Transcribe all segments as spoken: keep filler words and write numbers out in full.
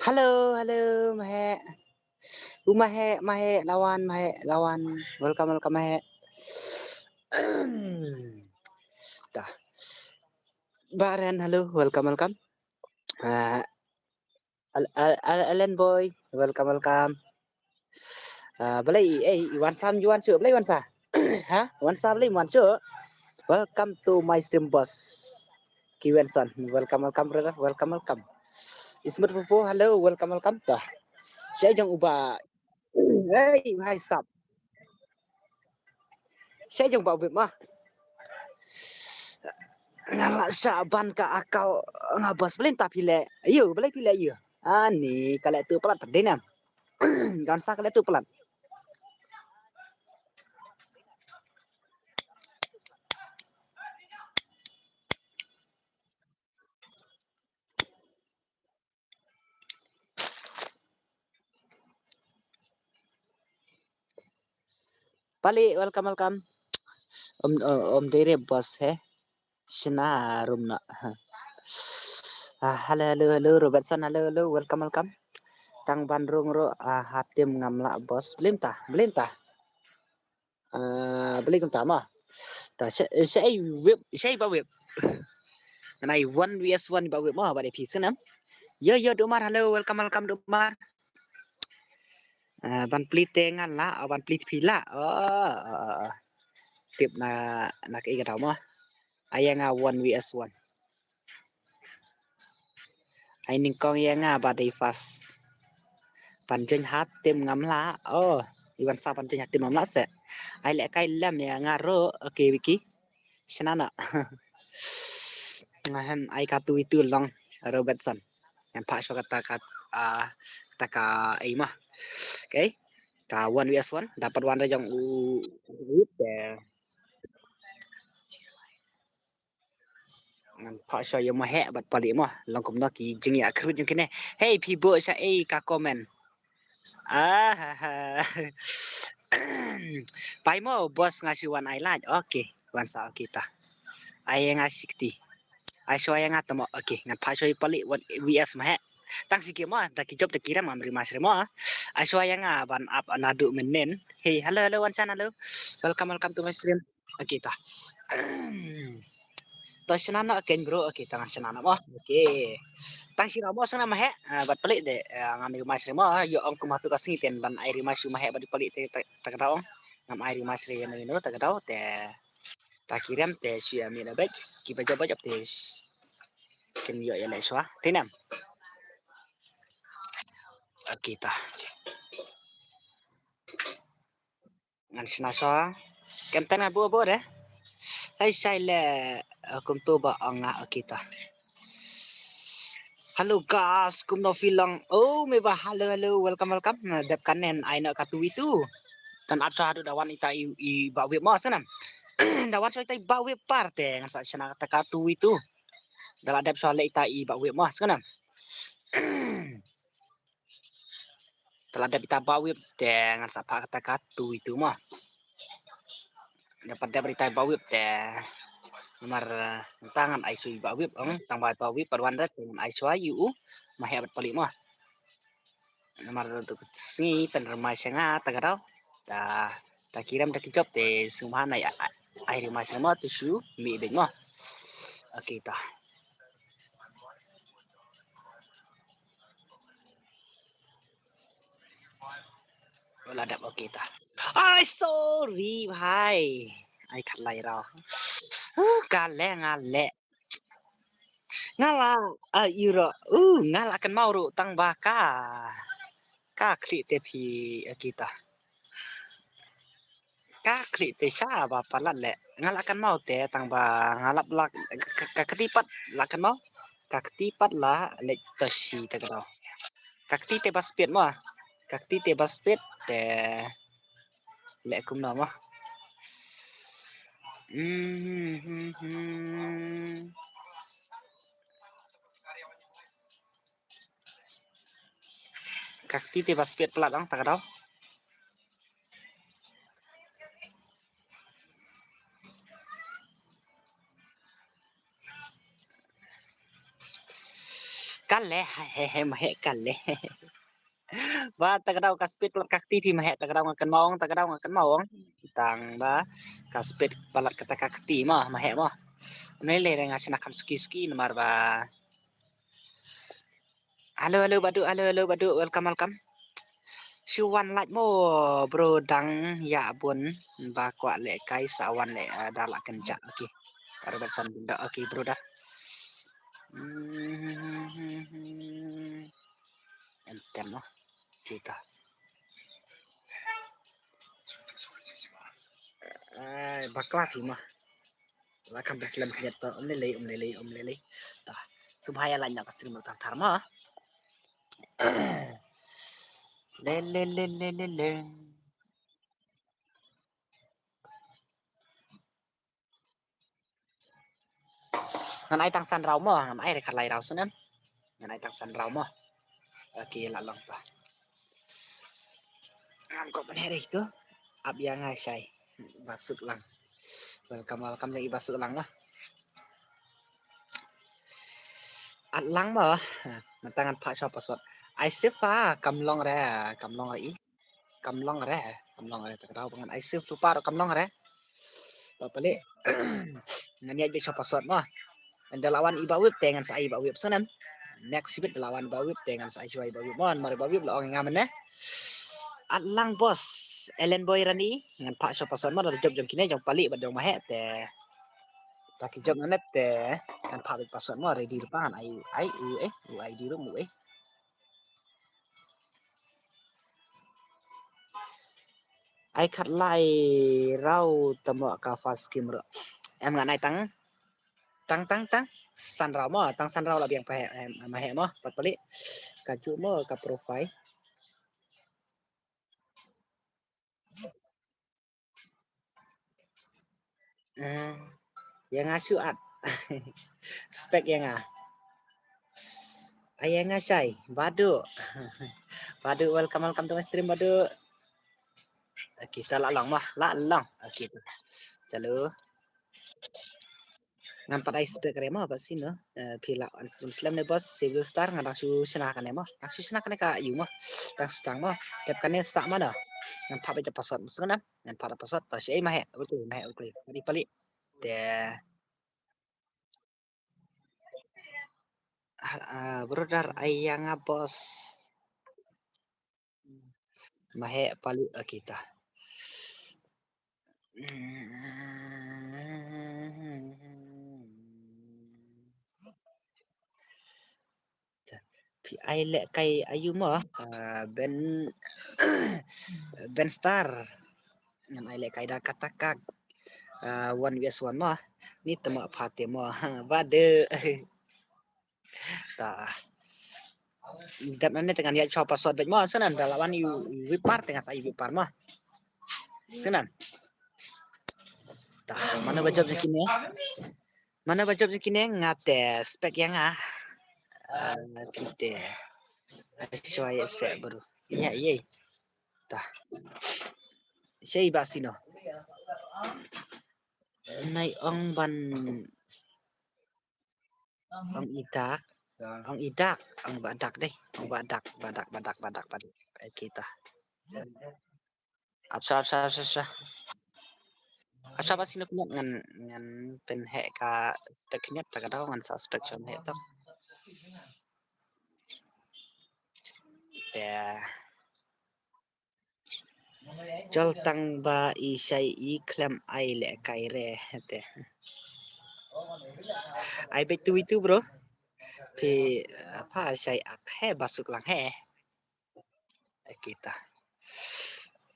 Hello, hello, Mahek. U Mahek, Mahek, Lawan, Mahek, Lawan. Welcome, welcome, Mahek. Ta. Baren, hello, welcome, welcome. Ah, Al-, Al-, Al-, Alan Boy, welcome, welcome. Ah, balei, eh, i wan sam, i wan shu, balei wan sa? Ha? Wan sa, balei wan shu? Welcome to my stream, boss. Ki Wenson, welcome, welcome, brother, welcome, welcome. Ismat Fofo, hello, welcome, welcome. Tah. Sha jong u Bah. Hey, hai sap. Sha jong Bah Wip ma. Nga la sha ban ka account nga, boss, balei ta phi leh. Ayo, balei phi leh ayo. Ani ka leh tu palat tadi nam. Kan sa ka leh tu palat. Pali, welcome, welcome. Om, om, om dere boss he. Shna rum na. Ah, hello, hello, hello, Robertson, hello, hello, welcome, welcome. Tang ban rung ro, ah, hatim ngam lah, boss. Blim ta, blim ta. Ah, beli kumta ma. Ta sha, sha ai Wip, sha ai Bah Wip. Ngan ai one V S one Bah Wip ma, ba dei phi snem. Yo, yo, Dumar, hello, welcome, welcome, Dumar. Ah, ban pli te ngan la, ah, ban pli phi la. Oh, oh, oh, oh. Tip na, na ka i ka daw ma. Ai ïa nga one V S one. Ai nyngkong ïa nga ba dei fast. Ban jeng hatim ngam lah. Oh, i wan sa ban jeng hatim ngam lah se. Ai leh kai lem ïa nga ro. Okay, Wiki. Shna na. Nga hem ai ka tu itu long Robertson. Ngan phah shuwa kata ka, ah, kata ka ei ma. Okay. Ka one V S one dapat wan ra jong u, u, u, Ngan phah shuwa ïa u Mahek bad Palik mo. Long kumno ki jingïakynduh jong kine. Hey, phi buh sha ei ka comment. Ah, ha, ha. Pai mo, boss, nga shu wan ai like. Okay, wan sa, okay ta. Ai nga shi kti. Ai shuwa ïa nga ta mo. Okay, ngan phah shuwa ïa Palik wan V S Mahek. Tang shi ki mo, da ki jop da ki rem, am ri mas ri mo. Ai shuwa ïa nga ban ap naduh mynnin. Hey, hello, hello, wan san, hello. Welcome, welcome to my stream. Okay, ta. To shna na ken bro, okay, tang shna na mo. Okay. Tang shna mo sana Mahek, ah, bad Palik de, ah, ngam ri mas ri mo, ïa ong kumatu ka sngi ten ban ai ri mas ri Mahek bad Palik te, te, te ka daw. Ngam ai ri mas ri no, no, te ka daw, te. Ta ki rem te shu ïa mi na bek, ki ba jop ba jop te. Ken ïoh ïa leh shuwa, te nam. Okay, ta. Ngan shna shuwa. Kem tan ngan buh buh de. Hai shai le, eh, kumtu ba ong nga, okay ta. Hello guys, kumno phi long? Oh, me ba hello, hello, welcome, welcome. Na dep kanen ai na ka tu itu. Tan ap shuwa haduh da wan ita i, i Bah Wip mo sana. Da wan shuwa ita i Bah Wip par te ngan sa shna ta ka tu itu. Da la dep shuwa le ita i Bah Wip mo sana. Te la dep ita Bah Wip te ngan sa phah kata ka tu itu mo. Dapat dep ita Bah Wip te. Namar, eh, ngan ai shuwa i Bah Wip, ong, tang ba Bah Wip pat wan rat te ngan ai shuwa ïa u Mahek bad Palik mo. Namar tu sngi pynrmai sha nga ta ka daw. Ta, ta ki rem ta ki jop te sngewbha ai, ai, ai ri mai sha nga mo tu shu mi bek mo. Okay ta. Wala dap, okay ta. Ai, sorry bhai. Ai, khat lai raw. Huh, ka leh nga leh. Nga la, ah, iro. Uh, nga la kynmaw ruh tang ba ka. Ka khlieh te phi, ah, kita. Ka khlieh te sha ba palat leh. Nga la kynmaw te tang ba nga lap la ka, ka, ka kti pat la kynmaw. Ka kti pat la leh to shi te ka daw. Ka kti te ba spit mo. Ka kti te ba spit te leh kumno mo. Ka kti te ba spit palat ang ta ka daw. Kale, he he he, ma he kale. Ba, ta ka daw ka speed palat ka kti phi ma he, ta ka daw nga kynmaw ong, ta ka daw nga kynmaw ong. Tang ba ka speed palat kata ka kti mo, ma he mo. Ym lei lei re nga shna kham suki suki namar ba. Hello, hello Badu, hello, hello Badu, welcome, welcome. Shu wan lait mo bro, dang ïa bun ba kwah leh kai sa wan leh, ah, da la kynjah. Okay. Baru ba san bun da. Okay bro da. Hmm. Enter noh. Kita. Ai, bakla phi ma. La kham slem khyndiat to. Ym lei lei, ym lei lei, ym lei lei. Ta. Sngewbha ïa like noh ka stream thar thar ma. Le le le le le le. Ngan ai tang san raw mo, ngan ai re khatlai raw snem. Ngan ai tang san raw mo. Okay, la long ta. Ngam ko pynheh re to. Ap ïa nga shai. Ba suk lang. Welcome, welcome jong i ba suk lang lah. At lang mo. Mynta ngan phah shuwa password. Ai shuwa, kam long re, kam long re i. Kam long re, kam long re, ta ka daw ba ngan ai shuwa, shuwa pat kam long re. Ba pale. Ngan ïa bit shuwa password mo. Ngan da la wan i Bah Wip te ngan sa ai i Bah Wip snem. Next bit da la wan i Bah Wip te ngan sa ai shuwa i Bah Wip mo, namar i Bah Wip la ong ïa nga mynne. At lang boss, Ellen Boy Rani, ngan phah shuwa password mo, da jop jong kine jong pale bad jong ma he te. Ta ki jop ngan te, ngan phah bit password mo, ready ruh pa ngan ai, ai u eh, u I D ruh mo eh. Ai khatlai raw tamo ka first game ruh. Em ngan ai tang, tang, tang, tang san raw mo, tang san raw la biang pa he, em, ma he mo, pat pale. Ka ju mo ka profile. Eh, ïa nga shu at. Spek ïa nga. Ai ïa nga shai, Badu. Badu, welcome, welcome to my stream, Badu. Okay, ta la long mo, la long. Okay, ta. Chalo. Ngam pat ai spek re mo, ba sino. Eh, phi la on stream slem ne boss, Civil Star, nga dang shu shna kane mo. Dang shu shna kane ka yu mo. Dang shu tang mo. Tep kane sa mo no. Ngam pat ba password mo sngna. Ngan phah password ta shi ei ma he, ul kli, ma he, ul kli. Pali, pali. Te. Ah, ah, brother, ai ïa nga boss. Ma he, pali, okay ta. Phi ai leh kai ayu mo, ah, Ben, Ben Star. Ngan ai leh kai da kata ka, ah, one versus one mo. Ni tama pha te mo. Badu. Ta. Dep nane te ngan ïa shuwa password bad mo. Sngewbha da la wan i Wipar te ngan sa i Wipar mo. Sngewbha. Ta, mano ba jop jong kine? Mano ba jop jong kine? Nga te spek ïa nga. Ah, kite. Ai shuwa ïa se bro. Ïa, ïa. Ta. Sei ba sino. Nai ong ban, ong i dak. Ong i dak. Ong ba dak dei. Ong ba dak, ba dak, ba dak, ba dak, ba dak. Ai kita. Apsa, apsa, apsa, apsa. Apsa ba sino kynat ngan, ngan pynheh ka spek kynat ta ka daw ngan sa spek shon heh to. Te. Jol tang ba i shai i khlem ai leh kai re te. Ai bet tu itu bro. Phi, eh, pha shai ak he ba suk lang he. Kita.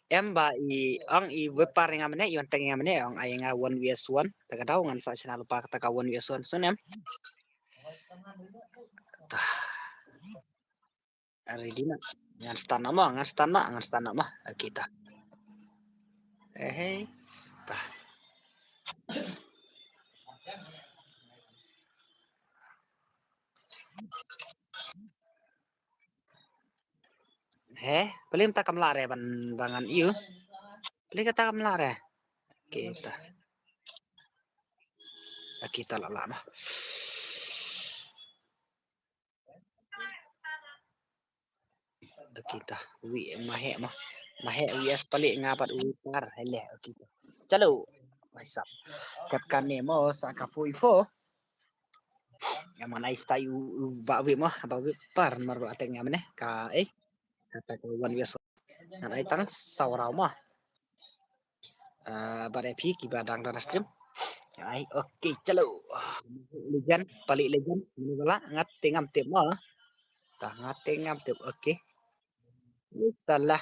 Em ba i ong i Wipar nga mane, i wan tang nga mane, ong ai nga one versus one. Ta ka daw ngan sa shna lypa kata ka one versus one. Sngewbha em. Ta. Ready na. Ngan start na mo, ngan start na, ngan start na mo. Kita. Eh, eh. Ta. He, pale mynta kam lah re ban, ban ngan ïu. Pale kata kam lah re. Kita. Kita lah lah noh. Okay ta, wi ma he ma. Ma he wi as pali nga pat wi par hele. Okay ta. Chalo. What's up? Kat kane mo sa ka fui fo. Nga man ai stai u ba wi mo, ba wi par mar ba tek nga mane ka eh. Kata ka wan wi so. Ngan ai tang saw raw mo. Ah, ba dei phi kiba dang don stream. Ai, okay, chalo. Legend, pali legend, mane bala ngat tengam tip mo. Ta ngat tengam tip, okay. Salah.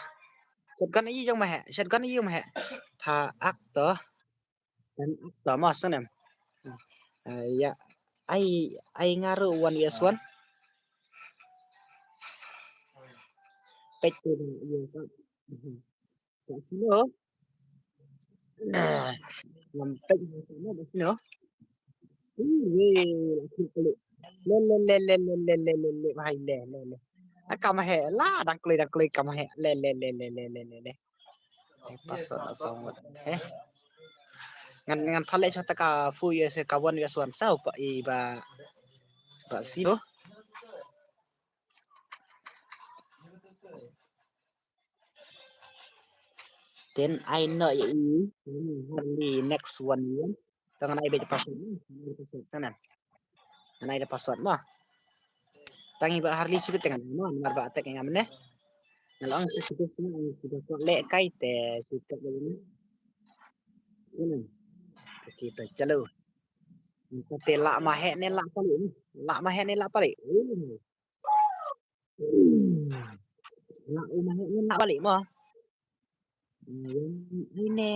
Shotgun aïu jong ma he? Shotgun aïu ma he? Pha ak to. Kan ak to ma snem. Ah, ya. Ai, ai nga ruh one vs one. Pek tu yes. Kat sini. Ngam pek tu kat sini. Ih, weh, aku kali. Le le le le le le le le le le, bhai, le le le. Aka ma he la, dang kloi dang kloi ka ma he. Le le le le le le le le. Ai, password na song wat. He. Ngan ngan pale chata ka fu ye se ka wan ye swan sau pa i ba ba sio. Then I know ya i Harley next one year. Tang ngan ai beit password. Sana. Ngan ai da password mo. Tang i ba Harley sibit tang mo, namar ba tek nga mane. Nalong sibit sibit sibit ko le kai te sibit ko le. Sana. Okay, ta chalo. Te la ma he ne la pali. La ma he ne la pali. La u ma he ne la pali mo. Ini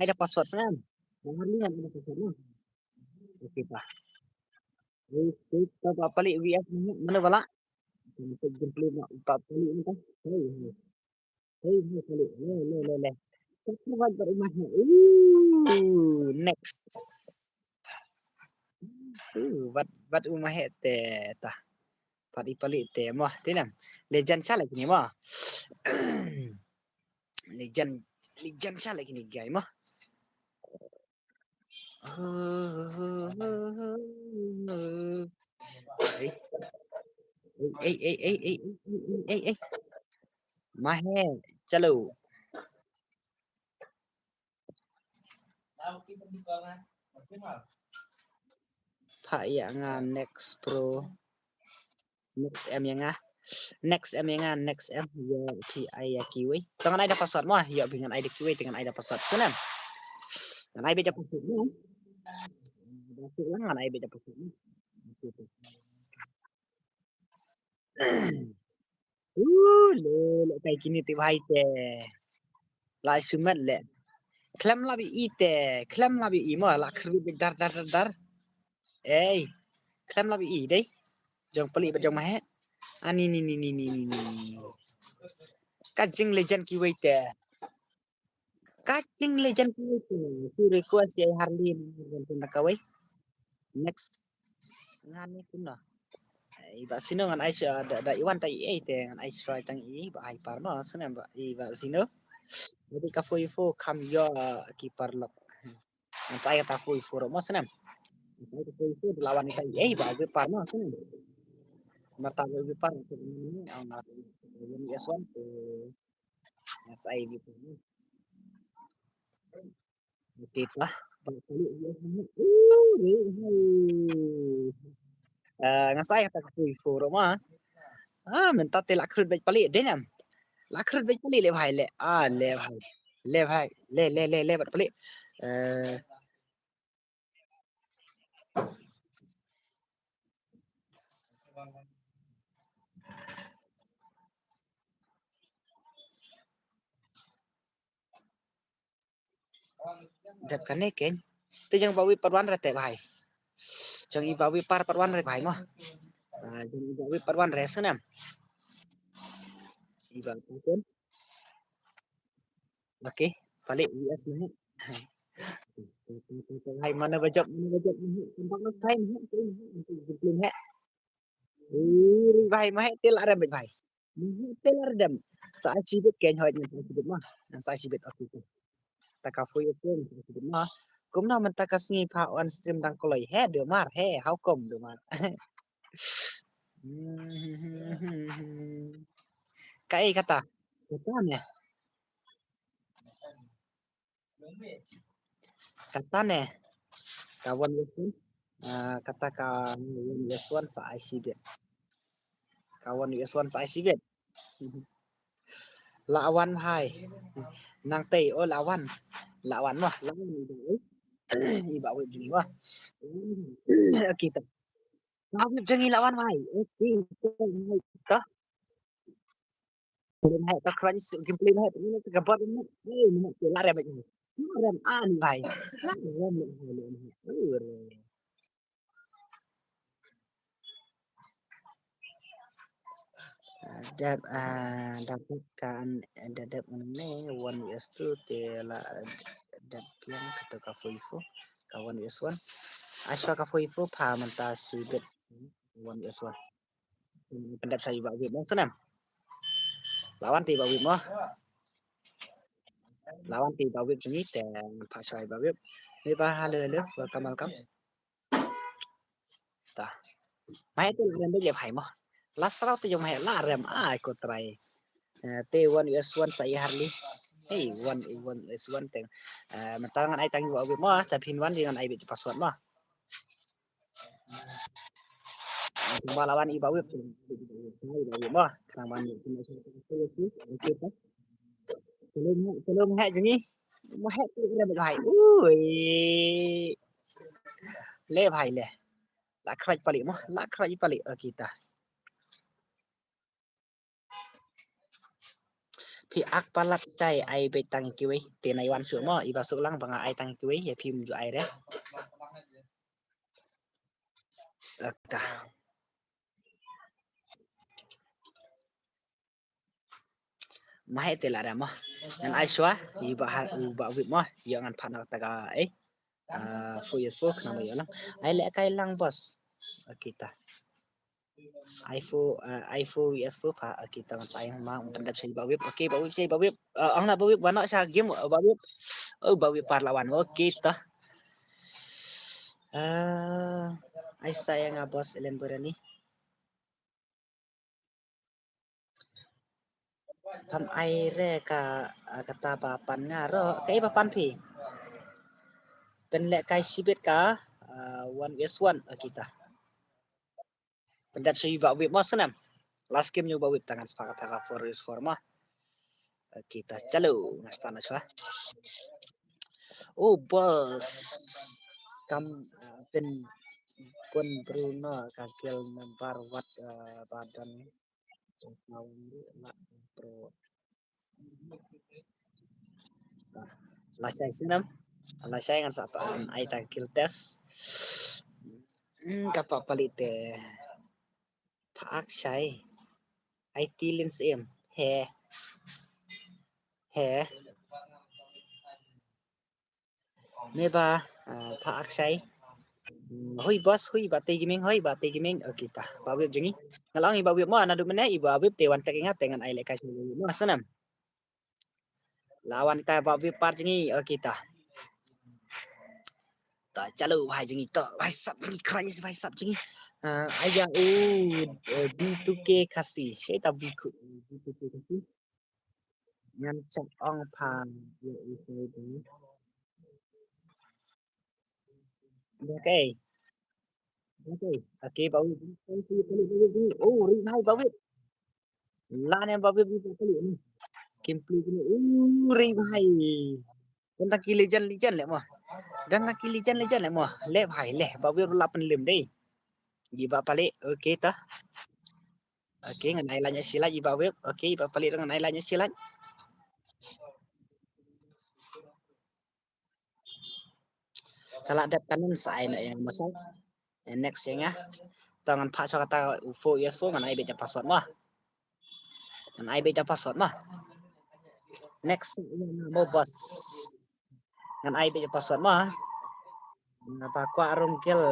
ada password sana. Harley ada password mo. Okay pa. Okay, ta ba pali V S ni mana bala? Kita gameplay nak ba pali ni kan. Hey, hey, hey, pali. Le le le le. Cakar ba kat rumah ni. Ooh, next. Ooh, bat bat rumah te ta. Pat i pali te mo, te nam. Legend sha lagi ni mo. Legend, legend sha lagi ni guy mo. Hey, hey, hey, hey, hey, hey, hey, hey. Mahe, chalo. Pha ya nga next pro. Next M ya nga. Next M ya nga, next M. Yo, P I ya kiwi. Tang ngan ai da password mo, yo, bi ngan ai da kiwi, tang ngan ai da password. Sunem. Ngan ai beit da password mo. Da sik lang ngan ai beit da password mo. Uh, le, le, kai kini ti bhai te. La sumet le. Klem la bi i te, klem la bi i mo, la khru bi dar, dar, dar, dar. Ei, klem la bi i dei. Jong pali ba jong mahe. Ani ni, ni, ni. Ka jing legend kiwi te. Ka jing legend kiwi te. Su request ya Harley ni, ni, ni, kawai. Next ngan ni kuno. Iba sino ngan ai sha da, da iwan ta i ei te ngan ai try tang i ba ai par no sino ba iba sino. Jadi ka fo i fo kam yo ki par lok. Ngan sa ai ta fo i fo ro mo sino. Ngan sa ai ta fo i fo da lawan ta i ei ba ai par no sino. Mata ba ai par no sino. Ang na yes wan te ngan sa ai ni. Okey, tah. Balik, balik, balik. Uh, weh, hai. Ah, ngan sa ai ta ka fo i fo ro ma. Ah, mynta te la khrut beit pali dei nam. La khrut beit pali le bhai le. Ah, le bhai. Le bhai. Le, le, le, le bad pali. Eh. Dep kane ken. Te jong ba wi par wan re te bhai. Jong i ba wi par par wan re bhai mo. Ah, jong i ba wi par wan re snem. I ba wi ken. Okay, pali V S na. Hai mana ba jop, mana ba jop. Tempat mas kai ni. Belum he. Uri bhai, ma he te la rem bhai. Ma he te la rem. Sa ai shibit ken hoi ngan sa ai shibit ma. Ngan sa ai shibit, okay. Ta ka fo i fo ngan sa ai shibit ma. Kumno mynta ka sngi pha on stream dang kloi he do mar he, how come do mar. Kaei kata? Kata ne? Kata ne? Ka one versus one. Ah, kata ka one versus one sa ai shibit. Ka one versus one sa ai shibit. La wan hai. Nangtei, oh, la wan. La wan mo, la wan i ba. I ba wit jong i mo. Okay, ta. Ba wit jong i la wan hai. Okay, ta. Play hai ta crunch, game play hai ta ka bot ni. Ni ni la rem ni. La rem ani hai. La rem ni hai. Dep, ah, dep kan, dep ne one versus two te la dep yang kata ka four versus four, ka one versus one. Aswa ka four versus four pa mynta shibit one versus one. Pyndep sa i ba wit mo, snem. La wan te i ba wit mo. La wan te i ba wit jong i te, pa sa i ba wit. Ni ba, hello, hello, welcome, welcome. Ta. Mai te la rem beit le bhai mo. La sraw te jong mai la rem ai ko trai. Eh, te one versus one sa i harli. Hey, one, one versus one te. Eh, mynta ngan ai tang i ba wit mo, ta phin wan te ngan ai beit password mo. Ba la wan i ba wit. I ba wit mo. Khnang ban okay ta. Te lum, te lum heh jong i. Mo heh te le bhai. Ui. Le bhai le. La khraj pali mo, la khraj pali. Okay ta. Phi ak palat tai ai beit tang kiwei. Te nai wan suk mo, i ba suk lang ba nga ai tang kiwei, ïa phim ju ai re. Okay ta. Mahe te la da mo. Ngan ai shuwa, i ba ha, u ba wit mo, ïa ngan pat na ta ka, eh. Ah, four versus four, khnang ba ïa lang. Ai lehkai lang, boss. Okay ta. Ai four, ah, ai four versus four pa, okay ta ngan sa ai ma, ngan pyndep sa i ba wit. Okay, ba wit, sa i ba wit. Ah, ang na ba wit, ba na sa game, ba wit. Oh, ba wit par lawan. Okay ta. Ah, ai sa ïa nga, boss Ellen Burani. Pam ai re ka, ah, kata ba pan nga ro, kaei ba pan phi? Pynlehkai shibit ka, ah, one versus one, ah, kita. Pyndep sha i ba wit mo snem. Last game ïa u ba wit ta ngan spa kata ka four versus four mo. Ah, kita chalo, nga start na shuwa. Oh, boss. Kam, ah, pyn, pyn Bruno ka guild member wat, ah, ba don. Lashai snem. Lashai ngan sa pan ai ta guild test. Hmm, kapa pali te. Phak shai. Ai tilin sim. He. He. Ne ba, ah, pha Akshay. Hmm, hoi boss, hoi ba te gaming, hoi ba te gaming. Okay ta. Ba wip jong ngi. Nga la ong i ba wip mo, naduh mynne i ba wip te wan check ïa nga te ngan ai lehkai sha i ba wip mo, snem. La wan ta ba wip par jong ngi. Okay ta. Ta chalo bhai jong ngi to. Bhai sap jong ngi, khrang bhai sap jong ngi. Ah, aya u, eh, B two K Khasi. Shaita B two K Khasi. Ngan check ong pha ïa u side. Okay. Okay. Okay, ba wip. Oh, ri bhai ba wip. La ne ba wip ba wip. Kim pli kini. Oh, ri bhai. Dang ki legend legend leh mo. Dang ki legend legend leh mo. Leh bhai leh. Ba wip la pynlem dei. Gi ba pali. Okay ta. Okay, ngan ai lane ïa shi lane i ba wip. Okay, i ba pali ngan ai lane ïa shi lane. Ka la dep kanin sa ai na ïa nga mo sa. Eh, next ïa nga. To ngan pha sha kata u four ïa four ngan ai beit ïa password mo. Ngan ai beit ïa password mo. Next ïa nga mo boss. Ngan ai beit ïa password mo. Nga ba kwah rung gel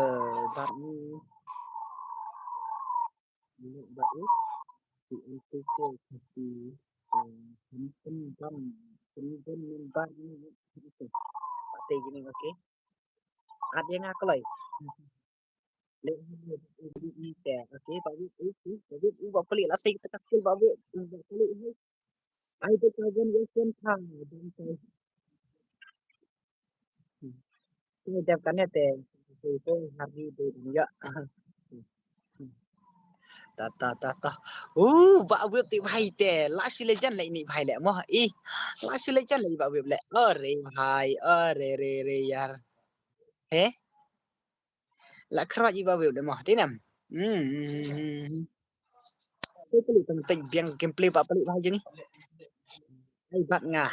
ba ni. Ba u. Ti en tu ko ti. Pynban pynban member ni. Pate gini, okay. At ïa nga kloi. Leh, leh, leh, leh, leh, leh, okay, Bah Wip, okay, Bah Wip, u Bah Palik la sei kata ka skill, Bah Wip, u Bah Palik, hai. Ai, tu ka wan, yes, wan, ka, dan ka. Te dep kane te, te, te, hari, te, ya. Ta, ta, ta, ta. Uh, Bah Wip te bhai te. La shu legend le ini bhai le mo. Ih, la shu legend le Bah Wip le. Ore bhai, ore, re, re, yar. He? La khroj i Bah Wip de mo. Te nam. Hmm, hmm, hmm, hmm, hmm. Sai palik tang tang biang gameplay Bah Palik bhai jong i. Ai bat nga.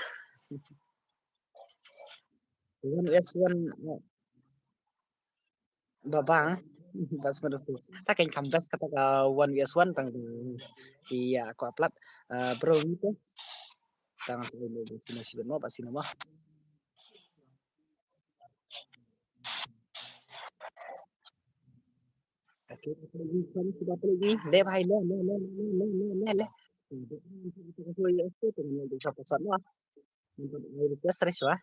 One vs one, eh, babang. Bas madu tu. Ta kan kham best kata ka one vs one tang. Iya, aku upload. Eh, bro ni tu. Tang tu ni sini sibin mo, bas sini mo. Okay, sibin lagi. Le bhai, le, le, le. Request, request, wah.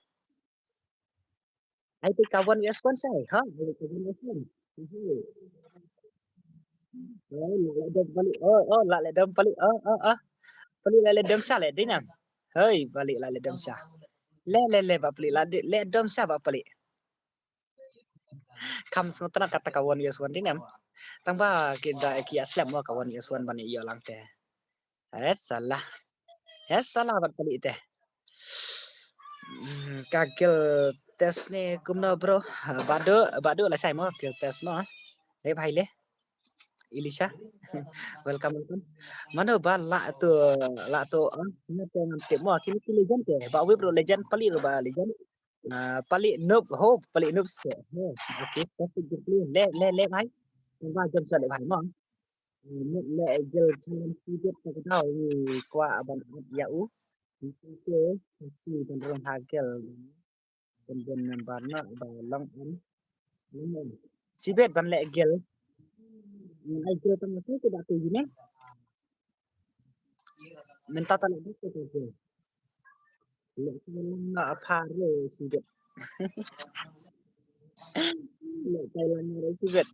Ai, te ka one vs one sai, ha? Ai, te ka one vs one. Mhm. Oh, la le dom palik. Oh, oh, la le dom palik. Oh, oh, oh. Palik la le dom sa le, dinam. Hei, palik la le dom sa. Le, le, le, Bah Palik la de, le dom sa Bah Palik. Kam sngewtynnat kata ka one vs one, dinam. Tang ba ki da ki aslem mo ka one vs one ban ïoh lang te. Eh, salah. Eh, salah Bah Palik te. Hmm, ka guild test ne kumno bro? Badu, badu la sai mo guild test mo. Le bhai le. Elisha. Welcome, welcome. Mano ba la tu, la tu, ah, na te ngam tip mo. Kini ki legend te. Bah Wip ruh legend, Palik ruh ba legend. Ah, Palik noob, ho, Palik noob se. Ho, okay, perfect gameplay. Le, le, le bhai. Tang ba jam sa le bhai mo. Ah, noob le guild challenge si bit ta ka daw ni kwah ban ap ïa u. Ni tu ke si ban rong ha guild. Ban ban number na ba long an. Long an. Si bit ban le guild. Ai guild tang si ke ba tu ni. Mynta ta leh best ka tu. Leh Thailand nga a phar re sibit. Leh Thailand nga re sibit.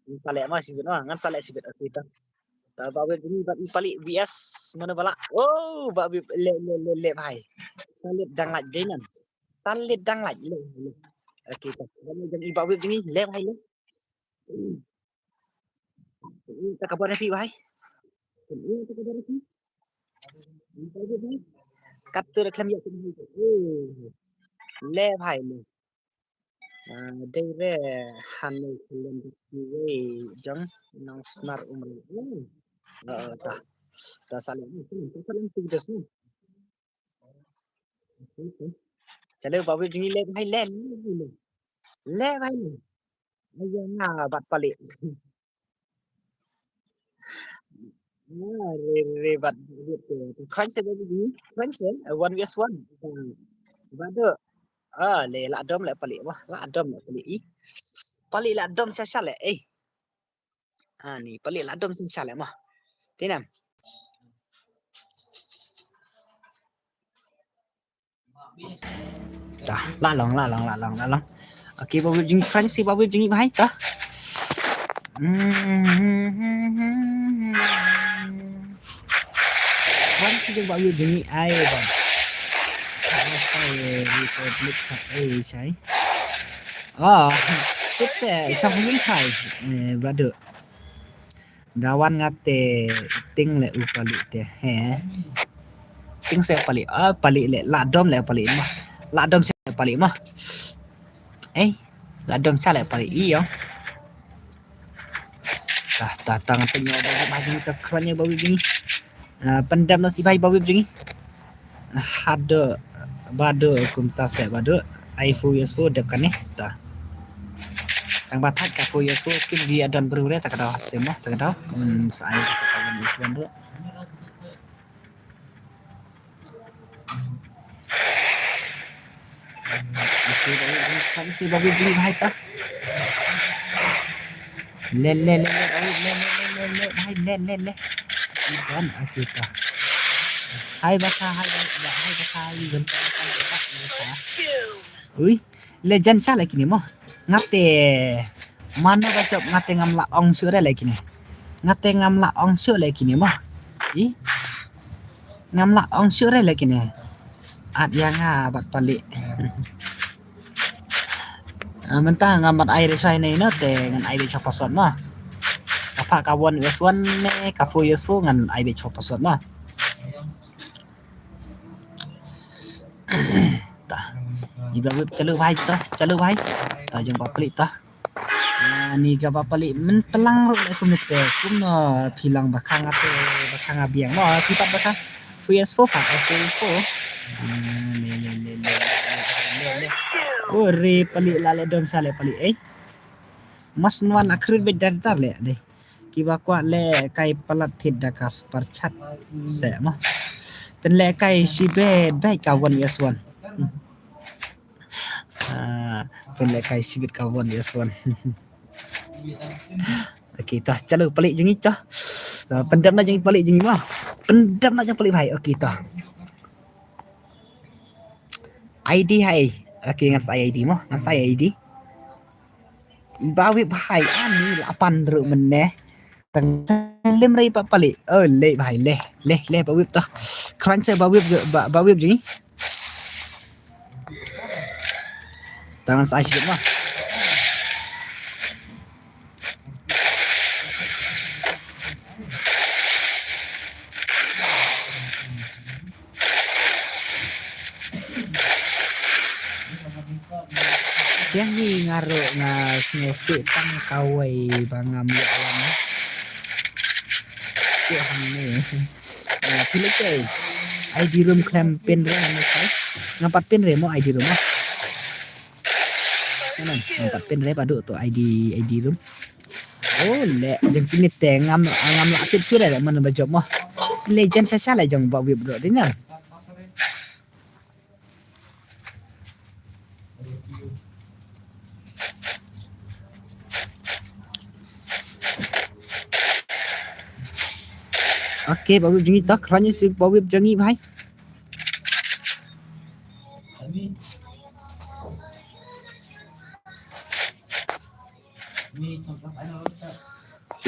Ngan sa leh ma sibit, ma ngan sa leh sibit. Okay ta. Ta Bah Wip jong ngi bad i Palik V S mano ba lah. Oh, Bah Wip leh, leh, leh, leh bhai. Sa leh dang lait dei nan. Sa leh dang lait leh, leh. Okay ta. Bad jong i Bah Wip jong ngi leh bhai leh. Ta ka bor na phi bhai. Ta ka bor na phi. Kat tu da khlem ïa tu bhai. Le bhai le. Ah, dei re han le khlem da ki wei jong nong snar umri. Oh, ta. Ta sa le ni sini sa ka lang tu das ni. Chalo Bah Wip jong ngi le bhai le, le bhai le. Le bhai le. Ayo nga bat Palik. Ah, re re bat Palik. Khrang se Bah Wip jong ngi. Khrang se, eh, one vs one. Badu. Ah, le la dom le Palik wah, la dom le Palik i. Palik la dom sha sha le eh. Ani Palik la dom sha sha le mah. Tinam. Tah, la long, la long, la long, la long. Okay, Bah Wip jong ngi khrang si Bah Wip jong ngi bhai tah. Khrang si jong Bah Wip jong ngi ai bang. Ai, ai, ai, ai. Oh, tip se, sa hung khai. Eh, badu. Da wan nga te ting le u Palik te he. Ting se Palik, ah, Palik le, la dom le Palik mah. La dom se Palik mah. Eh, la dom sa le Palik i yo. Tah, tah, tah, nga pynïoh da ba jing ka khrang ïa Bah Wip jong ngi. Ah, pyndem noh sibei Bah Wip jong ngi. Haduh, badu kumta se badu. Ai four years four dep kane ta. Tang ba thait ka four years four kim gi adon bru re ta ka daw hastem mo ta ka daw. Hmm, sa ai ka daw ni suan ru. Isi bawi beli hai ta. Le le le le le le le le le hai le le le. Iban aku ta. Hai baka hai baka hai baka iban. Ui. Legend sha leh kine mo. Ngate mano ba jop ngate ngam lah ong shuh re leh kine. Ngate ngam lah ong shuh leh kine mo. I? Ngam lah ong shuh re leh kine. At ïa nga bad Palik. Ah, mynta ngam bad ai re shai ne ino te ngan ai beit sha password mo. Ka pha ka one versus one ne ka four versus four ngan ai beit sha password mo. Ta. Iba whip chalu bhai ta, chalu bhai. Ta jong ba Palik ta. Ah, ni ka ba Palik men telang ruh le kumne te kumno phi lang ba khang ate ba khang abiang mo phi pat ba khang. Four versus four pa, four versus four. Ah, le le le le le le le. Ore Palik la le dom sa le Palik eh. Mas nuan la khrut beit dar dar le dei. Kiba kwah leh kai palat thit da ka spar chat se mo. Pynleh kai shibit beit ka one versus one. Ah, pynleh kai shibit ka one versus one. Okay ta, chalu Palik jong ngi ta. Ah, pyndep na jong ngi Palik jong ngi mo. Pyndep na jong Palik bhai. Okay ta. I D hai. Okay ngan sa I D mo, ngan sa I D. Ba whip bhai ani la pan ruh mynne. Tang lim rei ba Palik. Oh leh bhai leh leh leh ba whip ta. Crunch ba whip ba ba whip jong ngi. Tang sa ai sikit mo. Biang hi nga ruh nga sngewsih tang kawei ba ngam ïoh wan. Sih hangne. Eh, phi leh kai. I D room khlem pin re hangne sai. Ngam pat pin re mo I D room mo. Ngam pat pin re ba duk tu I D, I D room. Oh leh jong kine te ngam ngam lah tip shuh leh man ba jop mo. Legend sha sha leh jong ba whip dok dei na. Okay, ba whip jong ngi tak rani si ba whip jong ngi bhai.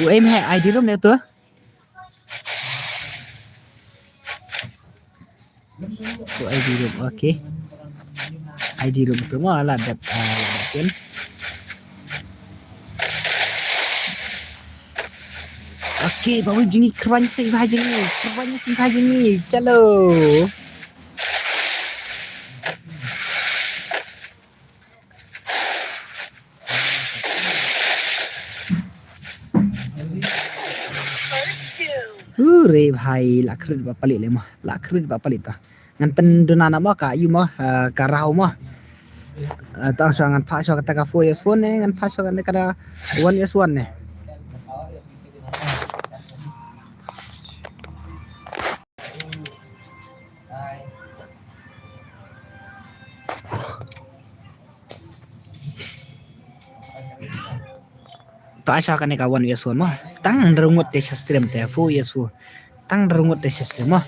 U aim hai I D room ne tu. Tu I D room, okay. I D room tu mo la dep, ah, la dep pin. Okay, ba whip jong ngi khrwan sih ba jong ngi, khrwan sih ba jong ngi. Chalo. Hure bhai, la khrut ba Palik le mo, la khrut ba Palik ta. Ngan pynduna na mo ka ïu mo, eh, ka raw mo. Eh, tang sha ngan pha sha kata ka four versus four ne, ngan pha sha kata ka one versus one ne. To ai sha kane ka one versus one mo. Tang da rngut te sha stream te four versus four. Tang da rngut te sha stream mo.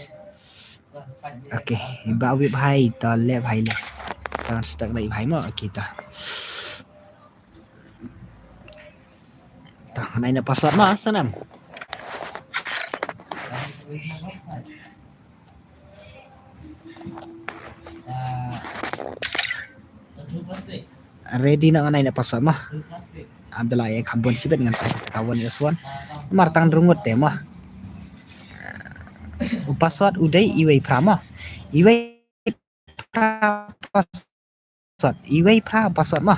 Okay, ba whip bhai to le bhai le. Tang respect le bhai mo. Okay to. To ngan ai na password mo Sanam. Ready na ngan ai na password mo. Abdullah ïa kham bun shibit ngan sa ka one versus one. Mar tang da rngut te mo. U password u dei iwei phra mo. Iwei phra password. Iwei phra password mo.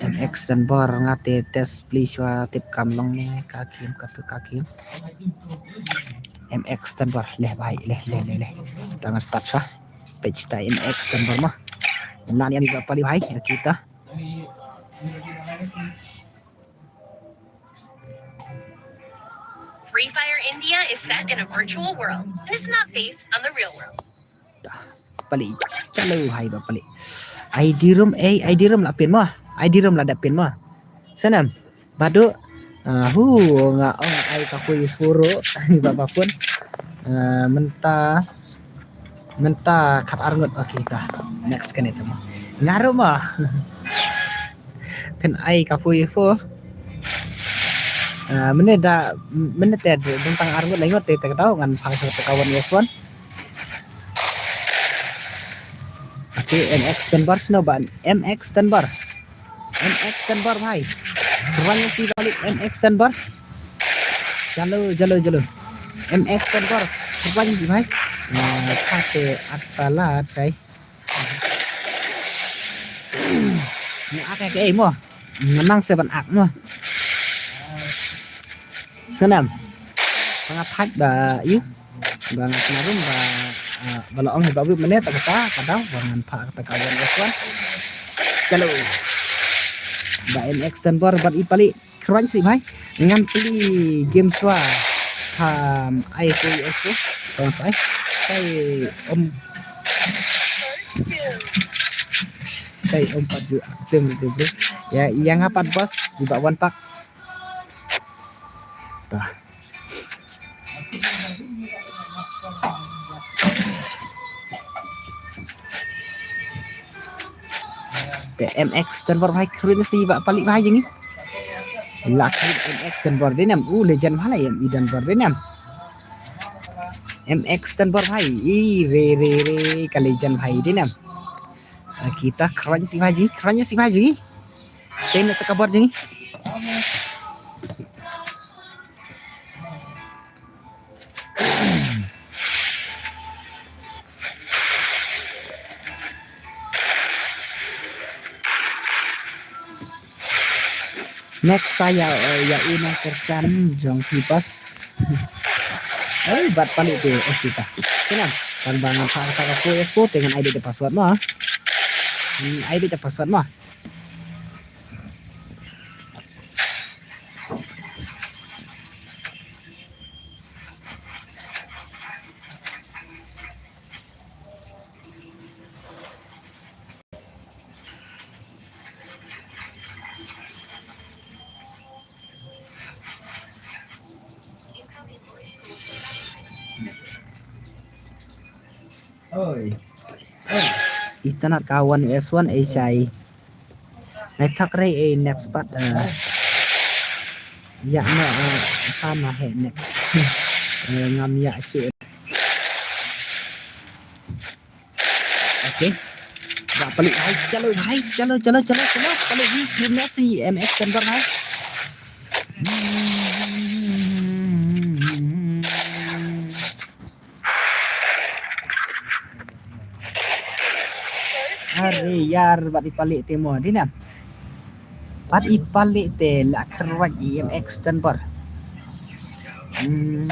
M X Denver nga te test please shuwa tip kam long ne ka kim ka tu ka kim. M X Denver leh bhai leh leh leh leh. Tang start shuwa. Page ta M X Denver mo. Nan ïa ni ba Palik bhai kita. Free Fire India is set in a virtual world and is not based on the real world. Palik, chalo hai ba Palik. I D room, eh, I D room la pin mo. I D room la da pin mo. Sanam. Badu. Ah, hu nga ong ai ka pui furu ba ba pun. Eh, mynta, mynta khat ar ngut. Okay, ta. Next kane te mo. Nga ruh mo. Phin ai ka four four. Eh, mynne da, mynne te dang tang ar ngut lai ngut te, te ka daw ngan phah sa ka one versus one. Okay, M X ten bar snow ban. M X ten bar. M X ten bar bhai. Kyrwan ïa si balik M X ten bar. Jalo, jalo, jalo. M X ten bar. Kyrwan ïa si bhai. Nah, kate atalat sai. Ni ak ek ei mo. Nang se ban ak mo. Sngewnem. Ba nga thait ba ïu. Ba nga sngewrum ba, ah, ba la ong hi ba wip mynne ta kata, ka daw ba ngan phah kata ka one versus one. Chalo. Ba M X ten bar bad i Palik. Kyrwan si bhai. Ngan plie game shuwa. Kam ai ko i ko. Tong sai. Sai om. Sai om pat ju. Tim tim tim. Ïa, ïa nga pat bos. Iba one pack. Tah. Te M X ten bar bhai kyrwan si ba Palik bhai jing i. La kyrwan M X ten bar dei nam. U legend bhai la em i ten bar dei nam. M X ten bar bhai. I re re re ka legend bhai dei nam. Ah, kita kyrwan si bhai jing i, kyrwan si bhai jing i. Sen ta ka bar jing i. Next sa ïa, eh, ïa u nongkyrshan jong phi bos. Eh, bad Palik te, eh, kita. Kena, tang ba ngan phah kata ka four four te ngan ai beit da password mo. Hmm, ai beit da password mo. Oi. Oi. Itynnad ka one versus one ei shai. Nai thak rei ei next pat, eh. Ïa na, eh, ha ma he next. Eh, ngam ïa shi. Okay. Ba Palik bhai, chalo bhai, chalo, chalo, chalo, chalo. Palik bhai, kena si M X ten bar bhai. Are yaar, bad i Palik te mo, dei nam. Bad i Palik te la kyrwan i M X ten bar. Hmm.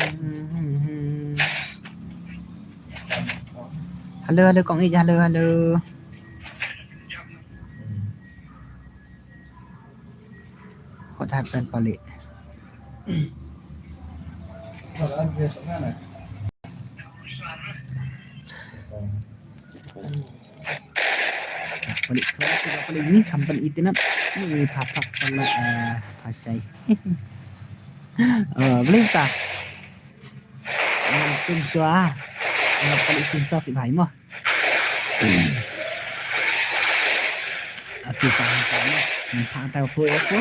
Hello, hello, Kong Ija, hello, hello. What happened, Palik? Palik, Palik, Palik, ni company internet. Ni papa pala, eh, pasai. Oh, boleh tak? Langsung suara. Palik sing suara si bhai mo. Ati pa ha sa na. Nampak tak apa ya tu?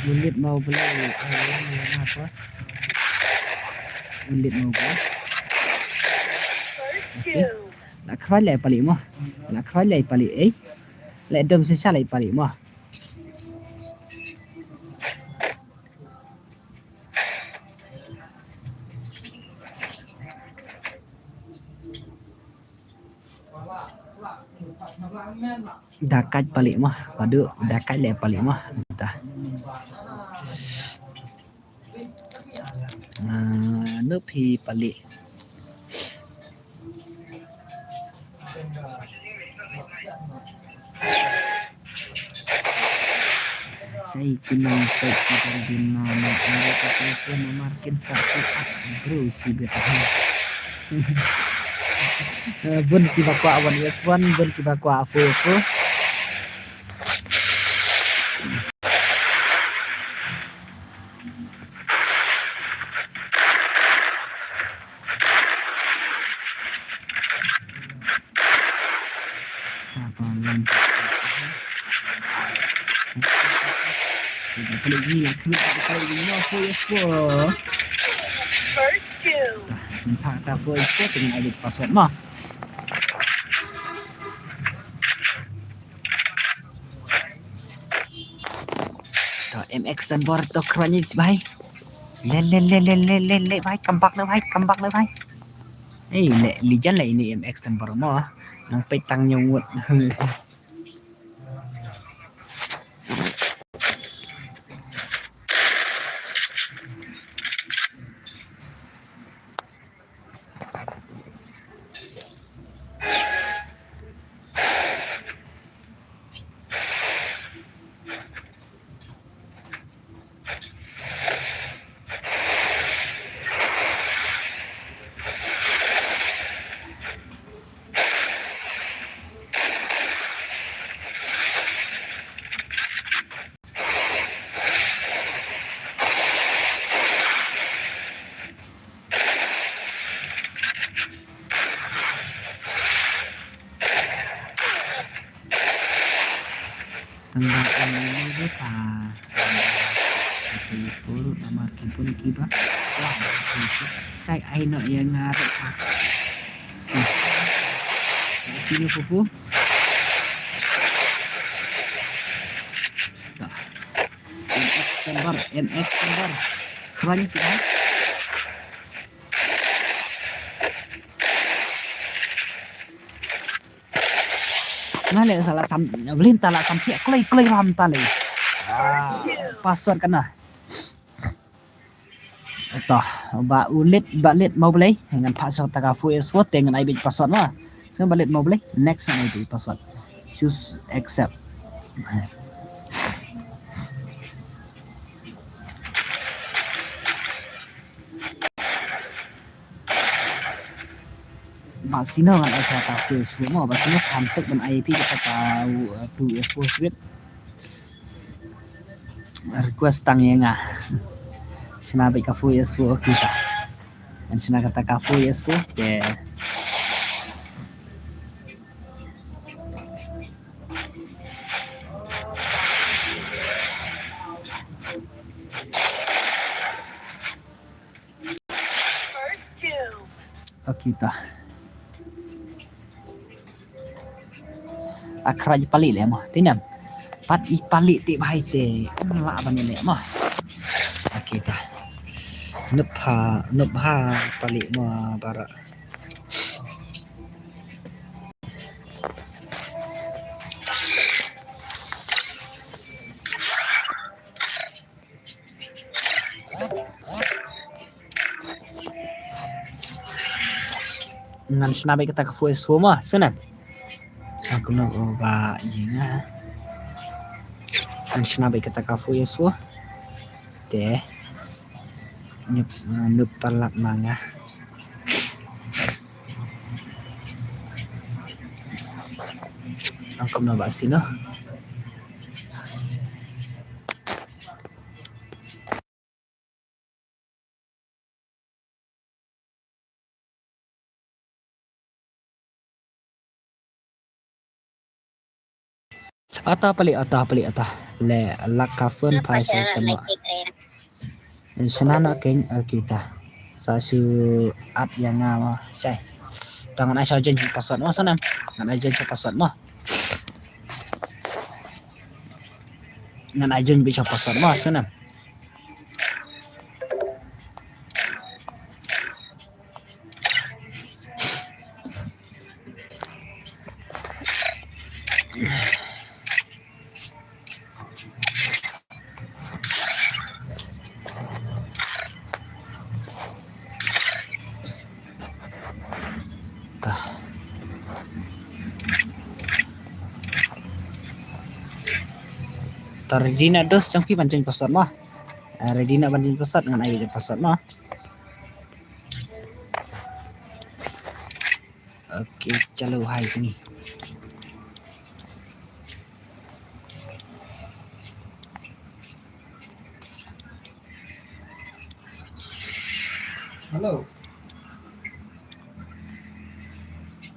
Ulit mau beli. Ulit mau beli. Nak kerai lai Palik mo. Nak kerai lai Palik eh. Lai dom sisa lai Palik mo. Dakat Palik mo, padu dakat le Palik mo. Entah. Ah, nup hi Palik. Sai ki nong sai ki dang duna na ande ka telefon nomor kin sa su ak bro si beta. Eh, bun ki ba kwah one versus one, bun ki ba kwah four versus four. Kali ni lah kena kali ni lah four four. First two. Tah, nampak ta four four, tengok ada password mah. To M X Tambor to Chronics bhai. Le le le le le le le bhai, come back le bhai, come back le bhai. Eh, le legend le ini M X Tambor mo. Nang peit tang nyawut. Tang ba ong ong de pa. Ki pur amar ki pun ki ba. Wah, sai ai no yang ngarep pa. Sini pupu. Tah. M X Tambor, M X Tambor. Khronics bhai. Nga le sa la tam, blin ta la tam ki kloi kloi ram ta le. Ah, password kana. Toh, ba u lit, ba lit mo blei. Ngan password ta ka four S four te ngan ai bit password ma. Sa ba lit mo blei. Next ngan ai bit password. Choose accept. Ba sino ngan ai sha ta four S four mo, ba sino kham suk ban ai phi kata ka, uh, two S four sweet. Request tang ïa nga. Shna beit ka four S four, okay ta. Ngan shna kata ka four S four, okay. Okay ta. Akhra ji pali le mo. Tinam. Pat i pali ti bhai te. La ban le mo. Okay ta. Nup ha, nup ha pali mo bara. Ngan shna beit kata ka four S four mo, sngewbha. Aku nak ubah ïa nga. Ngan shna beit kata ka four S four. Te. Nyep, uh, nup palat ma nga. Angkum na ba sino. Ata pali, ata pali, ata. Le lak ka phone pa sa tama. Shna na keng, okay ta. Sa su at ïa nga ma. Sai. Ta ngan ai sa jen password ma sana. Ngan ai jen password ma. Ngan ai jen bi password ma sana. Ta. Ta ready na dos jong phi ban jen password ma. Ah, ready na ban jen password ngan ai jen password ma. Okay, chalo hai sini. Hello.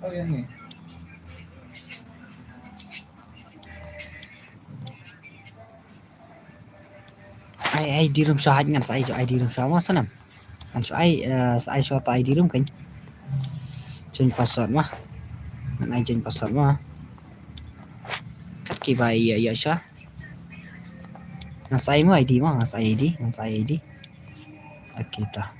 Oh, ïa ni. Ai, ID room shuwa, ngan sa ai jong ID room shuwa mo, Sanam. Ngan shu ai, eh, sa ai shuwa to ID room kan. Join password mo. Ngan ai join password mo. Kat ki ba ïa ïa shuwa. Ngan sa ai mo ID mo, ngan sa ai ID, ngan sa ai ID. Okay ta.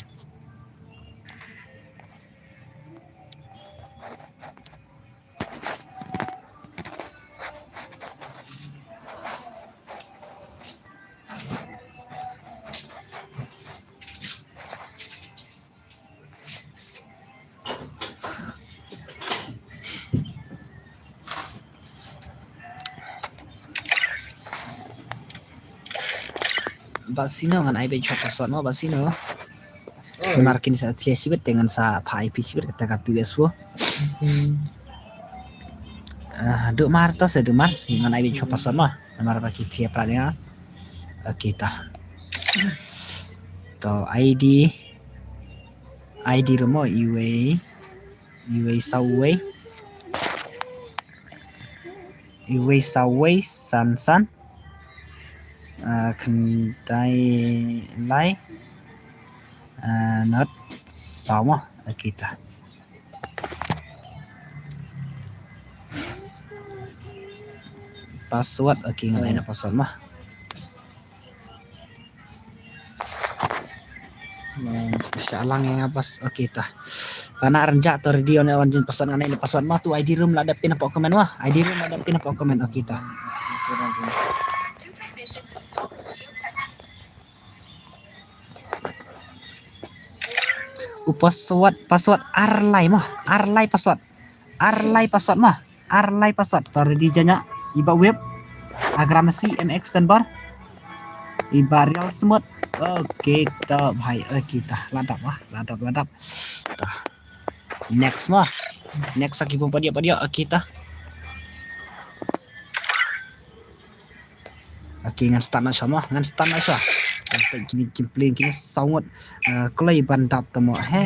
Ba sino ngan ai beit shuwa password mo, ba sino. Namar kin sa thiah shibit te ngan sa pha ai phi shibit kata ka tu yes wo. Ah, duk mar to se duk mar ngan ai beit shuwa password mo. Namar ba ki thiah pra nga. Okay ta. To ID. ID room mo iwei. Iwei sa uwei. Iwei sa uwei san san. Ah, khyndai lai. Ah, not sa mo. Okay ta. Password, okay, ngan ai na password mo. Sha lang ïa nga pas, okay ta. Bana ranjak to ready on on jin password ngan ai na password mo, tu ID room la dep pin hapoh comment mo. ID room la dep pin hapoh comment, okay ta. U password, password ar lai mo, ar lai password. Ar lai password mo. Ar lai password. To ready janya. Iba web. Agramasi M X Tenbor. Iba real smooth. Okay ta bhai. Okay ta. Ladap ah. Ladap, ladap. Ta. Next mo. Next aki pun padia padia. Okay ta. Okay, ngan start na shuwa mo. Ngan start na shuwa. Ngan start kini kim play kini sound. Eh, kloi ban dap tamo. He.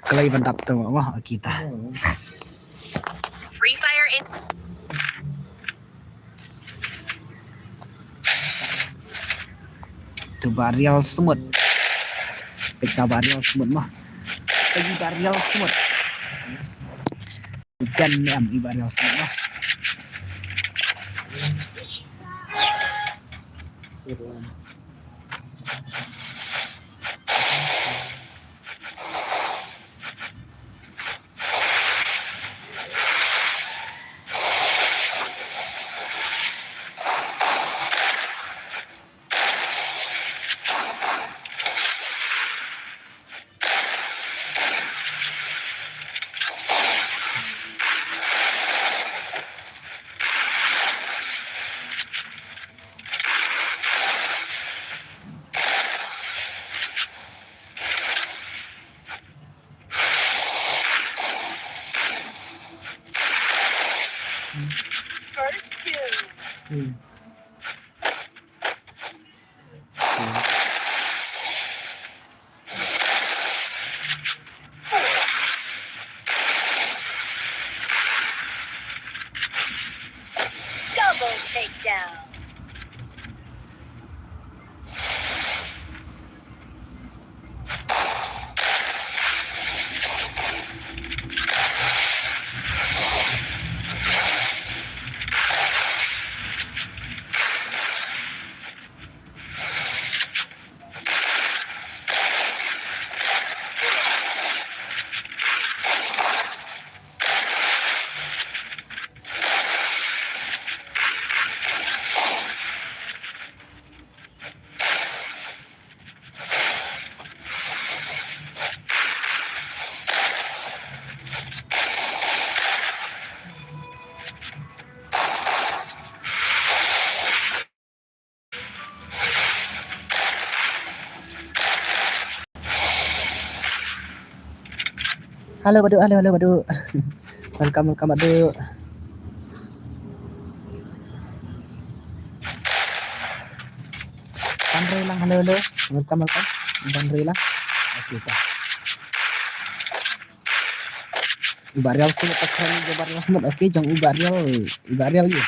Kloi ban dap tamo mo. Okay ta. Free Fire in. Tu ba real smooth. Pek ta ba real smooth mo. Pek ta ba real smooth. Jan ne am iba real smooth mo. First kill. Double takedown. Hello Badu, hello, hello Badu. Welcome, welcome Badu. Ban roi lang, hello, hello. Welcome, welcome. Ban roi lang. Okay ta. Uba real smooth ta kren, uba real smooth. Okay, jong uba real, uba real ïa.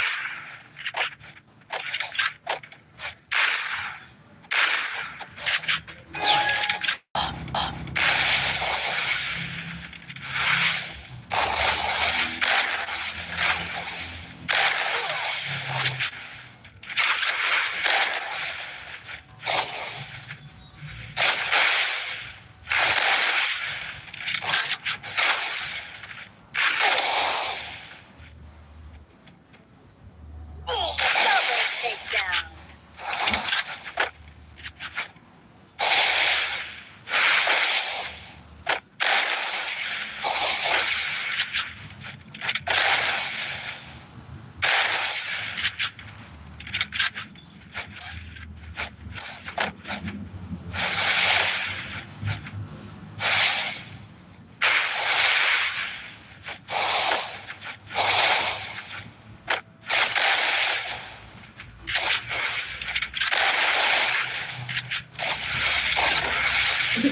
Double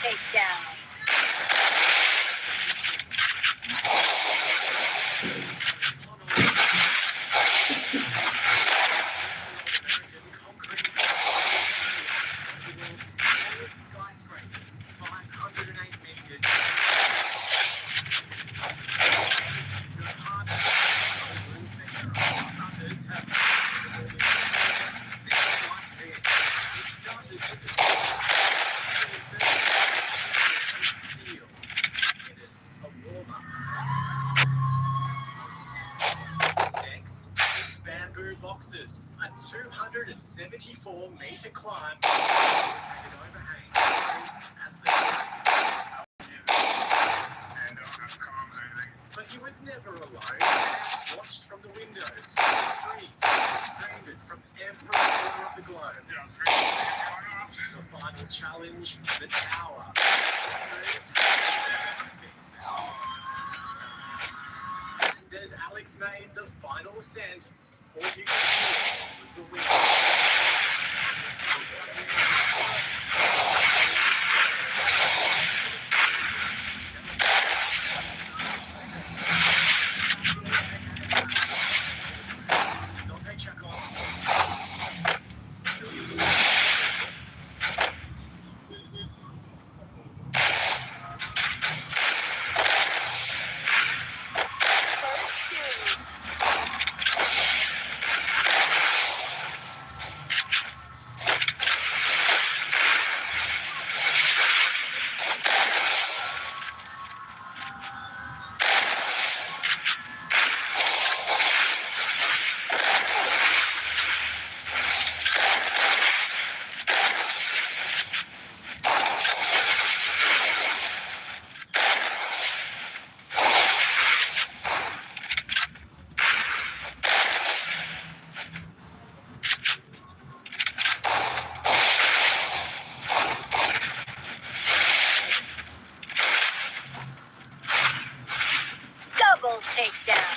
takedown. Next, it's bamboo boxes, a two hundred and seventy-four meter climb with an overhang as the but he was never alone. Fans watched from the windows, the street, stranded from every corner of the globe. The final challenge, the tower. This move has been And as Alex made the final ascent, all you could hear was the wind. Dante Chacon. Double takedown.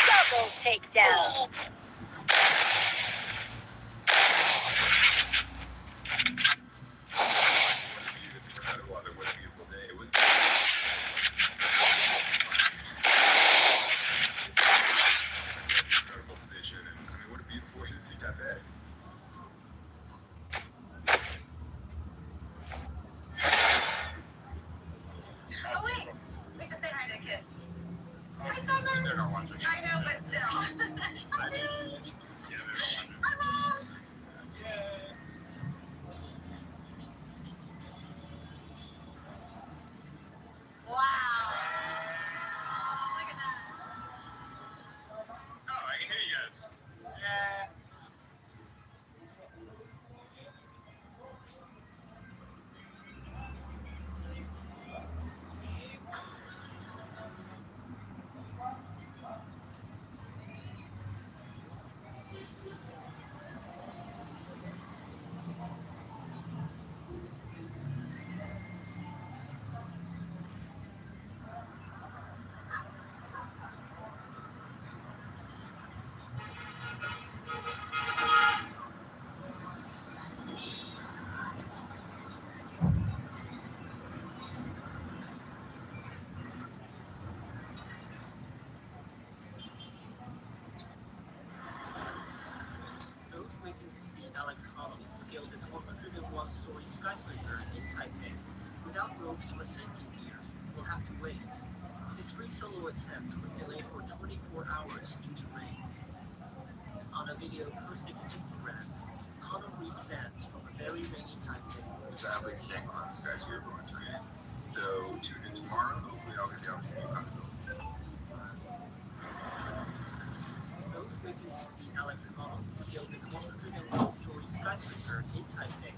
Double takedown. What a beautiful day. What a beautiful day. It was scaled this one hundred one story skyscraper in Taipei without ropes or safety gear will have to wait. His free solo attempt was delayed for twenty-four hours due to rain. On a video posted to Instagram, Connor Reed's fans from a very rainy Taipei. Sadly, can't climb the skyscraper with rain. So, tune in tomorrow. Hopefully, I'll get the opportunity to climb the Those waiting to see Alex Honnold scale this one hundred one story skyscraper in Taipei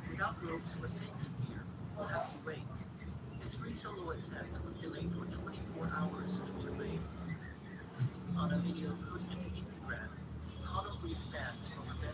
without ropes or safety gear will have to wait. His free solo attempt was delayed for twenty-four hours due to rain. On a video posted to Instagram, Honnold Reed's fans from a very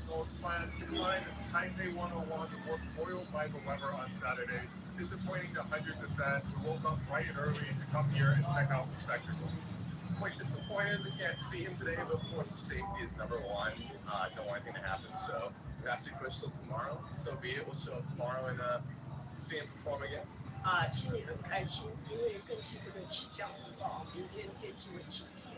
Those plans to climb Taipei one oh one were foiled by the weather on Saturday, disappointing to hundreds of fans who woke up bright and early to come here and check out the spectacle. Quite disappointed we can't see him today, but of course, safety is number one. Uh, don't want anything to happen, so we asked to push till tomorrow. So be it, we'll show up tomorrow and uh, see him perform again. 啊，心里很开心，因为根据这个气象预报，明天天气会晴天。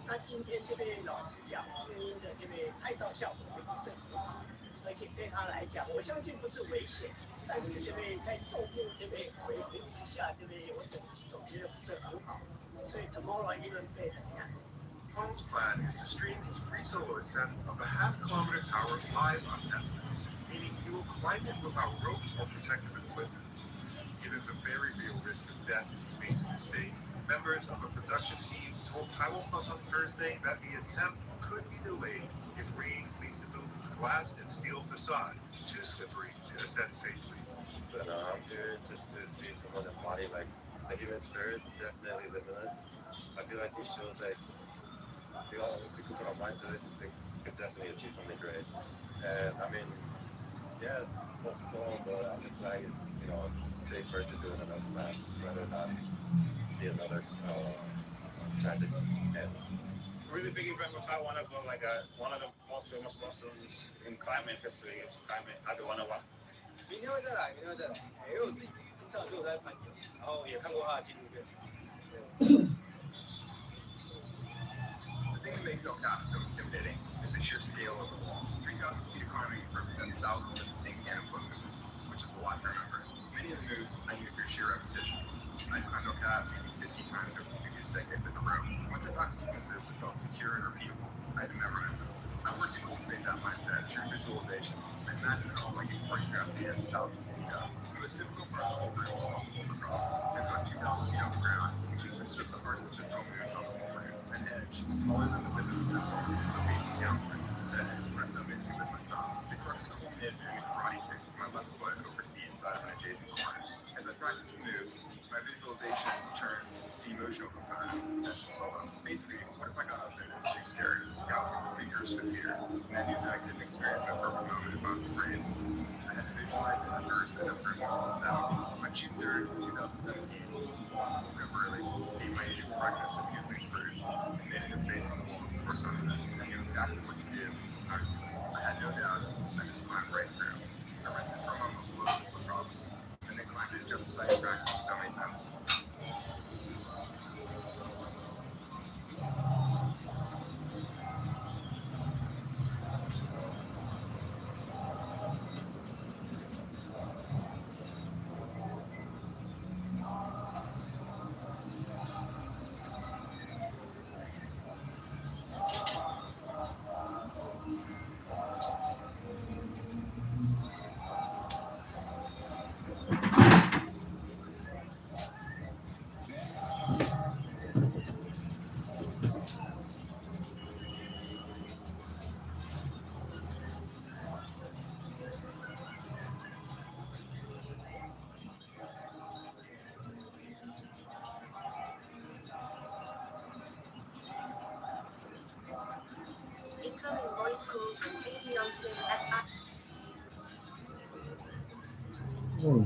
那今天这边老实讲，录音的这边拍照效果也不是很好，而且对他来讲，我相信不是危险，但是这边在重物这边维维持下，这边我总总觉得不是很好，所以 tomorrow even better。 Honnold's plan is to stream his free solo ascent of a half kilometer tower live on Netflix, meaning he will climb it without ropes or protective equipment. Given the very real risk of death if he makes a mistake, members of a production team told Taiwan Plus on Thursday that the attempt could be delayed if rain makes the building's glass and steel facade too slippery to ascend safely. So now I'm here just to see someone embody, like, the human spirit, definitely limitless. I feel like he shows, like, you know, if we could put our mind to it, we could definitely achieve something great. And I mean, yeah, it's postponed, but I'm just glad it's, you know, it's safer to do it another time rather than see another uh, tragic end. Really big event for Taiwan as well, like uh, one of the most famous muscles in climate history is climate Taiwan one. 明天会再来，明天会再来，因为我自己平常就有在攀岩，然后也看过他的纪录片。 The thing that makes El Cap so intimidating is the sheer scale of the wall. Three thousand feet of climbing represents thousands of distinct hand and foot movements, which is a lot to remember. Many of the moves I knew through sheer repetition. I'd climbed El Cap maybe fifty times over the previous decade with the rope. Once I found sequences that felt secure and repeatable, I had to memorize them. I worked to cultivate that mindset through visualization. I imagined it all like a choreographed dance thousands of feet up. The most difficult part of the whole route was called the overcrawl. It was about two thousand feet off the ground and consisted of the hardest physical moves on the whole route. An edge, smaller than the tip of a pencil, but facing downward, that had press up into with my thumb. The crux culminated in a karate kick with my left foot over the inside of an adjacent corner. As I practiced the moves, my visualization turned to the emotional component of the potential solo. Basically, what if I got up there and it was too scary? How was the figures for fear? And I knew that I couldn't experience my perfect moment if I was afraid. I had to visualize it first and after a while, now, on June third, two thousand seventeen, I really ate my usual breakfast of muesli fruit and made it face on the wall before sunrise. I knew exactly what to do. I, I had no doubts. I just climbed right through. I rested for a moment below the problem, and then climbed it just as I had practiced so many times before. Hmm.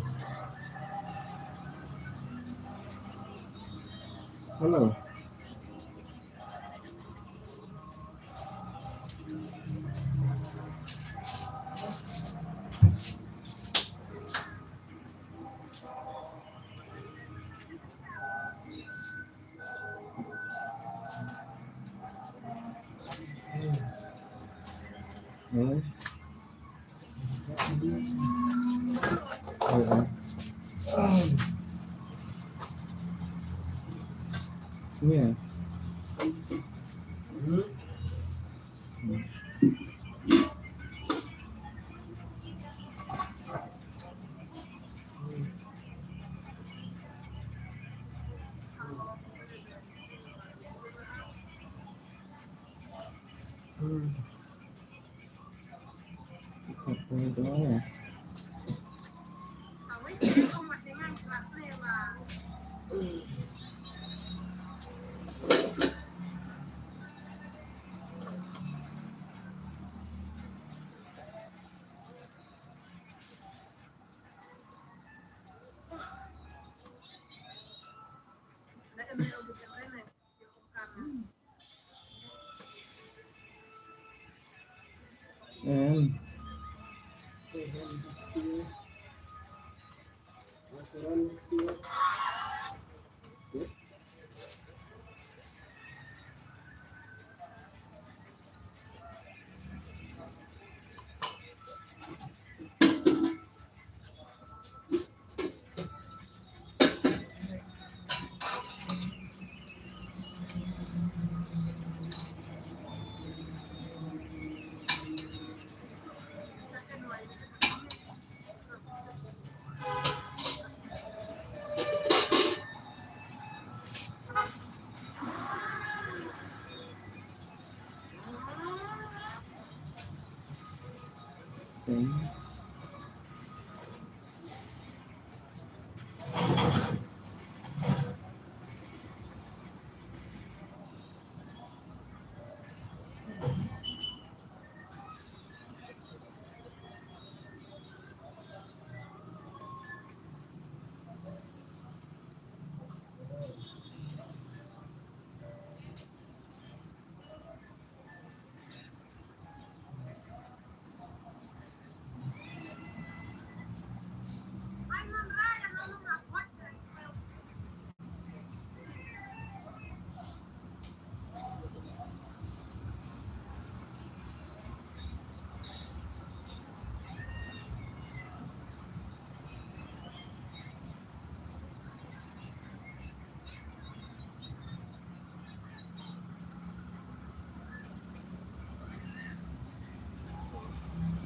Hello.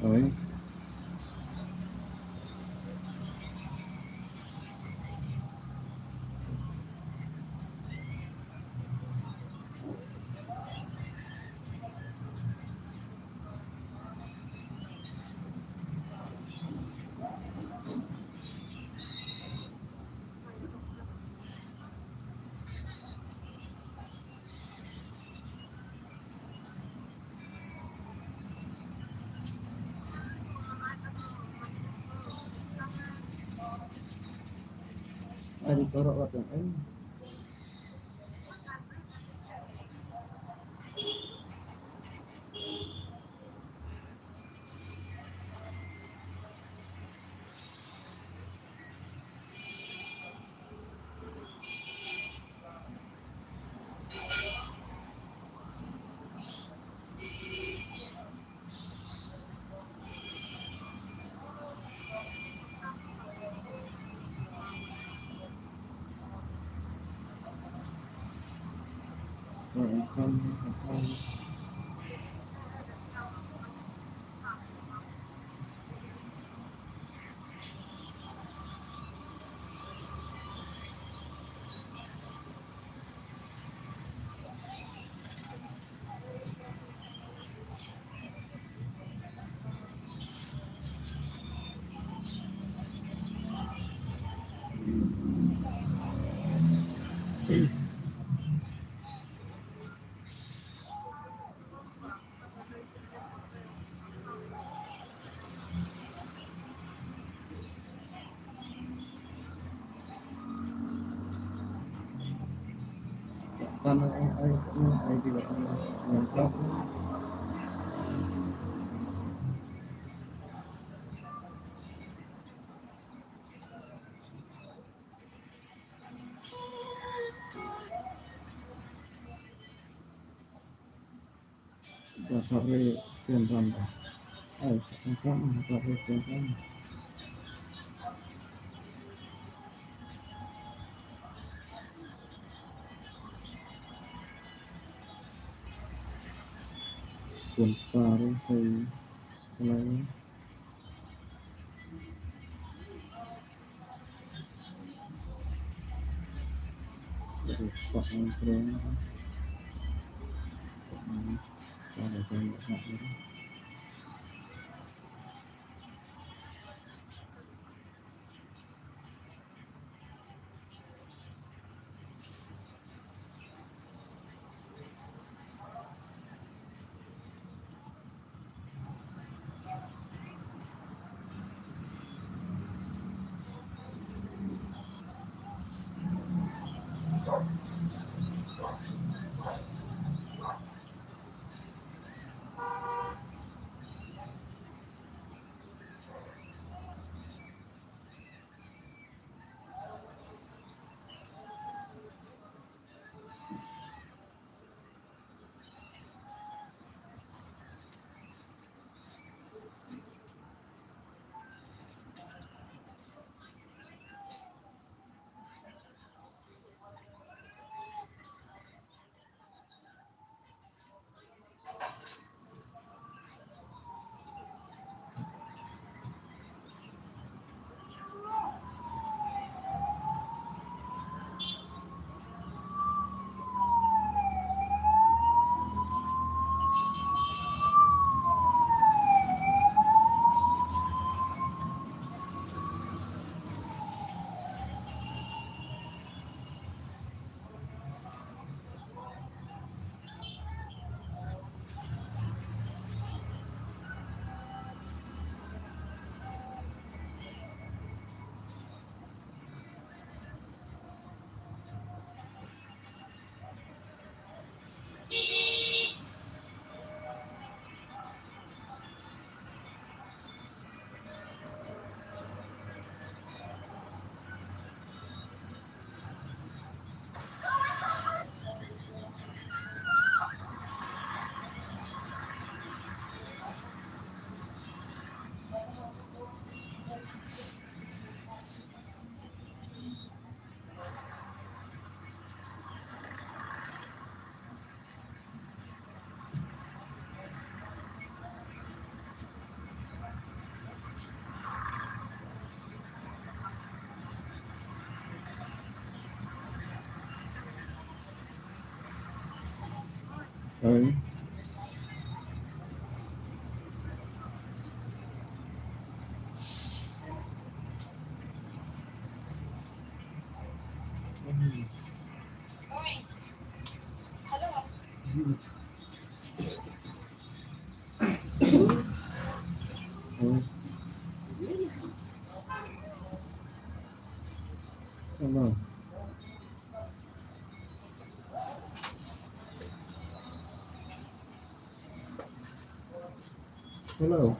Oi. Ari korok wat yang em. Hello. Hello.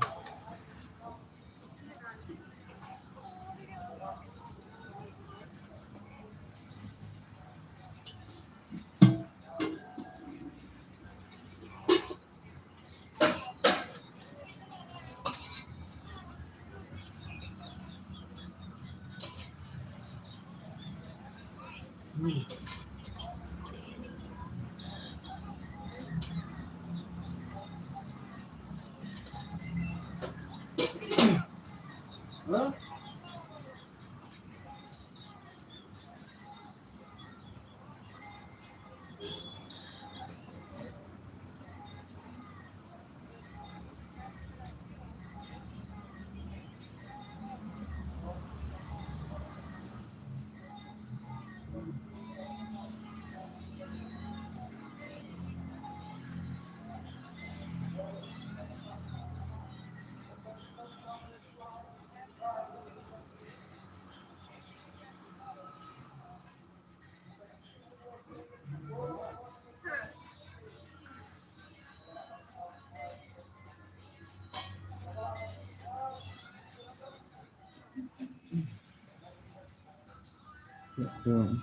Okay.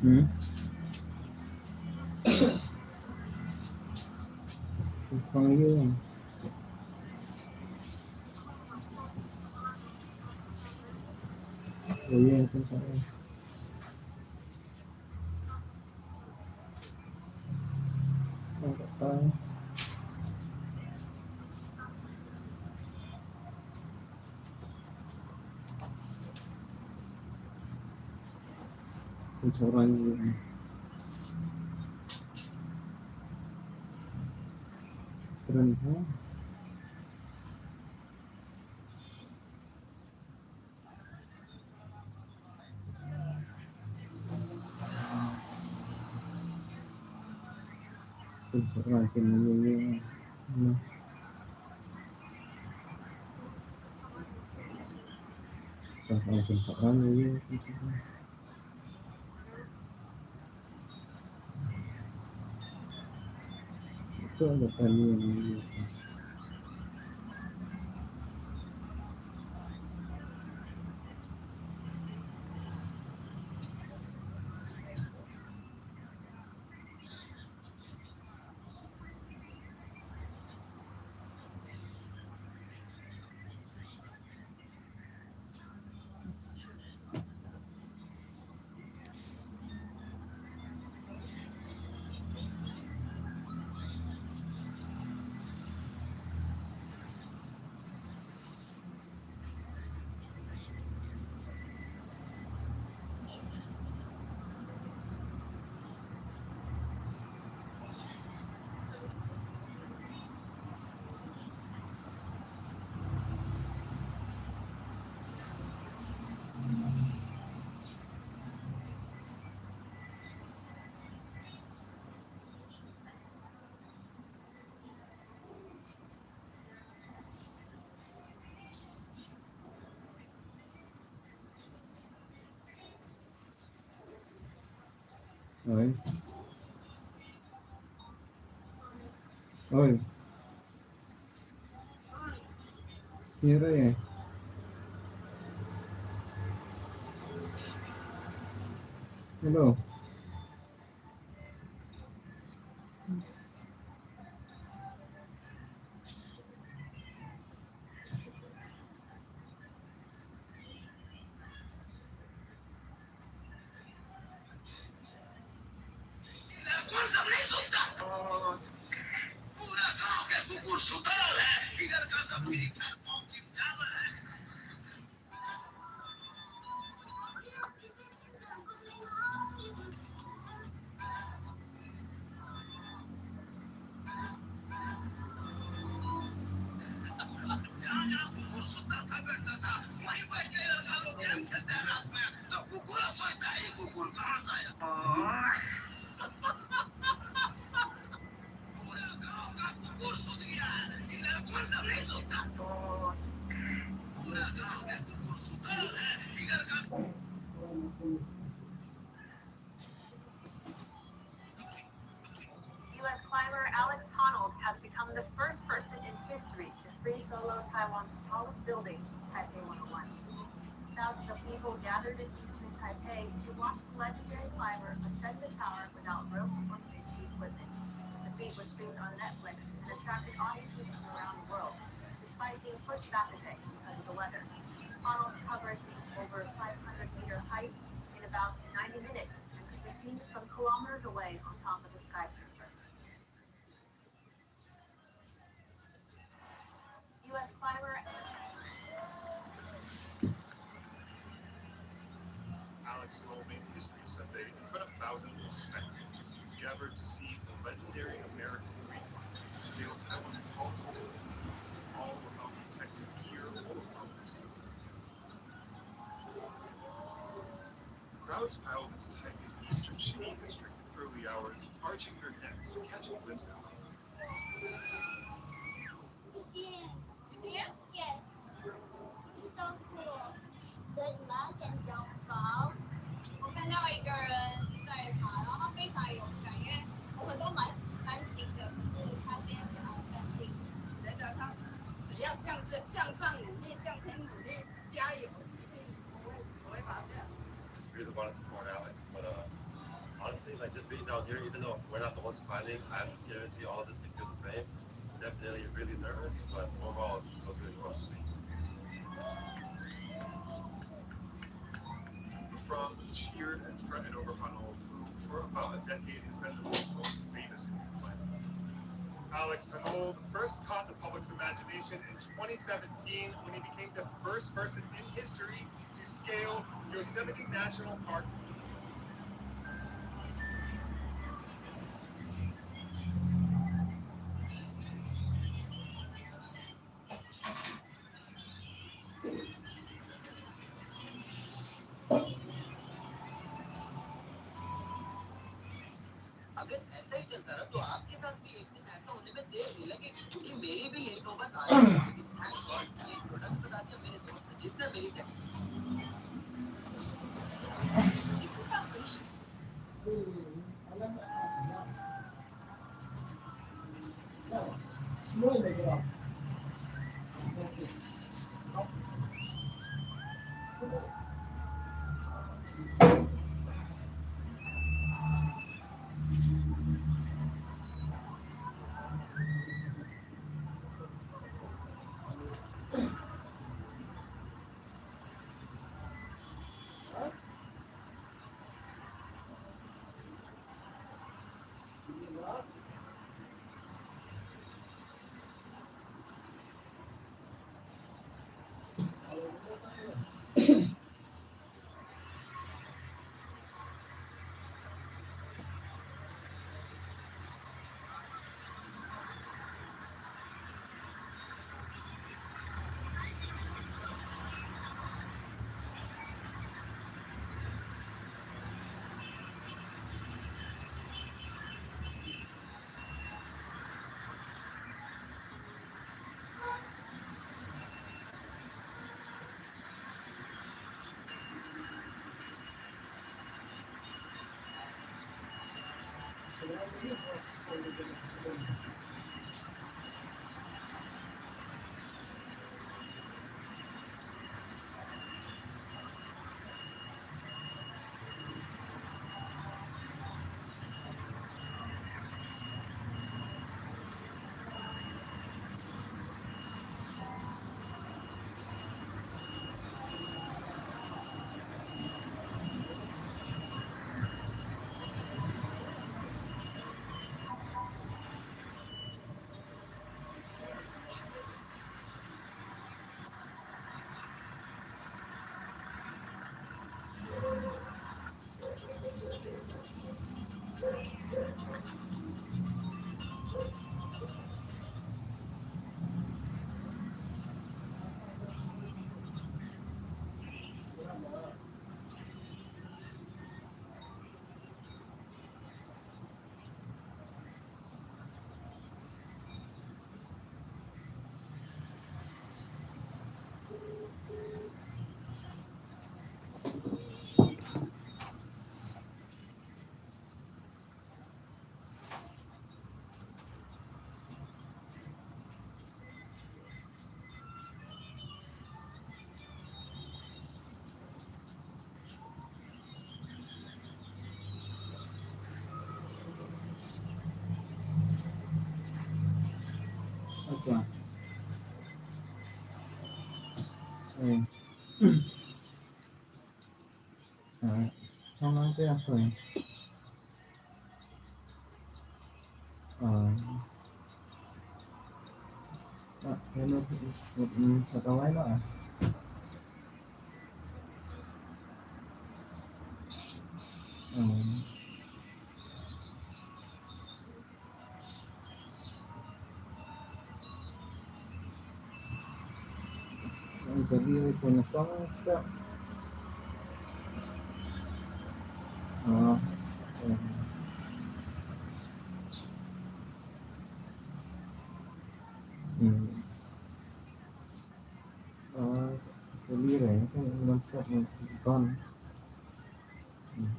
Hmm. Kong Yu. Oh, yeah, I think so. Oi. Oi. Sira ya. Hello. U S climber Alex Honnold has become the first person in history to free solo Taiwan's tallest building, Taipei one oh one. Thousands of people gathered in eastern Taipei to watch the legendary climber ascend the tower without ropes or safety equipment. The feat was streamed on Netflix and attracted audiences from around the world, despite being pushed back a day because of the weather. Hanault covered the over five hundred meter height in about ninety minutes and could be seen from kilometers away on top of the skyscraper. U S climber Alex Honnold made history Sunday in front of thousands of spectators who gathered to see the legendary American free climber scale Taiwan's tallest building, all without protective gear or ropes. Crowds piled into Taipei's eastern Shini district in the early hours, arching their necks to catch a glimpse of him. You see him? You see him? Yes. He's so cool. Good luck and don't fall. 我看到一个人在爬，然后他非常勇敢，因为我们都蛮担心的，可是他今天非常淡定。觉得他只要向这向上努力，向天努力，加油，一定不会不会发现。Really want to support Alex, but uh, honestly, like, just being down here, even though we're not the ones climbing, I guarantee all of us can feel the same. Definitely really nervous, but overall, it was really fun to see. From cheered and fretted over Honnold, who for about a decade has been the world's most famous climber. Alex Honnold first caught the public's imagination in twenty seventeen when he became the first person in history to scale Yosemite National Park. अगर ऐसा ही चलता रहा तो आपके साथ भी एक दिन ऐसा होने में देर नहीं लगेगी, क्योंकि मेरी भी यही नौबत आ रही है। लेकिन thank God ये प्रोडक्ट बता दिया मेरे दोस्त ने, जिसने मेरी टैक्सी Hmm. Ah, hang on, kaya ko. Ah. Ah, hello. Hmm, sa tawai na. Hmm. Ang gabi ay sa nakang sa. Ah, okay. Hmm. Ah, gabi rin. Ang nagsa ng ban. Hmm.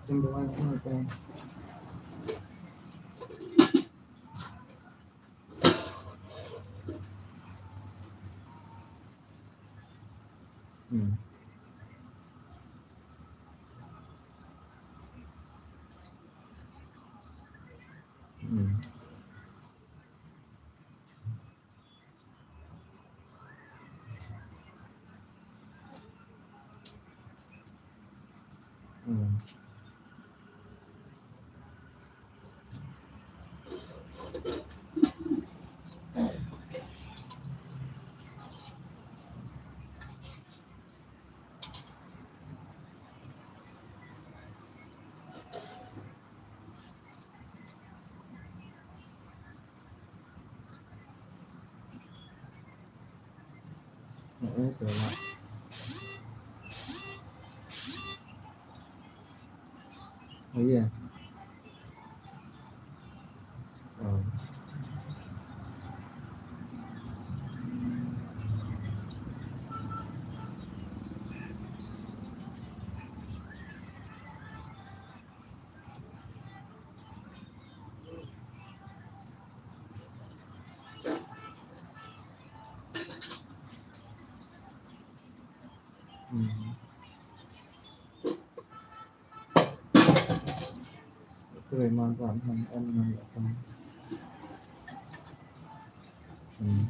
Ang gawa ng ban. Hmm. Hmm. Hmm. Oo, tama. Oh, yeah. Oh. Hmm. Trei man wan han en man wan. Hmm.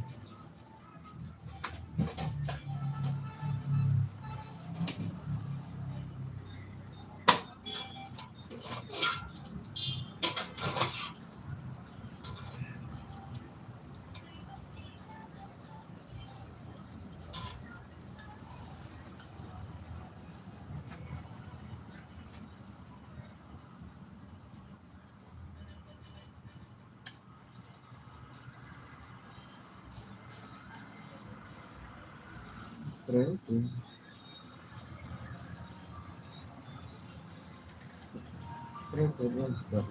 Trei tu. Trei tu dia sudah.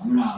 Stream.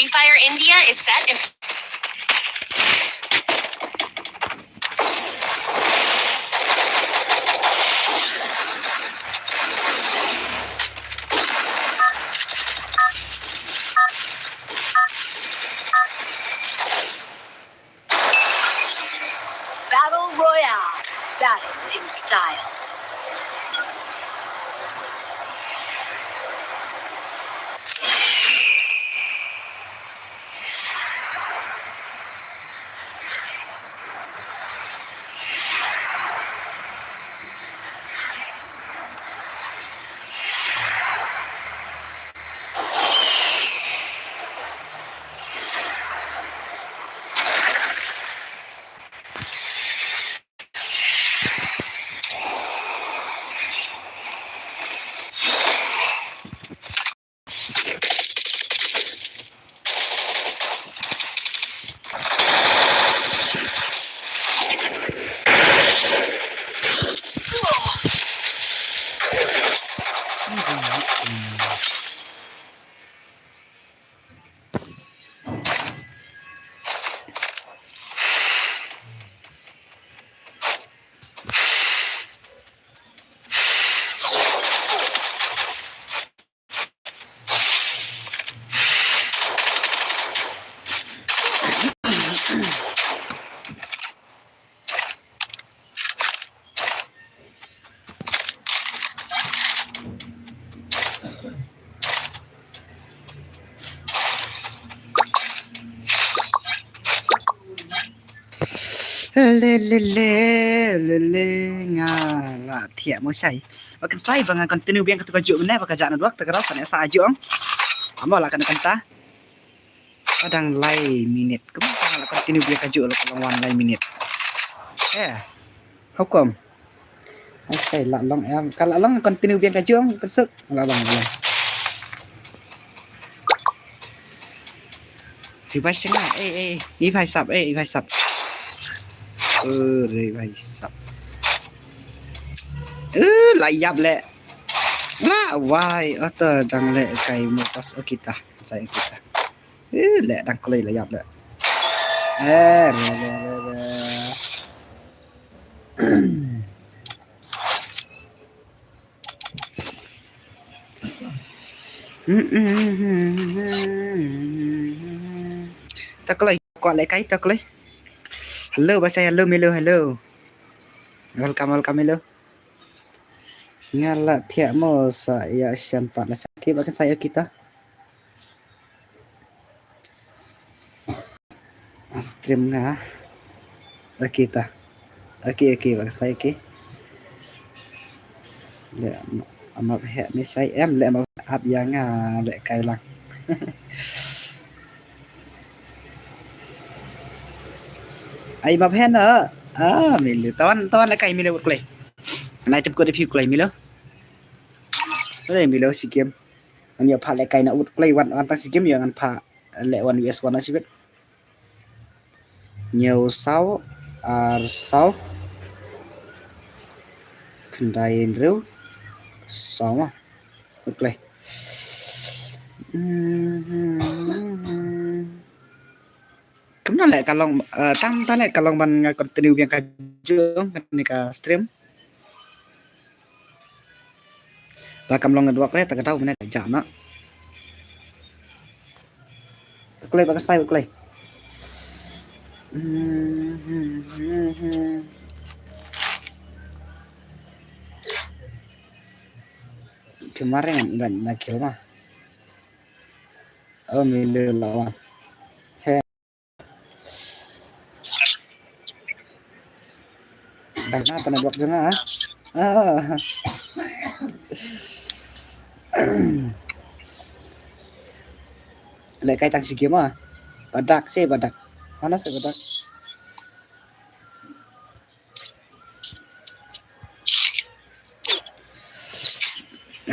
Free Fire India is set in Battle Royale. Battle in style. Le le le le le, nga la thiah mo shai. Ba kan sai ba nga continue biang katu ka juk ne ba ka jah na duak ta ka rau kan sa juk ong. Amo la kan kan ta. Ka dang lai minit. Kumta nga la continue biang ka juk la ka long wan lai minit. Eh. Hukum. Ai sai la long em. Ka la long continue biang ka juk ong. Pesuk. La long, la long. Revive sha nga. Eh, eh, eh. Revive sap, eh, revive sap. Eh, revive sap. Eh, la ïap le. La wai, oto dang le kai mo pas okita. Sai okita. Eh, le dang kloi la ïap le. Eh, re, re, re, re. Ta kloi, kwah le kai ta kloi. Hello, ba sai hello, Milo, hello. Welcome, welcome, Milo. Nga la thiah mo sa ïa shem pat la sa thiah ba kan sa ïa kita. Stream nga. Okay ta. Okay, okay, ba ka sai, okay. Le map heh ne shai em, le map ap ïa nga le kai lang. Ai map heh na. Ah, Milo. Tawan, tawan le kai Milo kloi. Nai tip ko de phi kloi Milo. Kloi Milo shi game. Ngan ïa pha le kai na ut kloi wan, wan tang shi game ïa ngan pha le wan U S wan na shi bet. Hynñiew saw, ar saw, khyndai hynriew saw ma. Ut kloi. Kumno le ka long, eh, tang tang le ka long ban nga continue biang ka jong kane ka stream. Ba kam long network re ta ka dau mane ka jam na. Ta kloi ba ka sai kloi. Kemarin ngan iban na kill ma. Oh, Milo lawan. He. Dang na ta network jong nga, ah. Ah. Le kai tang shi game ah. Badak se badak. Mana se badak.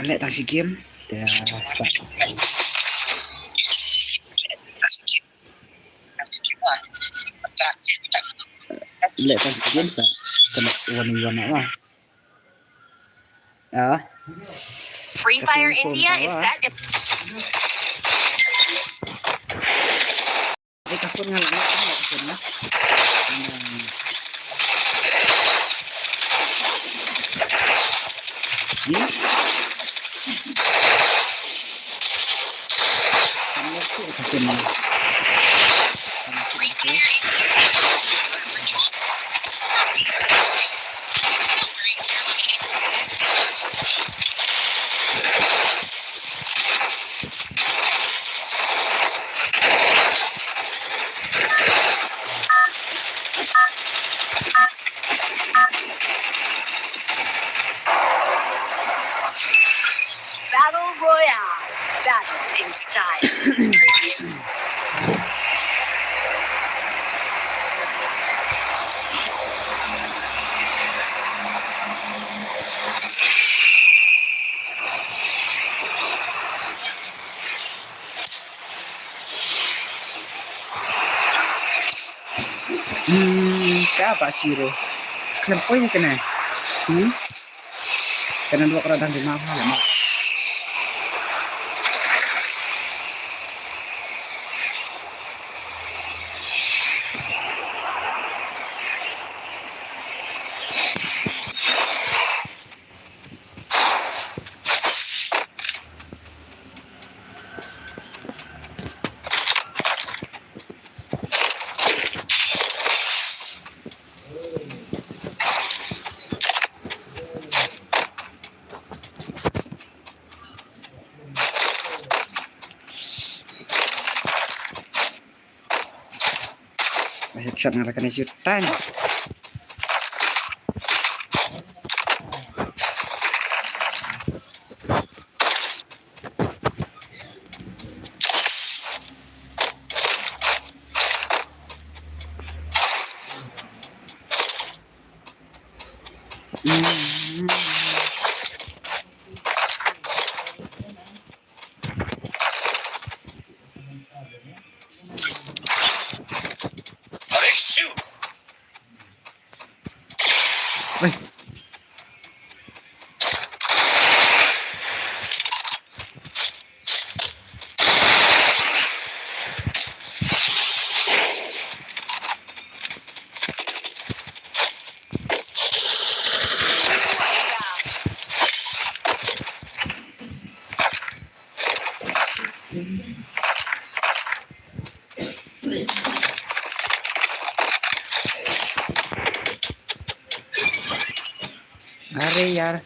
Le tang shi game. Te sa. Le tang shi game sa. Kena wan wan ma. Ah. Free Fire India is set. Battle Royale. Battle in style. Hmm, ka ba siro. Khlem poi ni kane. Hmm? Kane dua kra dang di ma ha ma. Headshot nga rakan headshot tang. अरे यार।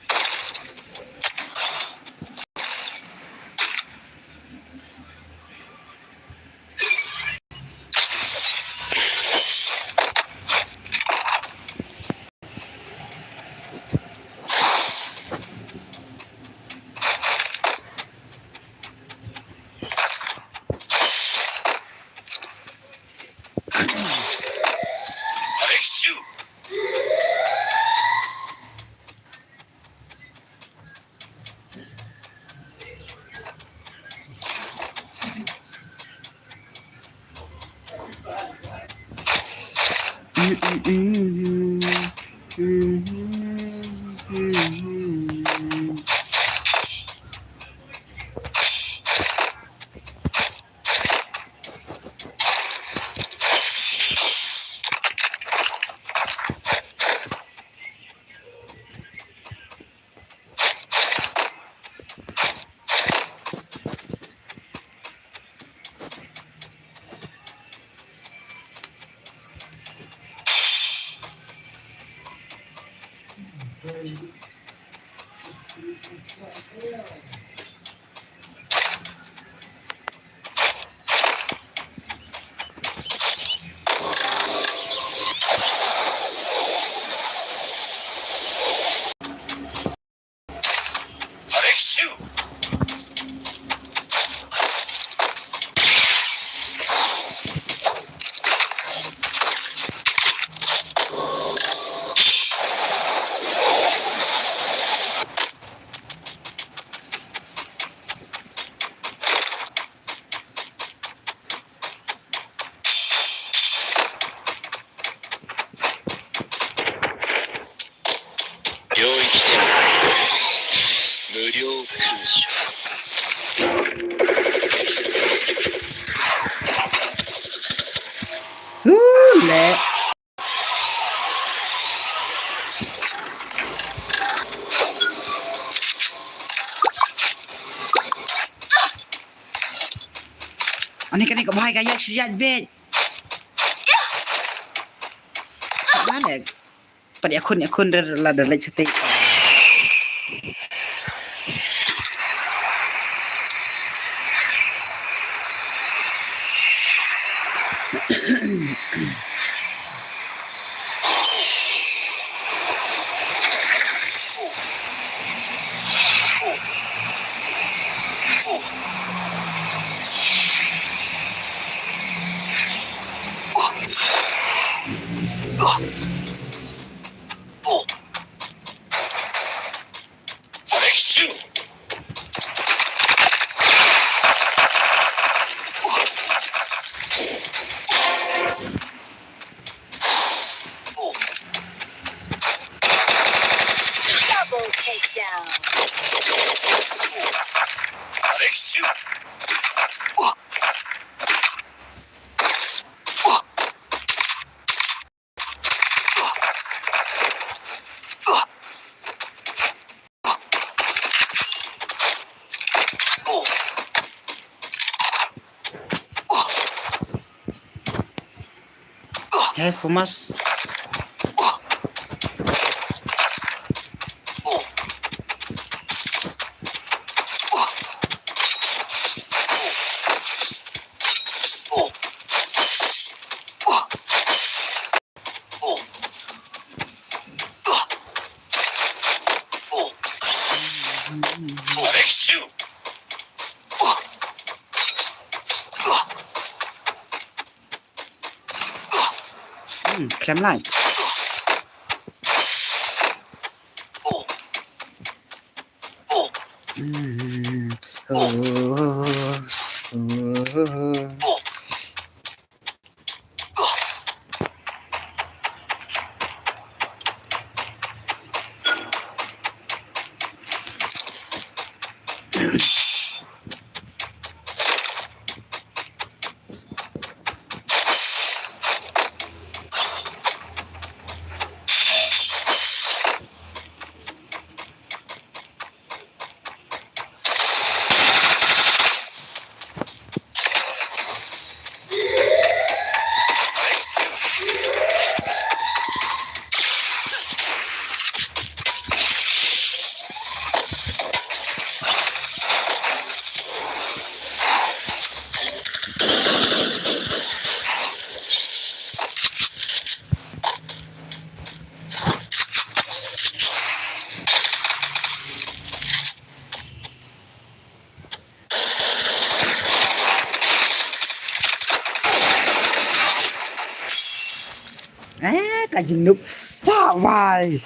Bhai ka ïaid shu ïaid beit. Mane. Pat ïakhun ïakhun rer la da leit shatei. Double takedown. Hey, Fumas. Hmm, klem lai. Hmm. Oh. Eh, ka jingngup. Wah, wai.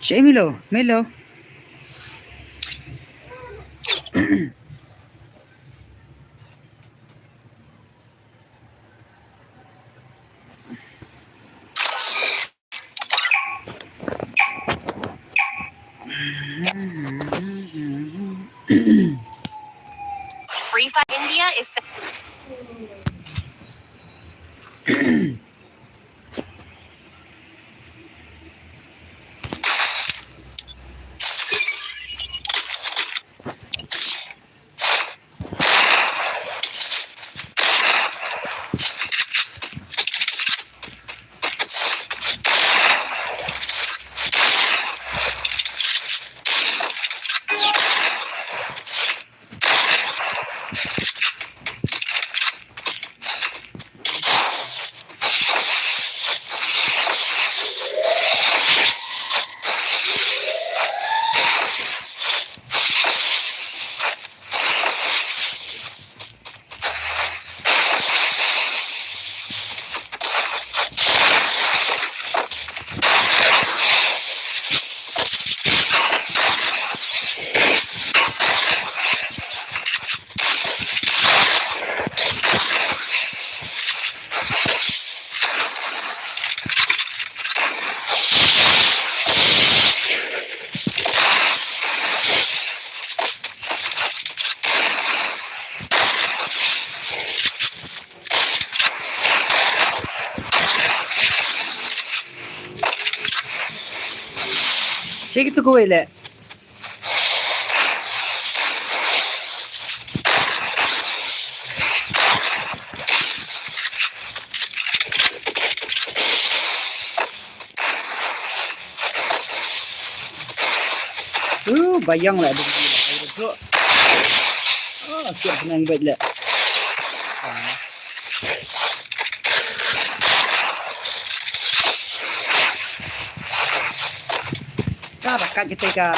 Shei Milo, Milo. Free Fire India is Check itu kau elak. Uh, bayang lah dum. Oh, siap senang baik lah. Ka ba ka kita ka.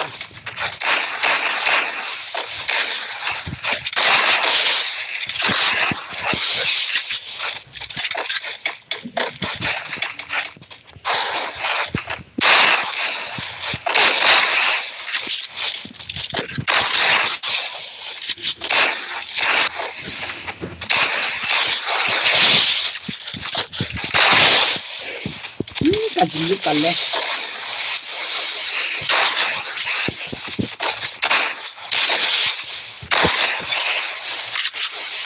Hmm, ka jingkut ka leh.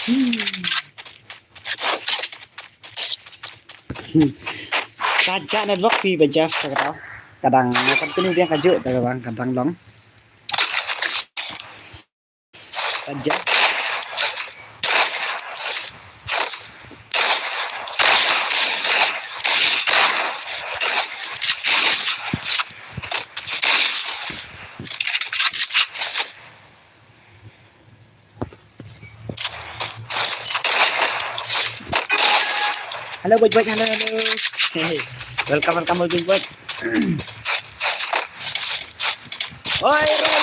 Hmm. Hmm. Ka jah network phi ba Jeff ka kata. Kadang nga continue biang ka juh ta ka bang kadang long. Ka jah. Hello, Boj Boj. Hello, hello. Hey, welcome, welcome, Boj Boj. Oi, oi, oi.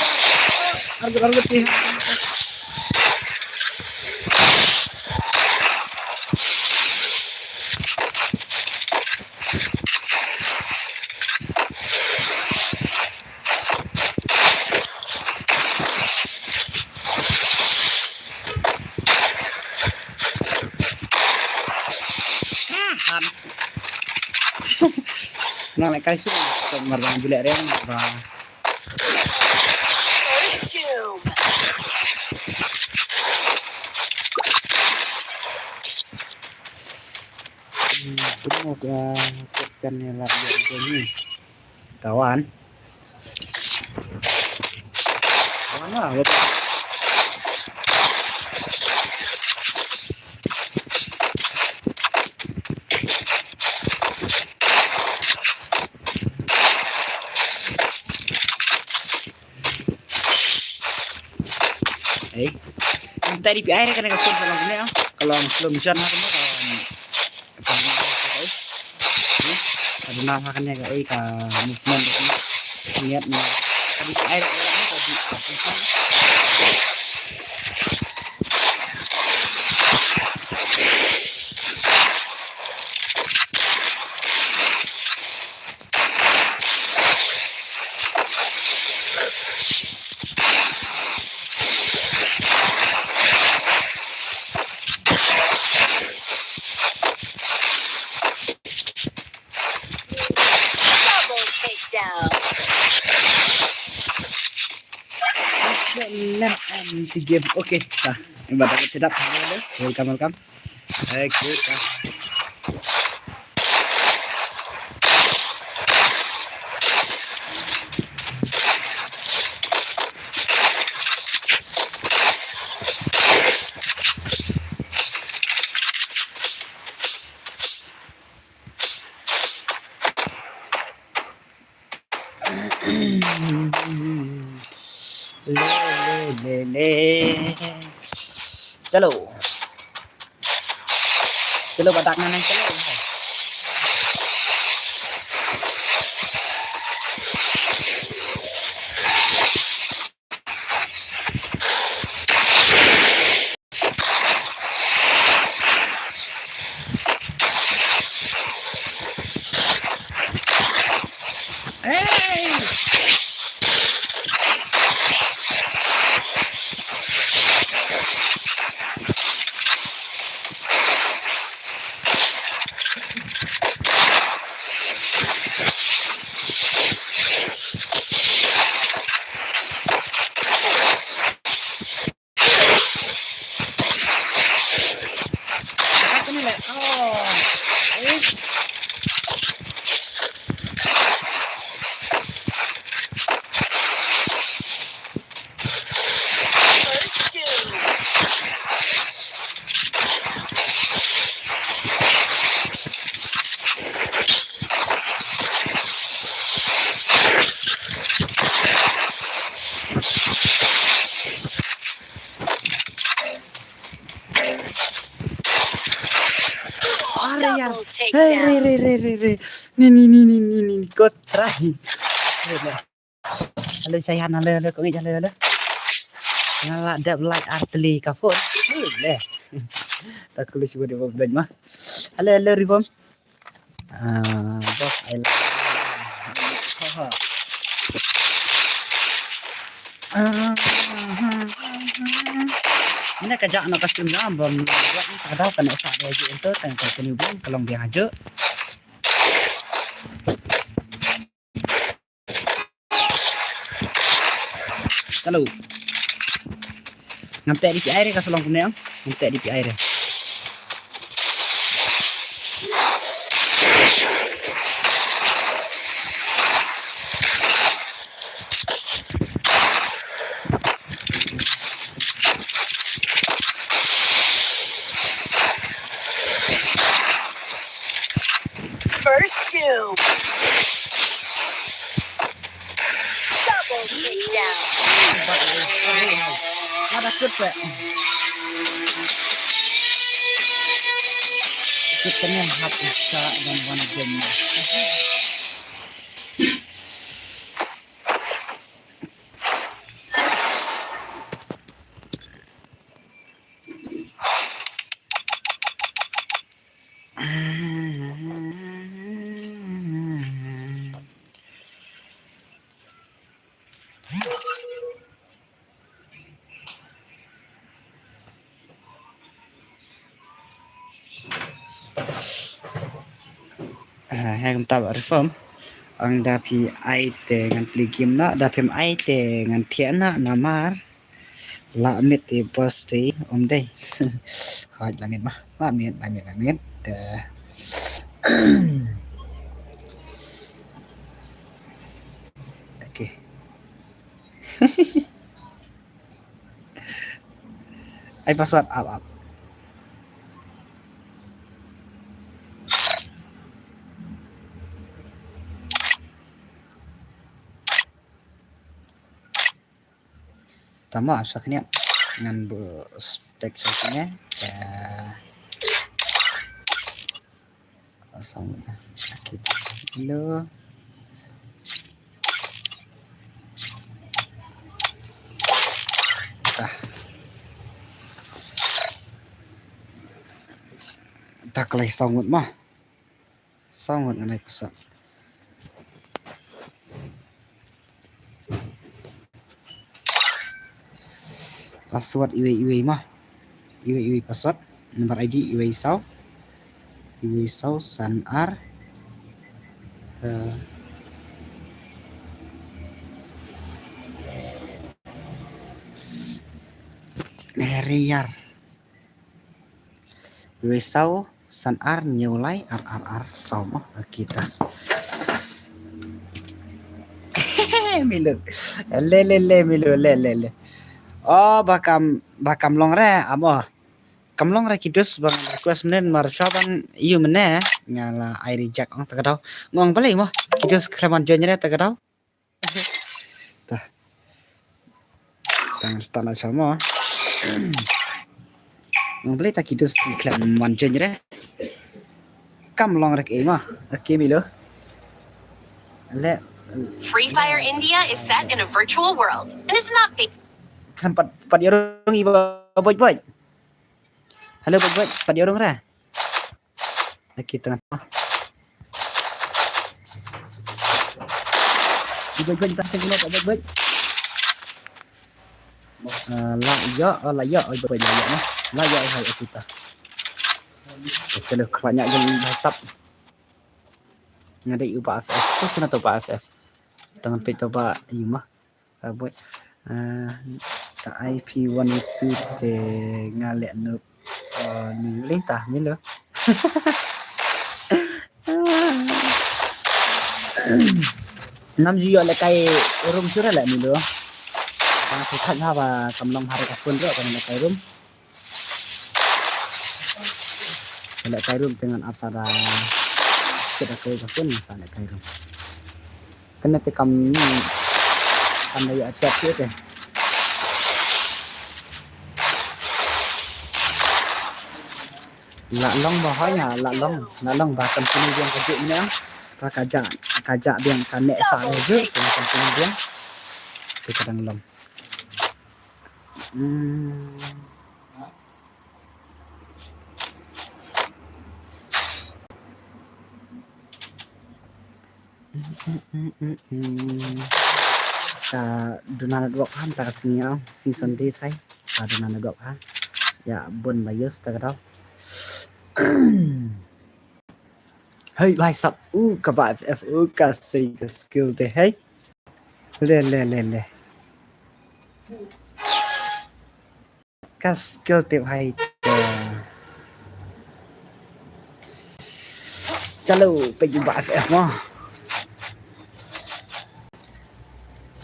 Harga, harga, harga. Nang leh kai sum, to mar bang julek reng ba. Hmm, kumno ka, kan ïa lah ïa ni. Kawan. Kawan lah, betul. Eh. Tadi pi ai kane ka phone ka long ne, ah. Ka long slow motion ha kane ka. Ka long ha kane ka, eh, ka movement ka. Niat ni. Tadi pi ai ka long tadi. Double takedown. Lem anti game. Okay, ta. Iba da sedap. Welcome, welcome. Okay, ta. Le, le, le, le. Chalo. Chalo, ba dak ngan chalo. Are yar. Double takedown. Hey, re, re, re, re, re. Ni, ni, ni. Ko try. Hello, Sayan, hello, hello, ko ngej, hello, hello. Nga la dep like arteli ka phone. Hello, le. Ta kuli sibu de bom ma. Hello, hello, Rivom. Ah, boss, I love you. Ah, ina ka jak no ka stream na bom. Ka daw ka ne sa de ju ento, tang ka ni bom, ka long dia ju. Hello. Ngam teh D P I re ka sa long kumne ang. Ngam teh D P I re. First two. Double takedown. Ada kut sa. Kut kene hap isa dan wan jem. Ah, ha kumta ba reform. Ang da phi ai te ngan play game na, da phim ai te ngan thiah na namar. La miet te boss te um dei. Haj la miet ma. La miet, la miet, la miet. Te. Okay. Ai password ap ap. Tama sa kanya ngan bu spek sa kanya. Ya. Asam. Hello. Tah. Tah, kalai saw ngut ma. Saw ngut ngan ai pasa. Password iwei iwei ma. Iwei iwei password. Number I D iwei saw. Iwei saw san ar. Eh, Eriar. Iwei saw san ar hynñiew lai ar ar ar saw mo. Kita. Milu. Le le le milu le le le. Oh, ba kam, ba kam long re amo. Kam long re ki dus ba ngan request mynne mar shuwa ban ïoh mynne nga la ai reject ong ta ka daw. Nga ong balei mo. Ki dus khlem wan join re ta ka daw. Ta. Tang start na shuwa mo. Nga ong balei ta ki dus khlem wan join re. Kam long re ki mo. Okay milu. Le. Free Fire India is set in a virtual world, and it's not fake. Khlem pat, pat ïarung i ba boj boj. Hello boj boj, pat ïarung re. Aki tang. I boj boj tang tang boj boj. Ah, la ïa, oh, la ïa, oh, boj boj la ïa, no. La ïa, hai, aki ta. Chalo, khwa nya jong ba sap. Nga dei u ba F F. Tu sna to ba F F. Tangan peit to ba i ma. Ah, boj. Ah, ta I P one eight two te nga leh nup. Ah, ni leng ta, ni lo. Nam ju ïoh lehkai room shuh re leh ni lo. Tang shu thait ha ba kam long ha re ka phone ro, kam lehkai room. Leh kai room te ngan ap sa da. Kit da kawei ka phone sa leh kai room. Kane te kam ni, kam da ïa chat shuh te. La long ba hoi nga, la long, la long ba kam kini biang ka juk ne. Ba ka ja, ka ja biang ka ne sa ne juk, kam kini biang. Te ka dang long. Hmm. Ta duna network han ta ka sngi, sngi Sunday trai. Ta duna network han. Ïa bun ba use ta ka daw. Hey, bhai sab, u ka ba F F, u ka sei ka skill te, hey. Le, le, le, le. Ka skill te bhai te. Chalo, peit u ba F F mo.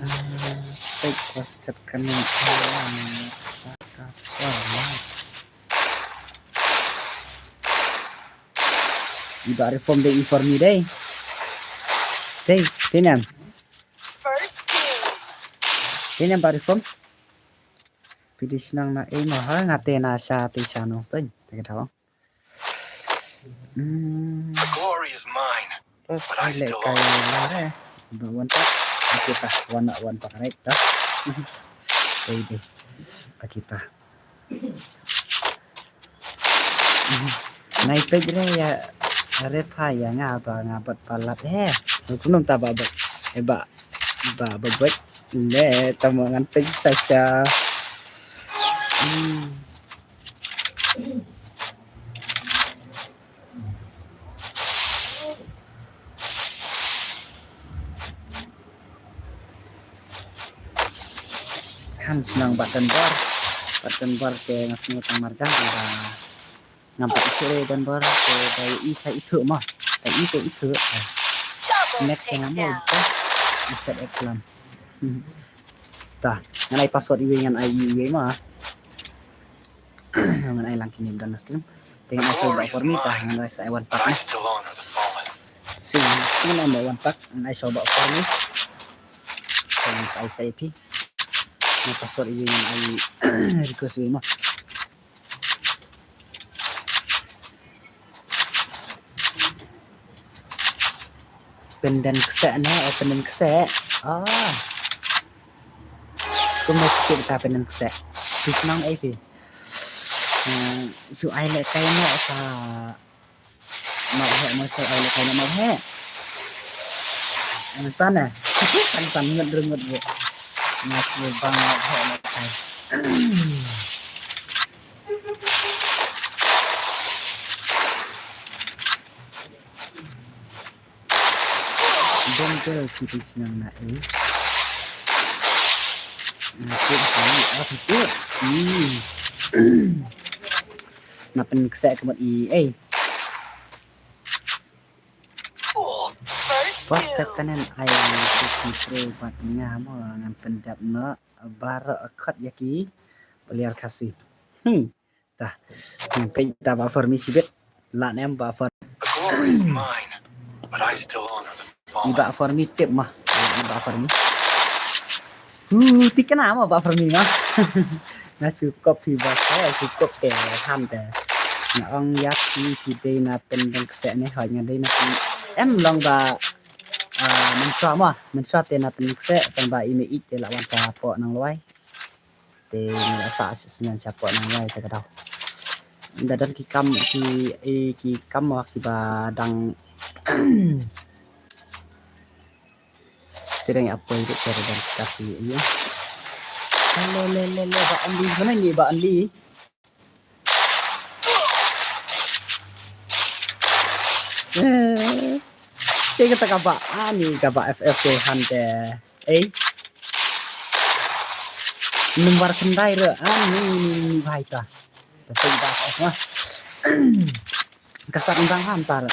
Ah, peit ko set ka ne. I ba reform dei i for me dei. Dei, dei nam. First kill. Dei nam ba reform. Phi dei shnong na ei mo ha nga te na sha te sha Nongstoiñ. Te ka daw. Hmm. The glory is mine. Pas ai leh kai la re. Ba wan pak. Aki ta, wan na wan pak right ta. Dei dei. Aki ta. Nai peit re ïa re pha ïa nga ba nga bat palat he. Kumno ta ba bat. Eh ba, ba bat bat. Le ta mo ngan peit sa sa. Hmm. Han shnong ba Denver. Ba Denver te nga sngew tang marjan ba ngam pat ithuh re Denver te ba i ka ithuh ma. Ba i ka ithuh. Next yang mo best is set excellent. Ta, ngan ai password iwei ngan ai iwei ma. Ngan ai lang kine ba don na stream. Te ngan ai shuwa ba for me ta, ngan ai sa ai one pack na. Sing, sing ngan ai one pack, ngan ai shuwa ba for me. Te ngan sa ai sa ai phi. Ngan password iwei ngan ai request iwei ma. Pynden kseh ne, oh pynden kseh. Ah. Kumno phi tip ta pynden kseh. Phi shnong ei phi. Eh, shu ai lehkai noh ta. Map heh mo shu ai lehkai noh map heh. Ang tan eh. Tang san ngut ru ngut bu. Nga shu bang map heh lehkai. Dong ke ki tu snang na eh. Na tu hi ah tu. Hmm. Na pynkseh ka mut i eh. First Pos kill. Tep kanen ai ki pro bad nga mo ngan pyndep noh baroh khot ïa ki player Khasi. Hmm. Tah. Ngan peit ta ba for mi sibit. Lah nem ba for. The glory is mine, but I still honor the fallen. I ba for mi tip mah. I ba for mi. Uh, ti kena mo ba for mi mah. Nga sukop hi ba sa sukop te han te. Nga ong ïa phi phi dei na pyndeng kseh ne hoi nga dei na pyn-, em long ba, ah, mynshuwa mo. Mynshuwa te na pyndeng kseh tang ba i me i te la wan sa po nang lwai. Te nga la sa shisien sa po nang lwai te ka dau. Da don ki kam ki, eh, ki kam mo ki ba dang Te dang ïa poi beit te dang kita ki ïa. Hello le le le ba Andy, mana ni ba Andy? Eh, si kata ka ba ani ka ba F F te han te. Eh. Number kendai re ani ni ni bai ta. Tapi ba F F mah. Ka sak ndang han ta re.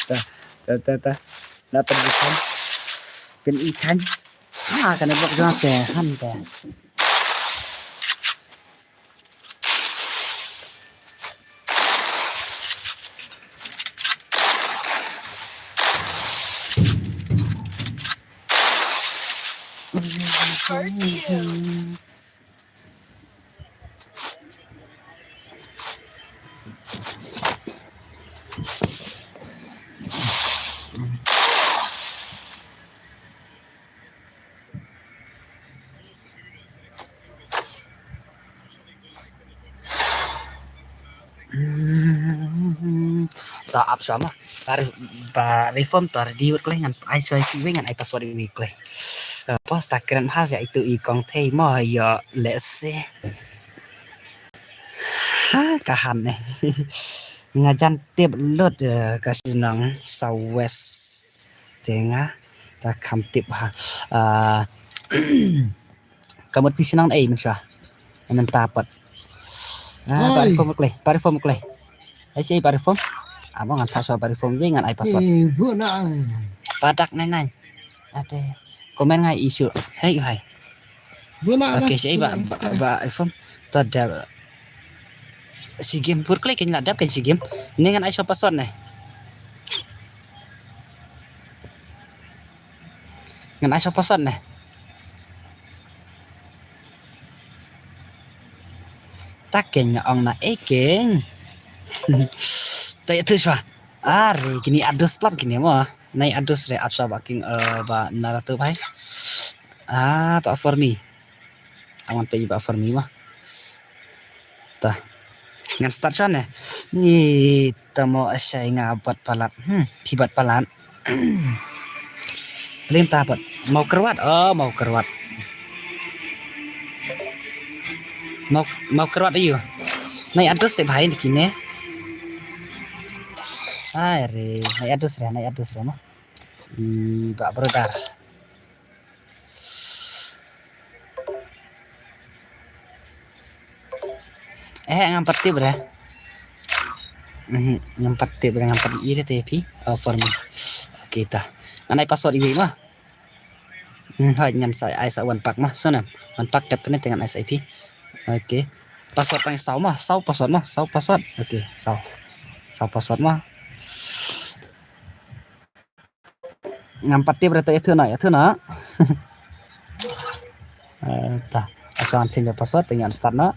Ta, ta, ta, ta. Na pyn i khan. Pyn i khan. Ha, kane bok jong te, han te. First kill. Hmm, ta ap shuwa ma. Ba re-, ba reform ta ready wut kloi ngan ai shuwa ïa ki wei ngan ai password ïa ki wei kloi. Eh, pos ta kren ha ïa itu i kong thei mo ïa lehse. Ha, ka han ne. Nga jan tip lut, eh, ka shnong South West. Te nga ta kham tip ha. Ah, ka mut phi shnong ei mynshuwa. Mynta pat. Ah, ba reform kloi, ba reform kloi. Ai shi ba reform. Amo ngan phah shuwa ba reform wei ngan ai password. Eh, bu na. Padak nai nai. Ate. Comment ngai issue. Hei hai. Bu na. Okay, shi ba, ba, ba reform. Ta da. Si game pur kloi kin la dap kan si game. Ni ngan ai shuwa password ne. Ngan ai shuwa password ne. Ta keng nga ong na e keng. Ta ïa tu shuwa. Are kini adus plat kini mo. Nai adus re ap shuwa ba king, eh, ba nara tu bai. Ah, ba for me. Awan pe ba for me ma. Ta. Ngan start shuwa ne. Ni tamo ashai nga bat palat. Hmm, phi bat palat. Lim ta bat. Mau kerwat. Oh, mau kerwat. Mau, mau kerwat ayu. Nai adus se bhai ni kine. Ai re, nai adus re, nai adus re ma. I ba brother. Eh, ngam pat tip re. Mhm, ngam pat tip re, ngam pat i re te phi. Oh, for me. Okay ta. Ngan ai password iwi ma. Hmm, hai ngan sa ai sa one pack ma. So na. One pack tep kane te ngan ai sa i phi. Okay. Password tang saw ma, saw password ma, saw password. Okay, saw. Saw password ma. Ngam pat tip re ta ïathuh na, ïathuh na. Eh, ta. Asal change password, te ngan start na.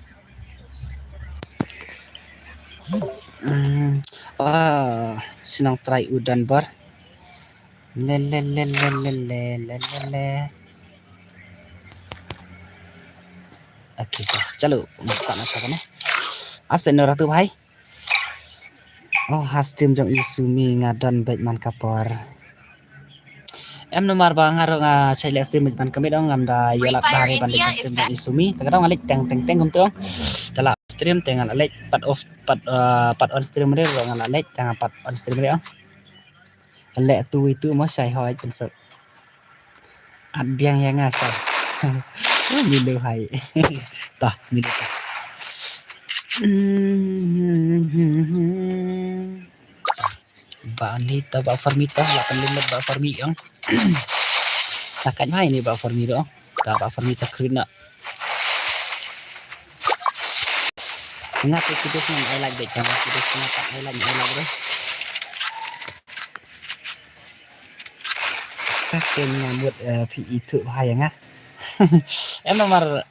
Hmm. Ah, shnong trai u Dunbar. Le, le, le. Okay, ta. Chalo, ngan start na sha kane. Absent no ratu bhai. Oh, ha stream jong i Sumi nga don beit man ka por. Em, namar ba nga ruh nga shait leh stream beit man ka miet ong, ngam da ïoh lad bha re ban leit ha stream jong i Sumi. Ta ka daw nga leit teng teng teng kumtu ong. Te la stream te nga la leit pat off pat, uh, pat on stream re ruh nga la leit tang pat on stream re ong. Leh tu itu mo shai hoi pensel. At biang ïa nga sa. Milu hai. Tah, milu tah. Ba ni ta ba farmi ta la kan limit ba farmi ong. Ta kan mai ni ba farmi ong. Ta ba farmi ta krin na. Nga te kidus ngan ai like deh, nga kidus ngan ai like, ai like deh. Ka ken nga mut, eh, phi ithuh bha ïa nga. Em namar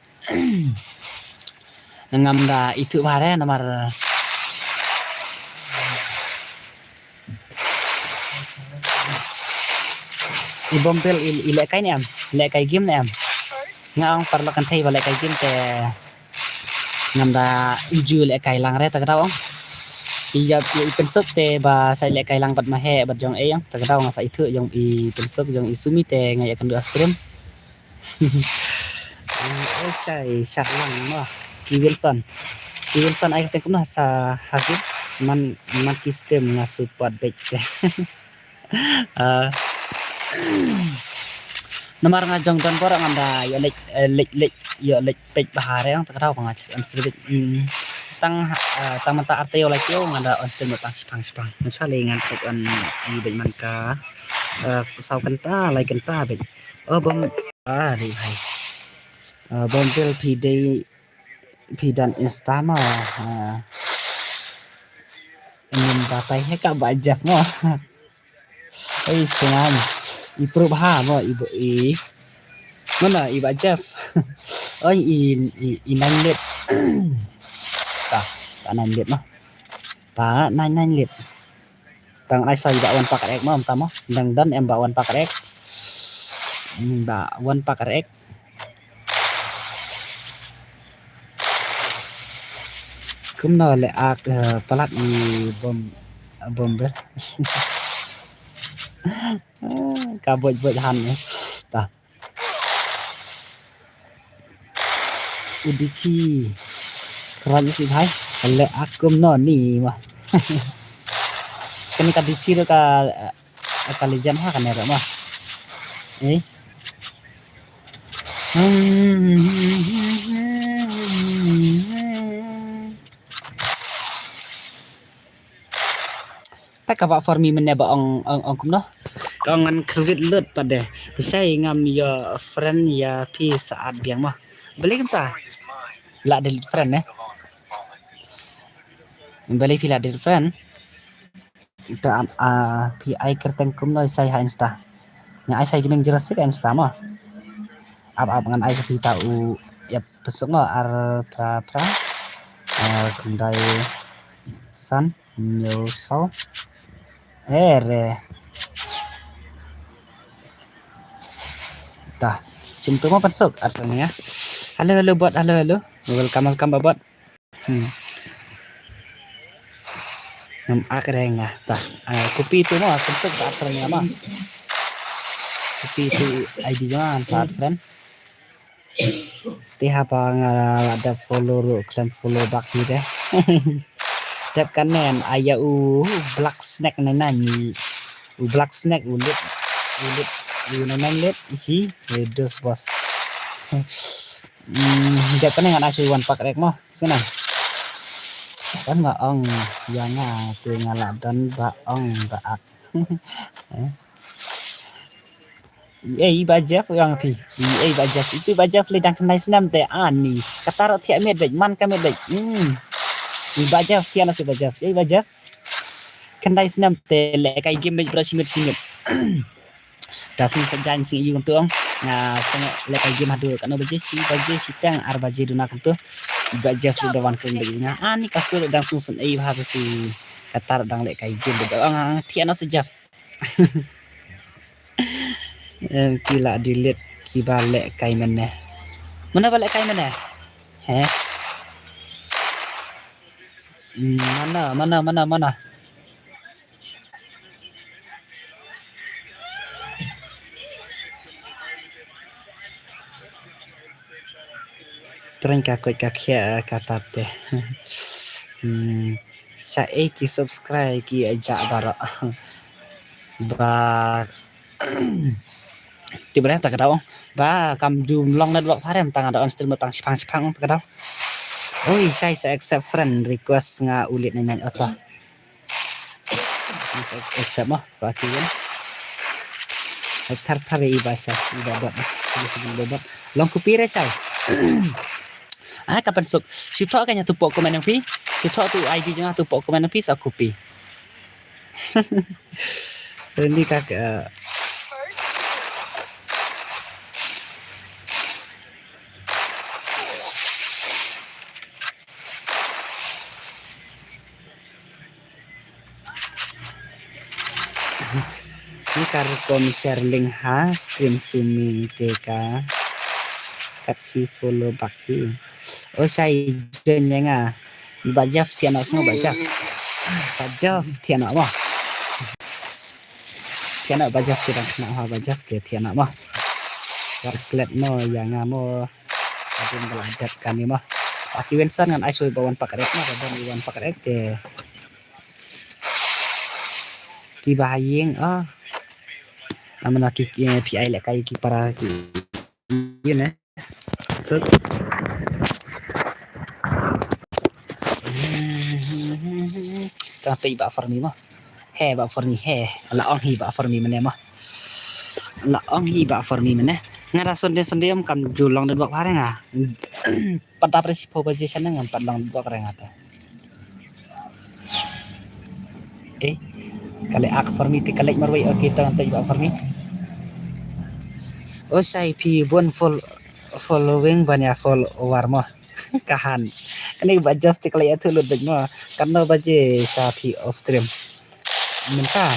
ngam da ithuh bha re namar i Bom Bill i, i lehkai ne em? Lehkai game ne em? Nga ong paralok kan thei ba lehkai game te ngam da ju lehkai lang re ta ka daw ong. I ïa i pynsuk te ba sa lehkai lang bad ma he bad jong e ong ta ka daw nga sa ithuh jong i pynsuk jong i Sumi te nga ïa kynduh ha stream. Ai sai sat lang mo. Ki Wilson. Ki Wilson ai kata kumno sa hagit man man ki stream nga support beit. Ah. Namar nga jong don bor ngam da ïoh leit, eh, leit, leit, ïoh leit peit bha re ong ta ka daw ba nga check on stream beit. Hmm. Tang, eh, tang mynta ar taïew lai taïew nga da on stream tang shipang shipang. Nga shu leh ngan check on i beit man ka, eh, saw kynta lai kynta beit. Oh, Bom, ah, ri bhai. Ah, Bom Bill phi dei phi don Insta mo. Ah. Ngim batai he ka ba Jeff mo. Ei, sngam. I proof ha mo i bo i. Mana i ba Jeff. Oi i, i, i nine lit. Ta, ta nine lit mo. Ta nine nine lit. Tang ai sa i ba wan pak ek mo, ta mo. Dang don em ba wan pak ek. Ba wan pak ek. Kumno le ak, eh, palat i Bom, Bom Bill. Ka boj boj han ne. Ta. U D C. Kran isi bhai. Le ak kumno ni ma. Kani ka D C ruh ka, eh, ka legend ha kane ruh ma. Eh. Ta ka ba for me mynne ba ong, ong, ong kumno. Ka ong ngan kyrwit lut pat de. Sai ngam ïoh friend ïa phi sa at biang ma. Balei kumta? La delete friend eh. Balei phi la delete friend? Ta, ah, phi ai kyrteng kumno sai ha Insta. Nga ai sai Gaming Jurassic ha Insta ma. Ap ap ngan ai phi ta u ïap pesuk ma ar pra pra. Ah, khyndai san hynñiew saw. Eh, re. Ta. Shim tu ma pesuk at ne ya. Hello, hello, bot. Hello, hello. Welcome, welcome, bot. Hmm. Ngam ak re nga ta. Ah, copy tu ma, kyntuk ta ak re nga ma. Copy tu I D jong nga sa friend. Te haba nga la dep follow ruh, khlem follow back hi de. Dep kane ai ïa u Black Snake ne na ni. U Black Snake u lit, u lit, u ne na lit, isi, eh, dos bos. Hmm, dep kane ngan ai shu wan pak rek mo. Sngewbha. Kan nga ong ïa nga te nga la don ba ong ba ak. Eh. Ei ba Jeff ong phi. Ei ba Jeff. Itu ba Jeff le dang khyndai snem te ani. Kata ruh thiah miet beit, man ka miet beit. Hmm. Ei ba Jeff thiah na si ba Jeff. Ei ba Jeff. Khyndai snem te lehkai game beit bro, shi miet shi miet. Da sing sa jan sing yu kumtu ong. Nga seng lehkai game haduh katno baje, shi baje, shiteng, ar baje duna kumtu. Ba Jeff ruh da wan kren beit nga. Ani ka sur dang sung sen ei bha ka si. Kata ruh dang lehkai game beit ong, ang thiah na si Jeff. Em, ki la delete ki ba lehkai mynne. Mano ba lehkai mynne? He? Hmm, mano, mano, mano, mano? Tren ka koit ka khiah ka tat te. Hmm. Sa ei ki subscribe ki ajak baroh. Ba ti bren ta ka daw. Ba kam ju long network pharem tang da on stream tang shipang shipang ta ka daw. Oi, sai sa accept friend request nga ulit nai nai oto. Accept mo, ba ki yen. Thar thar i ba sa, i ba bot. Long kupi re sai. Ah, kapan suk. Sito kan ya tu pok komen yang pi. Sito tu I D jeng tu pok komen yang pi sa kupi. Rendi ka, eh, ni ka rukom share link ha stream sumi te ka kat si follow back hi. O sai jen nga. Ba Jeff tiano sngo ba Jeff. Ba Jeff tiano mo. Tiano ba Jeff tiano na ha ba Jeff tiano mo. War klet mo ya nga mo. Adin bala adat kani mo. Aki Wenson ngan ai soi ba wan pakrek mo ba wan pakrek te. Ki ba haying ah. Amana ki, eh, P I le kai ki para ki. Yun eh. So, tang tei ba for me mo. He ba for me he. La ong hi ba for me mane mo. La ong hi ba for me mane. Nga da Sunday Sunday em kam ju long de bak pare nga. Pat da pre si po baje sana ngam pat long bak re nga ta. Eh, kale ak for me ti kale marwei. Okay, tang tei ba for me. O sai pi bon fol-, following ban ya follower mo. Kahan. Kane ba Jeff ti kale atu lut bek mo. Kano baje sa pi off stream. Minta.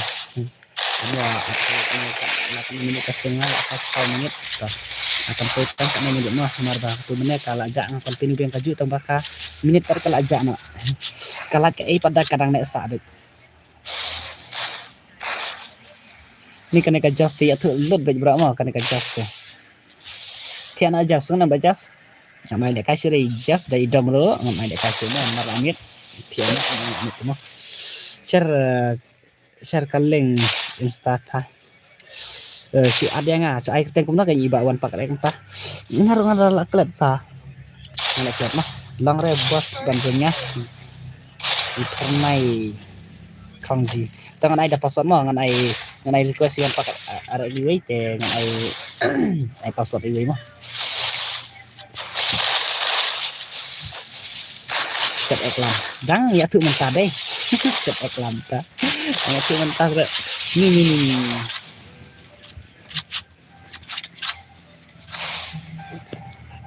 Kano, la kano minit ka steng la ka saw minit. Akan poi tang kano minit mo. Mar ba tu minit ka la jak nga continue biang ka ju tang ba ka minit ka la jak no. Ka la ka ei pada kadang ne sa bek. Ni kane ka Jeff ti ya tu lut bek bra mo kane ka Jeff ti. Tiana Jeff sung na ba Jeff. Ngamai de kasi re Jeff da idom ro, ngamai de kasi mo mar amit. Tiana ngamai amit mo. Share, eh, share ka link Insta ta. Eh, si adia nga, si ai keteng kumno ka ngi ba wan pak rek ta. Ngar ngar la klet ta. Ngar la klet ma. Long re boss ban jeng nga. I pernai kong ji. Ta ngan ai da password mo, ngan ai, ngan ai request wan pak, eh, ara iwei te ngan ai, ai password iwei mo. Set eklam. Dang ya tu mentah deh. Set eklam ta. Ya tu mentah re. Ni, ni, ni, ni.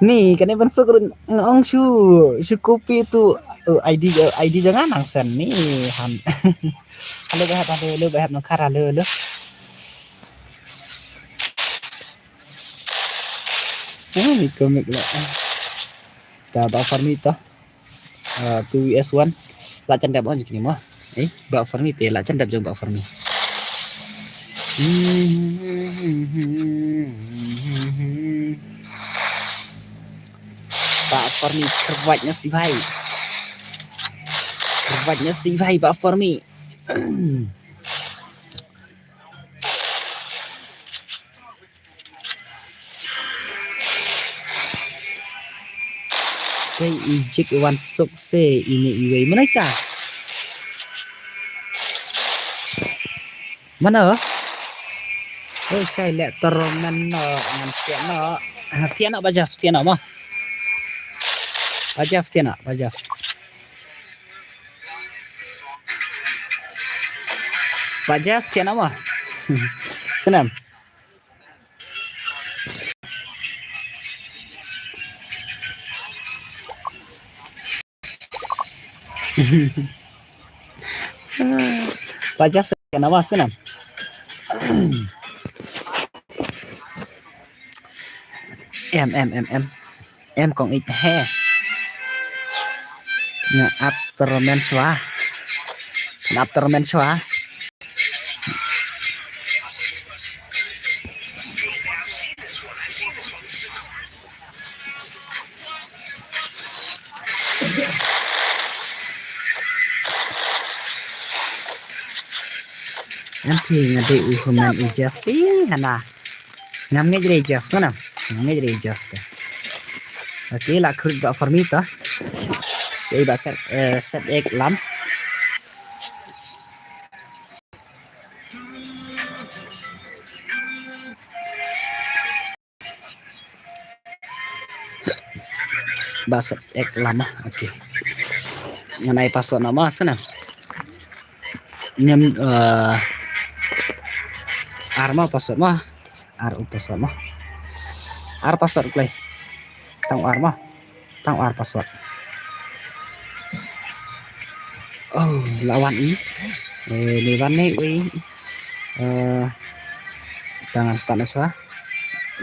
Ni, kane ban suk run ngong shu, shu copy tu, eh, I D, eh, I D jangan nang sen ni, han. Halo, behat, halo, halo, behat, nukar, halo, halo. Oh, ni komik lah. Ta ba for me ta. Ah, two V S one. La chan dap on jikini mo. Eh, ba for me te la chan dap jong ba for me. Ba for me kerwat nya si bhai. Kerwat nya si bhai ba for me. Te i jik wan suk se ini iwei mana ka. Mana? Oi, sai le tormen no ngan tiano. Ha, tiano bajaf, tiano mo. Bajaf, tiano, bajaf. Bajaf, tiano mo. Senam. Pajak sa na wa sunam. Em, em, em, em. Em kong ik he. Nga ap termen swa. Nga ap termen swa. Em phi nga dei u human i Jeff phi hana. Ngam ngeit re Jeff sana. Ngam ngeit re Jeff te. Okay, la khrut ba for me to. Sei ba set, eh, set ek lam. Ba set ek lama. Okay. Ngan ai password nama sana. Niam, eh, ar ma password ma. Ar u password ma. Ar password klei. Tang ar ma. Tang ar password. Oh, la wan i. Eh, ni wan ni wi. Eh, tang start na swa.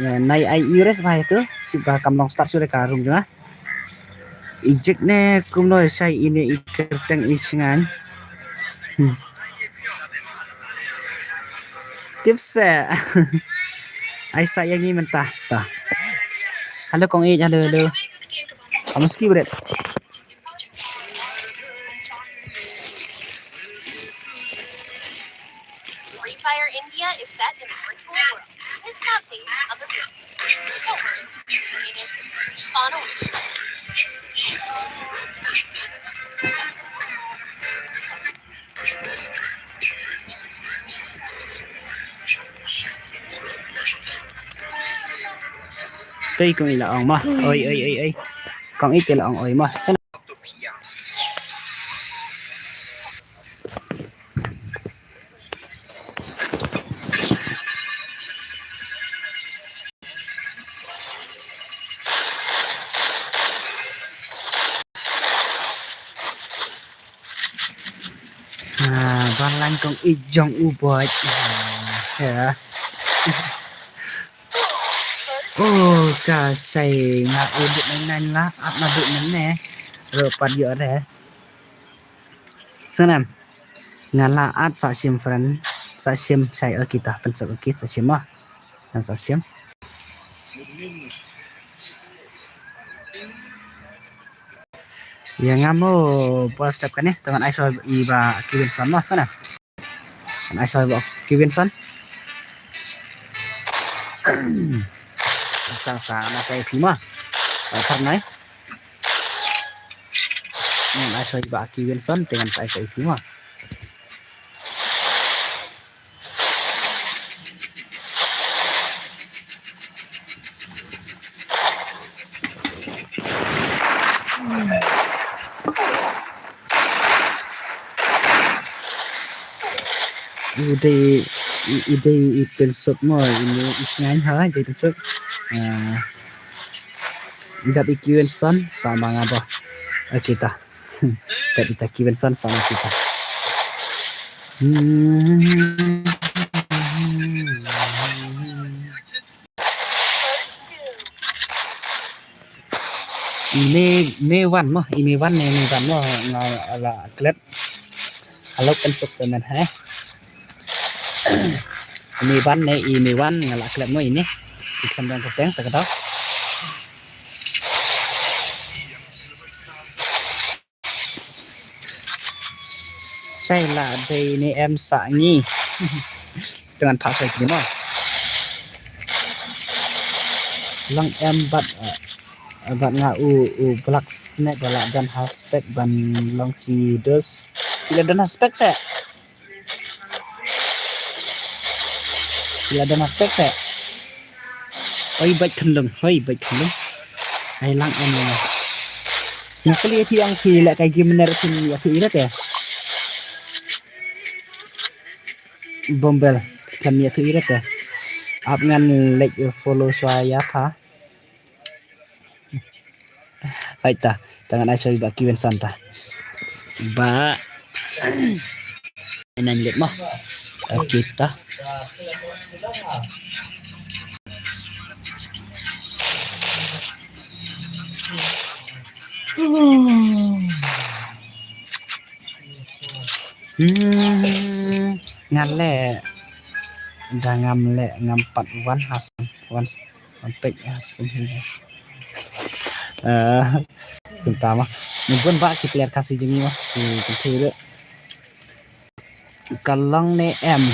Ya, nai ai ures ba itu. Suka kam long start sure ka room jong nga. Eject ne kumno sai ine i kyrteng i sngan. Hmm. Tips eh. Ai sa yang i mentah. Tah. Halo kong i, halo, halo. Kamu skip red. Free Fire India is set in a virtual world. It's not based on the real. Don't worry. It's on a Tei kong i la ong ma. Oi, oi, oi, oi. Kong i te la ong oi ma. Sana. Ah, balang kong i jong u boy. Ah, ya. Oh, ka sai nga u dut nai nai la, ap na dut nai ne. Ro pat yo re. Sanam. Nga la at sa sim friend. Sa sim sai o kita pensok o kita sa sim ah. Nga sa sim. Ya nga mo pa step kane, tangan ai so i ba Kiwin Son mo sana. Kan ai so ba Kiwin Son. Kan sa na sai pima. Par nai. Kan ai so ba Kiwin Son, tangan sai sai pima. Udah, udah ipin sop mo ini isngan ha, ipin sop. Ah, dap ikiwen son sama ngabo. Okay ta. Dap ita kiwen son sama kita. Hmm. I me, me wan mo, i me wan ne, me wan mo, nga la klet. Alo kan suk temen he. I me wan ne, i me wan, nga la klet mo ini. I kan dang kuteng, tak tahu. Sai la dei ne em sa ngi. Dengan pak sai kini mo. Long em bat, eh, bat nga u, u black snake la don haspek ban long si dos. Ila don haspek se. Ila don haspek se. Oi bait khyndong, oi bait khyndong. Ai lang em. Nga kali phi ang phi la kai gimner phi ya tu ira te. Bombel kan ya tu ira te. Ap ngan like follow shwa ya pha. Hai ta, tangan ai soi ba kiwen santa. Ba. Nan lit mo. Kita. Hmm, ngan le da ngam le ngam pat wan hasan wan wan pek hasan hi. Eh, kunta ma. Ni bun ba ki player Khasi jing ma. Ki ki thire. Ka long ne em?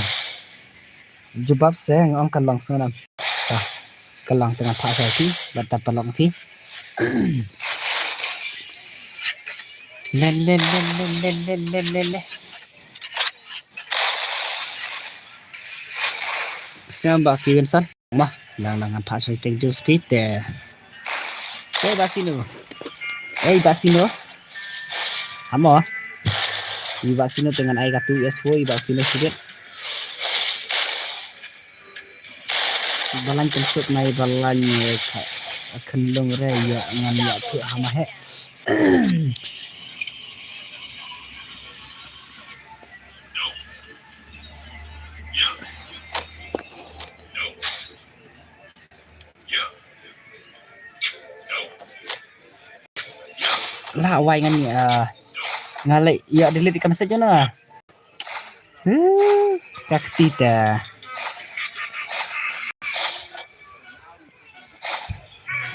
Jubab se nga ong ka long sngew nam. Ka long tengah pha sa phi, bad ta palong phi. Le le le le le le le le. Siang ba ki Vincent. Ma, lang lang ngan pha soi teng jus phi te. Ei ba sino. Ei ba sino. Amo. I ba sino te ngan ai ka tu es fo i ba sino sibit. Balang kan sut nai balang, eh, ka, kan long re ya ngan ya tu hama he. La wai ngan ni, ah, nga leh ïa delete ka message na. Huh, ka kti ta.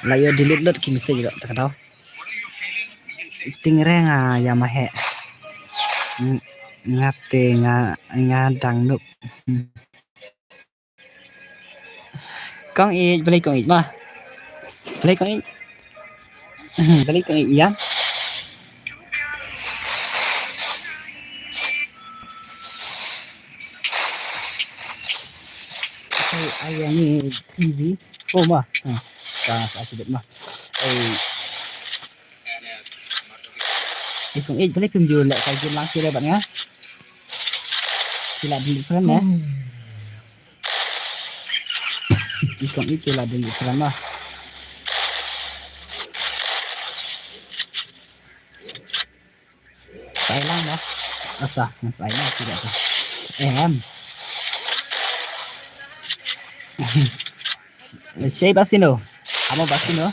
La ïa delete lut ki message lut ta ka dau. Ting re nga ïa ma he. Ng-, nga te nga, nga dang nup. Kong ïeit, balei kong ïeit ma? Balei kong ïeit? Balei kong ïeit ïa? Sai ayang ni T V. Oh ma. Hmm. Ka sa sibit ma. Ei. Ei kong ïeit, balei phim ju leh kai game lang shuh leh bad nga? Ki la delete friend eh. Ei kong ïeit, ki la delete friend ma. Sai lang ma. Ata, ngan sai lang sibit ta. Em. Sei ba sino. Amo ba sino.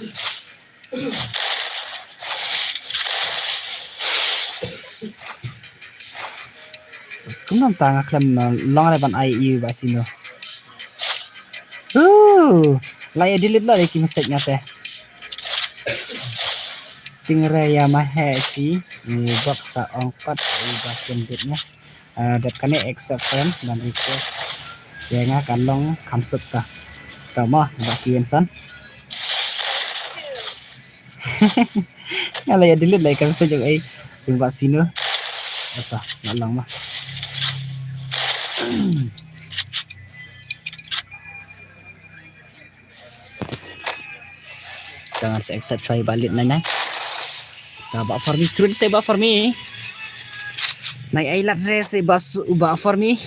Kumno mynta nga khlem, uh, long re ban ai ïa u ba sino. Uh, la ïa delete la ïa ki message nga te. Ting re ïa ma he shi, i bok sa ong pat i ba ken dit nga. Ah, dep kane accept friend ban request. Ïa nga ka long kham suk ta. Ta ma ba ki Vincent. Nga la ïa delete la ïa ka message jong ei. Yung ba sino. Ata, nga long ma. Te ngan sa accept chwa ba lit nai nai. Ta ba for me, kren se ba for me. Nai ai lat re se ba su-, ba for me.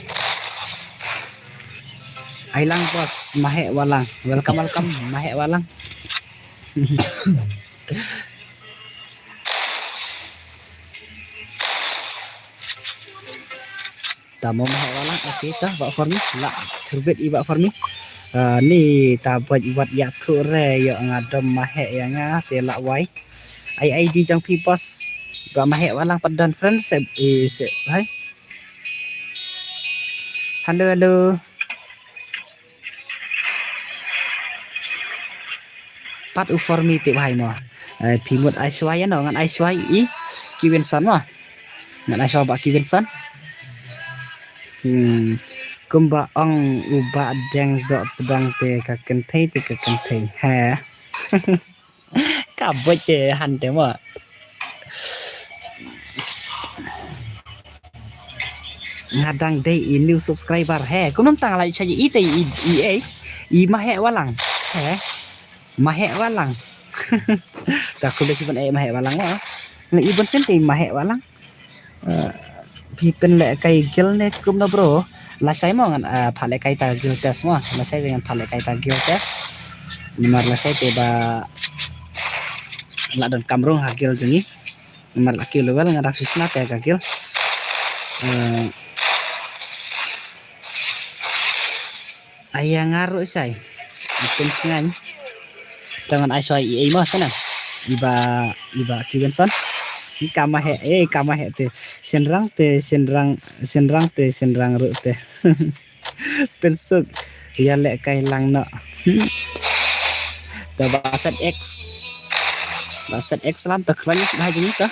Ai lang boss, ma he wa lang. Welcome, welcome, ma he wa lang. Ta mo ma he wa lang, okay, ta ba for me, la, surbit i ba for me. Ah, ni ta ba wat ïa khu re, ïa nga dom ma he ïa nga, te la wai. Ai, ai di jong phi boss, ba ma he wa lang pat don friend, se, eh, se, hai. Hello, hello. Pat u for me tip hai mo. Eh, phi mut ai shwa ïa no, ngan ai shwa i ki Vincent mo. Ngan ai shwa ba ki Vincent. Hmm. Kumba ong u ba deng dok tbang te ka kynthei te ka kynthei. He. Ka boi te han te mo. Nga dang dei i new subscriber he. Kumno tang lai cha i te i, i, i, i ma he wa lang. He. Ma he wa lang. Ta kumno si ban e ma he wa lang wa. Na i ban sen te ma he wa lang. Eh, phi pynlehkai guild ne kumno bro? Lashai mo ngan, eh, pha lehkai ta guild test mo. Lashai ngan pha lehkai ta guild test. Namar lashai te ba la don kam rung ha guild jong ngi. Namar la kiew level nga dang shisha te ka guild. Eh, Aya nga ruh shai. Ipin sngan. Tangan ai shai i ei ma sana. Iba, iba ki Vincent. Kama he, eh, kama he te. Senrang te, senrang, senrang te, senrang ruh te. Pensuk. Ya leh kai lang no. Ta ba set X. Ba set X lam ta khlaiñ ba jing ta.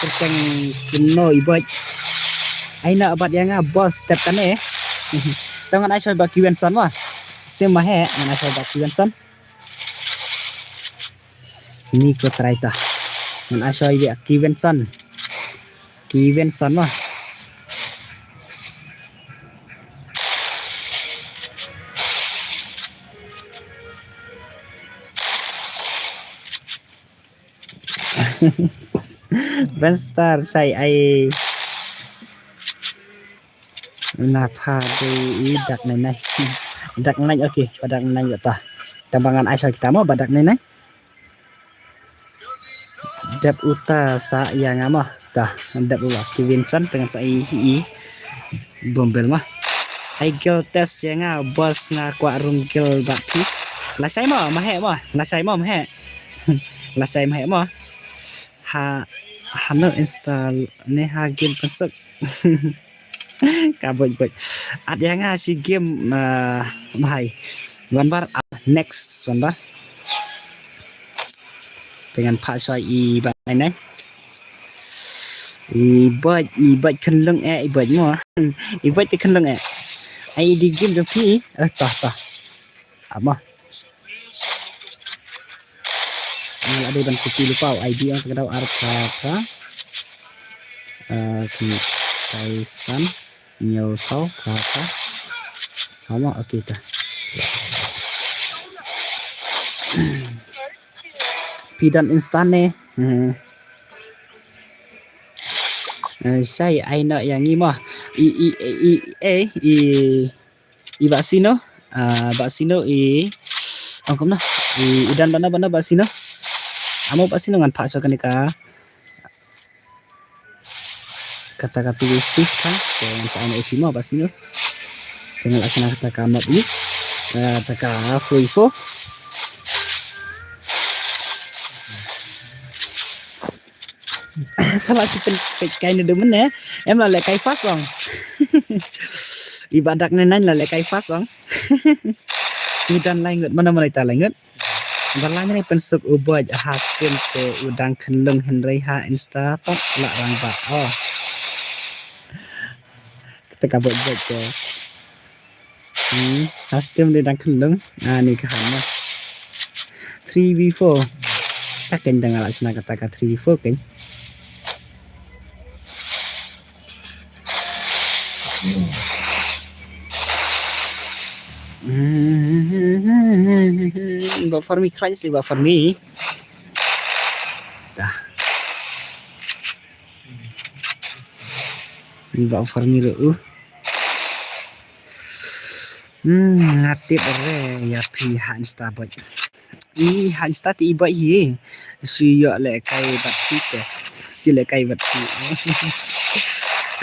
kyrteng kumno i bait. Ai na bat ïa nga boss step kane. Tang ngan ai shoi ba ki Wenson wa. Sim ma he ngan ai shoi ba ki Wenson. Ni ko try ta. Ngan ai shoi ba ki Wenson. Ki Wenson wa. Benstar sai ai na pha de i dak nai nai. Dak nai, okay, pa dak nai ta. Tang ba ngan ai sa kita mo ba dak nai nai. Dep uta sa ïa nga mo. Ta, dep uta ki Vincent tang sa i i. Bombel mo. Ai gel test ïa nga boss nga kwah rung gel bad phi. Lashai mo, ma he mo. Lashai mo, ma he. Lashai ma he mo. Ha, ha no install ne ha game pensuk. Ka boj boj. At ïa nga shi game, ah, bhai. Wan bar, ah, next wan bar. Te ngan pha shoi i bad nai nai. I bad, i bad khyndong eh, i bad mo. I bad te khyndong eh. Ai di game jong phi. Eh, tah, tah. Ap mo. Nga la dei ban copy lypa u I D ong ka dau ar pha pha. Eh, ki Tyson. Hynñiew saw, kata. Sama, okay ta. Phi don instant ne. Eh. Eh, shai ai na ïa ngi mo. I, i, i, i, eh, i, i Bah Sino. Ah, Bah Sino i. Ong kumno. I, i don bana bana Bah Sino. Amo Bah Sino ngan pha sha kane ka. Kata ka tu stage ka, te ngan sa ai na ïa phi mo Bah Sino. Te ngan la shna kata ka map ni. Eh, kata ka free for. Kala si pen pek kai ne demen eh. Em la leh kai fast ong. I Bah Dak ne nai la leh kai fast ong. Ni don lai ngut, mana mana ita lai ngut. Ba la ngi ne pynsuk u boj ha stream te u dang khyndong hynrei ha Insta pat la rangbah. Oh. Kata ka boj boj te. Hmm, ha stream te dang khyndong. Ah, ni ka han ma. Three v four. Ka keiñ dang la shna kata ka three v four keiñ. Hmm, ba for me, Christ, ba for me. Dah. Ni ba for me ruh. Hmm, nga tip re ïa phi ha Insta boj. I ha Insta te i boj hi. Shu ïoh lehkai bad phi te. Shu lehkai bad phi.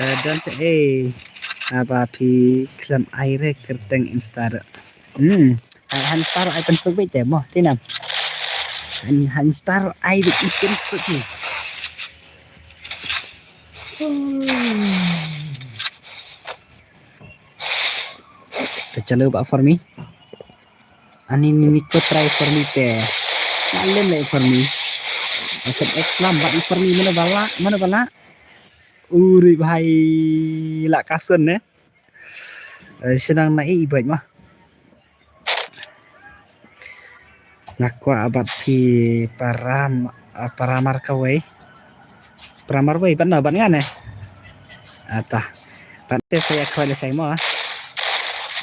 Eh, don sa eh. Haba phi khlem ai re kyrteng Insta re. Hmm. Ai ha Insta re ai pynsuk beit te mo. Te nam. Ai ha Insta re ai beit i pynsuk hi. Te chalo ba for me. Ani ni ni ko try for me te. Nalem le for me. Asap X lam ba for me mana bala, mana bala. Uri bhai la kasun ne. Eh, senang na i bait ma. Nga kwah bad phi param, ah, paramar kawei. Paramar wei bad na bad nga ne. Ata. Bad te saya kwah le saya mo.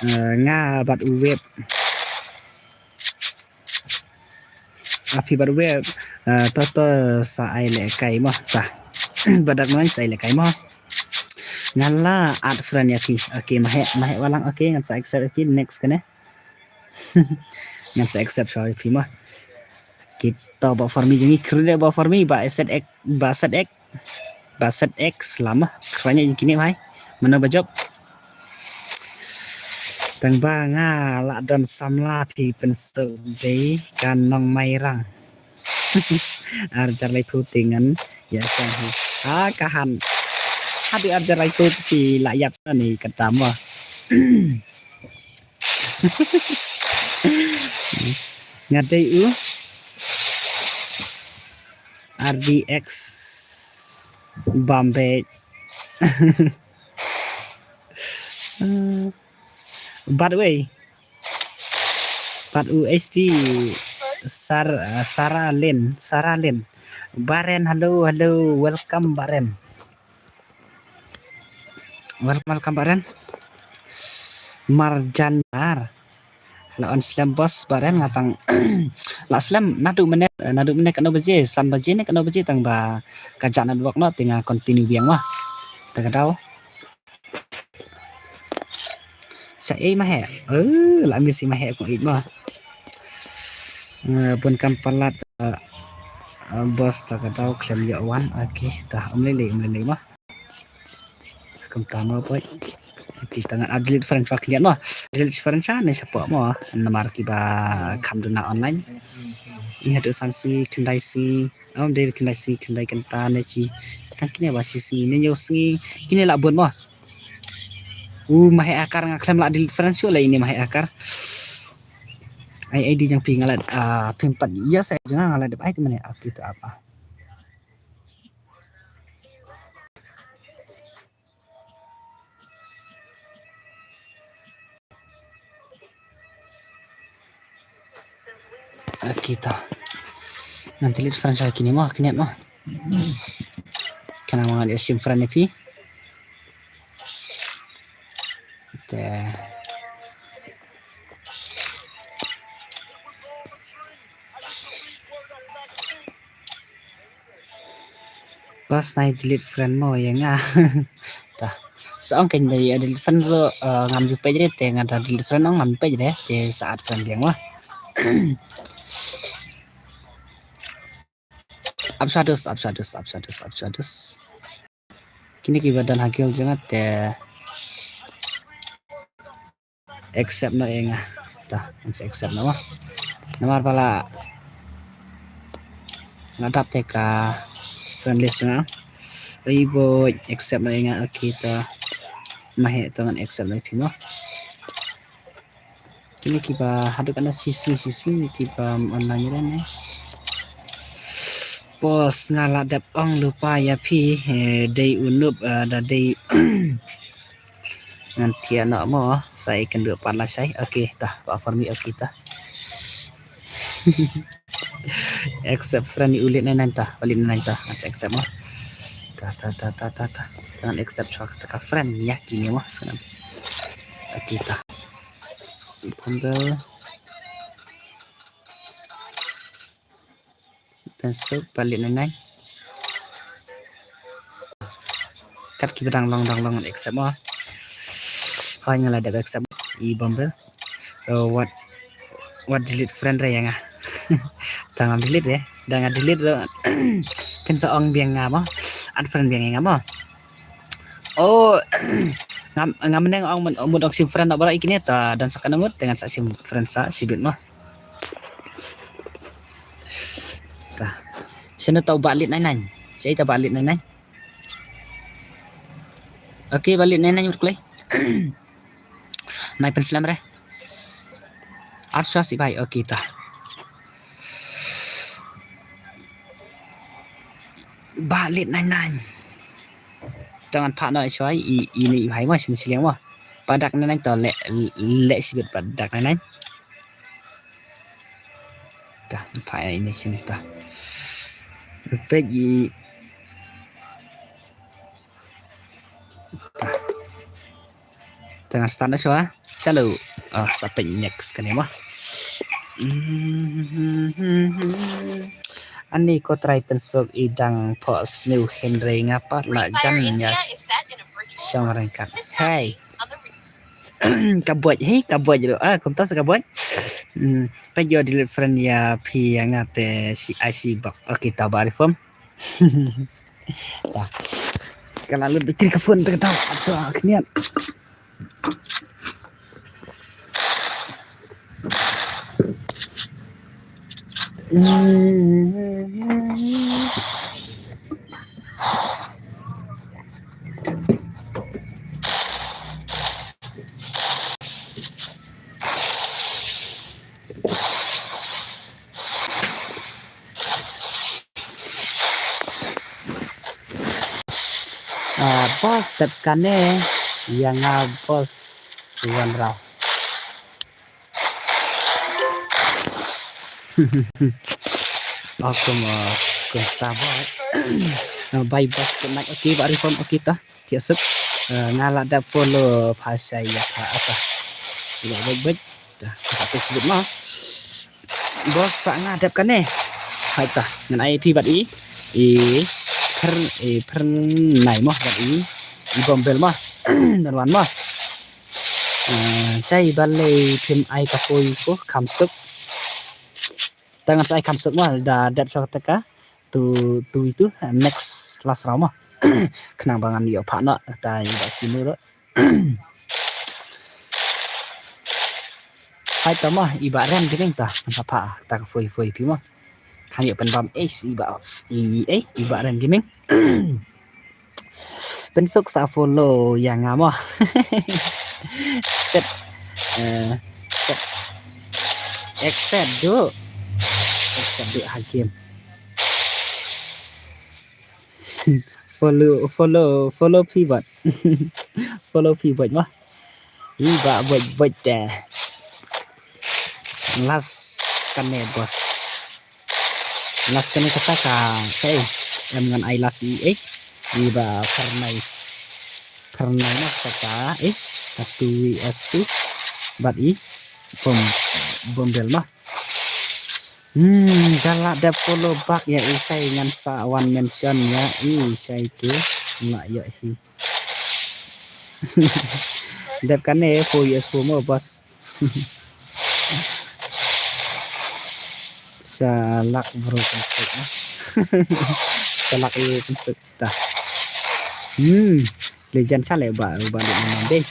Eh, nga bad u web. Ah, phi bad u web. Eh, to to sa ai le kai mo. Ta. Badak nang sa ai le kai mo. Nga la add friend ïa phi. Okay, ma he, ma he walang. Okay, ngan sa accept ïa phi next kane. Ngan sa accept sha phi ma. Kita ba for me jong ngi khreh ba for me ba set ek ba set ek ba set ek slama khranya jong kine mai. Mana ba jop. Tang ba nga la don samla phi pynsuk dei ka nong Mairang. Arjar lai phu tingan ya sang hi. Ha ka han. Hadi arjar lai phu ti la yap sa ni kata mo. Nga dei u R D X. Bam beit. Bad wei. Bad u H D Sar, Sara Lin, Sara Lin. Baren, hello, hello, welcome Baren. Welcome, welcome Baren. Marjan Bar. La on slem boss Baren, nga tang la slem naduh mynne, naduh mynne katno baje, san baje ne katno baje tang ba ka jah network noh te nga continue biang ma. Te ka daw. Sa ei ma he. Eh, la miss ma he kong it ma. Eh, bun kam palat, eh, eh, boss ta ka daw khlem ïoh wan. Okay, ta um lei lei, um lei lei ma. Kumta ma boy. Okay, ta ngan delete friend, fa khyndiat ma. Delete friend sha ne sha pok ma. Namar kiba kham duna online. Ïa tu san sngi, khyndai sngi. Am dei khyndai sngi, khyndai kynta ne shi. Tang kine ba shi sngi ne hynñiew sngi. Kine la bun ma. U ma he akar, nga khlem la delete friend shuh la ine ma he akar. Ai ai di jong phi nga la, ah, phim pat ïa sa jong nga la dep ai te mane ap kita apa. Okay ta. Ngan delete friend sha kine ma, kine ma. Kane ma ngan ïa shim friend ïa phi. Te. Pas nai delete friend mo ïa nga. Ta. Sa ong kein dei delete friend ruh, eh, ngam ju peit re te nga da delete friend ong ngam peit re te sa add friend biang ma. Ap shadows, ap shadows, ap shadows, ap shadows. Kine kiba don ha guild jong nga te accept noh ïa nga. Ta, accept noh ma. Namar ba la nga dap te ka friend list nga. Ai boy, accept noh ïa nga. Okay ta. Ma he to ngan accept noh ïa phi ma. Kine kiba haduh katno shi sngi shi sngi kiba online ïa ne. Boss nga la dep ong lypa ïa phi, eh, dei u noob, eh, da dei ngan thiah noh mo, sa ïa kynduh pat lashai. Okay ta, ba for me okay ta. Accept friend u Lit nine nine ta, u Lit nine nine ta, accept mo. Ta ta ta ta ta ta. Ngan accept shuwa kata ka friend ïa kine mo, sa ngan. Okay ta. Bumble. Pensuk, ba Lit nine nine. Kat kiba dang long, dang long accept mo. Hoi nga la dep accept i Bumble. Oh, wat, wat delete friend re ïa nga. Tang ngam delete re. Da nga delete re. Phin sa ong biang nga mo. Unfriend biang ïa nga mo. Oh, ngam, ngam neng ong mut, mut ong shim friend na baroh ïa kine ta don sa katno ngut te ngan sa shim friend sa shibit ma. Ta. Shano ta u ba Lit nine nine. Shano ta ba Lit nine nine. Okay, ba Lit nine nine mut kloi. Nai pynslem re. Arshwa si bai, okay ta. Ba Lit nine nine. Tang an pha no shwai i, i ni hai mo shin shiliang mo. Ba Dak nine nine to le, le shibit ba Dak nine nine. Ta, an pha ini sini ta. Pek i. Ta. Tang an start na shwa. Chalo. Ah, sa pek next kane mo. Ani ko trai pensuk i dang pok sniew hynrei nga pat la jan ïa shong ryngkat. Hey. Ka buaid, hey, ka buaid ruh. Ah, kumta sa ka buaid. Hmm, peit ïoh delete friend ïa phi ïa nga te shi ai shi bok. Okay, ta ba reform. Ta. Ka la lut battery ka phone te ka dau. Ata khniat. Ah, boss, dep kane ïa nga boss, wan rau. Aku mo, ku ta boss. Ah, bye boss, good night. Okay, ba reform, okay ta. Thiah suk. Ah, nga la dep follow pha shai ïa pha ata. Ïa bye bye. Ta, ka tu sibit ma. Boss, sa nga dep kane. Hai ta, ngan ai phi bad i. I pher, i pher nai mo bad i. I bom bel mo. Ngan wan mo. Ah, shai balei phim ai ka phone ko kham suk. Ta ngan sa ai kham suk mo, da dep sha kata ka. Tu, tu itu, next last round mo. Khnang ba ngan ïoh phah noh, ta i ba sinu ro. Hai ta mo, i ba ren ki meng ta, ngan sa phah, ta ka phone, phone phi mo. Khan ïoh pynbam, eh, i ba, i, eh, i ba ren ki meng. Pynsuk sa follow ïa nga mo. Set. Eh, set. Accept du. Accept du ha game. Follow, follow, follow phi bot. Follow phi bot mo. Ïa ba bot, bot te. Last kane boss. Last kane kata ka, ka, eh, em ngan ai last i, eh, i ba pharnai. Pharnai na kata, eh, ka two vs two. Bad i, bom, bom bel ma. Hmm, da la dep follow back ïa i shai ngan sa wan mention ïa i shai tu. La ïoh hi. Dep kane four years four mo boss. Sa lak bro pynsuk, ah. Sa lak bro pynsuk ta. Hmm. Legend sa le ba, ba le nan deh.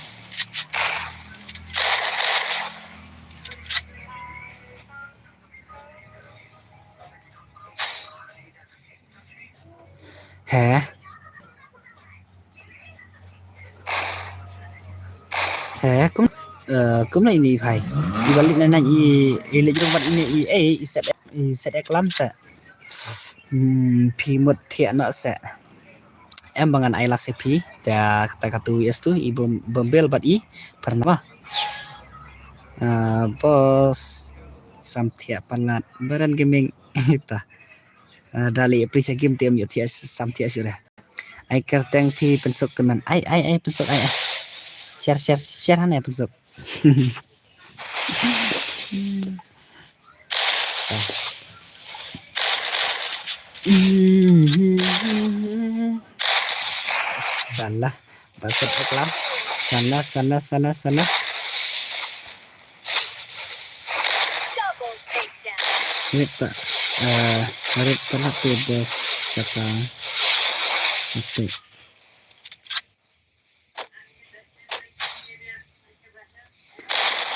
He. He, kum, eh, kumno ini phai. I ba leit na nang i, i leit rung bad ini i, eh, i set, i set eklam se. Hmm, phi mut thiah noh se. Em ba ngan ai last phi. Ta, ta ka two vs two, i bom, bom bel bad i. Pernah. Ah, boss. Sam thiah palat. Baran gaming. Ta. Ah, da leh pris game te em ïoh thiah sam thiah shuh leh. Ai kyrteng phi pynsuk te men. Ai, ai, ai pynsuk ai, ai. Share, share, share hane pynsuk. Salah. Ba set eklam. Salah, salah, salah, salah. Rit pa, eh, rit pa la te boss kata. Rit.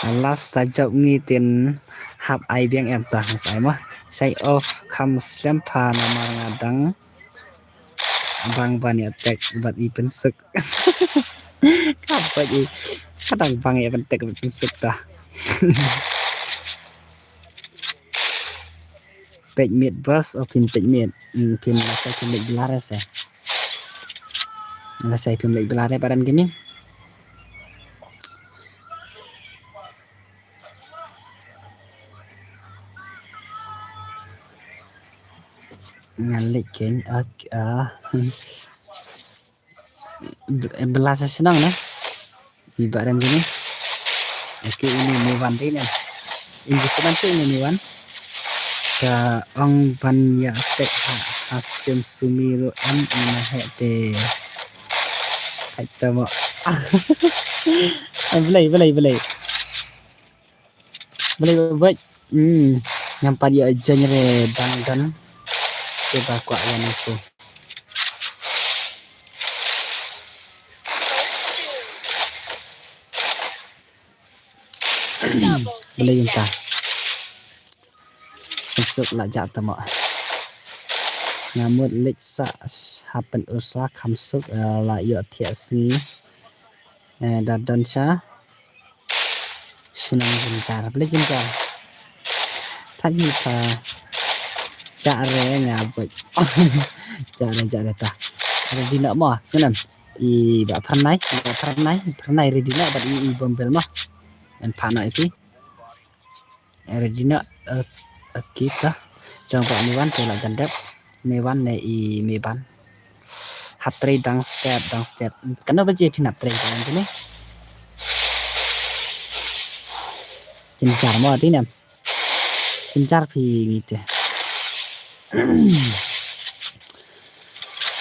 Alas ta jop ngi tin hap ai biang em ta ngas ai mo. Sai off kham slem pha namar nga dang bang ban ïa tek bad i pynsuk. Ka bad i ka dang bang ïa ban tek bad pynsuk ta. Peit miet boss, o phin peit miet. Hmm, phin lasa phin leit blar se. Lasa phin leit blar baran gaming. Ngan leit keiñ, ok, ah. Bla sa shnong ne. I ba ren dini. Oke, ini ni wan dini. Ini teman tu ini ni wan. Ka ong ban ïa tek ha, ha stream sumi ru em ina he te. Hai ta mo. Belai, belai, belai. Balei ba bait? Hmm, ngam pat ïoh join re dang don. Te ba kwah ïa info. Balei ynta. Pynsuk la jah tamo. Nga mut leit sa happen usa kham suk, eh, la ïoh thiah sngi. Eh, da don sha. Shnong jynjar, balei jynjar. Thait hi ta. Jah re nga bait. Jah re, jah re ta. Ada dina mo, sngewnem. I Bah Phyrnai, i Bah Phyrnai, Phyrnai ready na bad i, i Bombel ma. Ngan phah na iti. Ready na, eh, eh, kita. Jong Bah Mewan te la jan dep. Mewan ne i Meban. Hap trei dang step, dang step. Kano ba je phin hap trei dang kine. Jynjar mo ati nem. Jynjar phi ni te.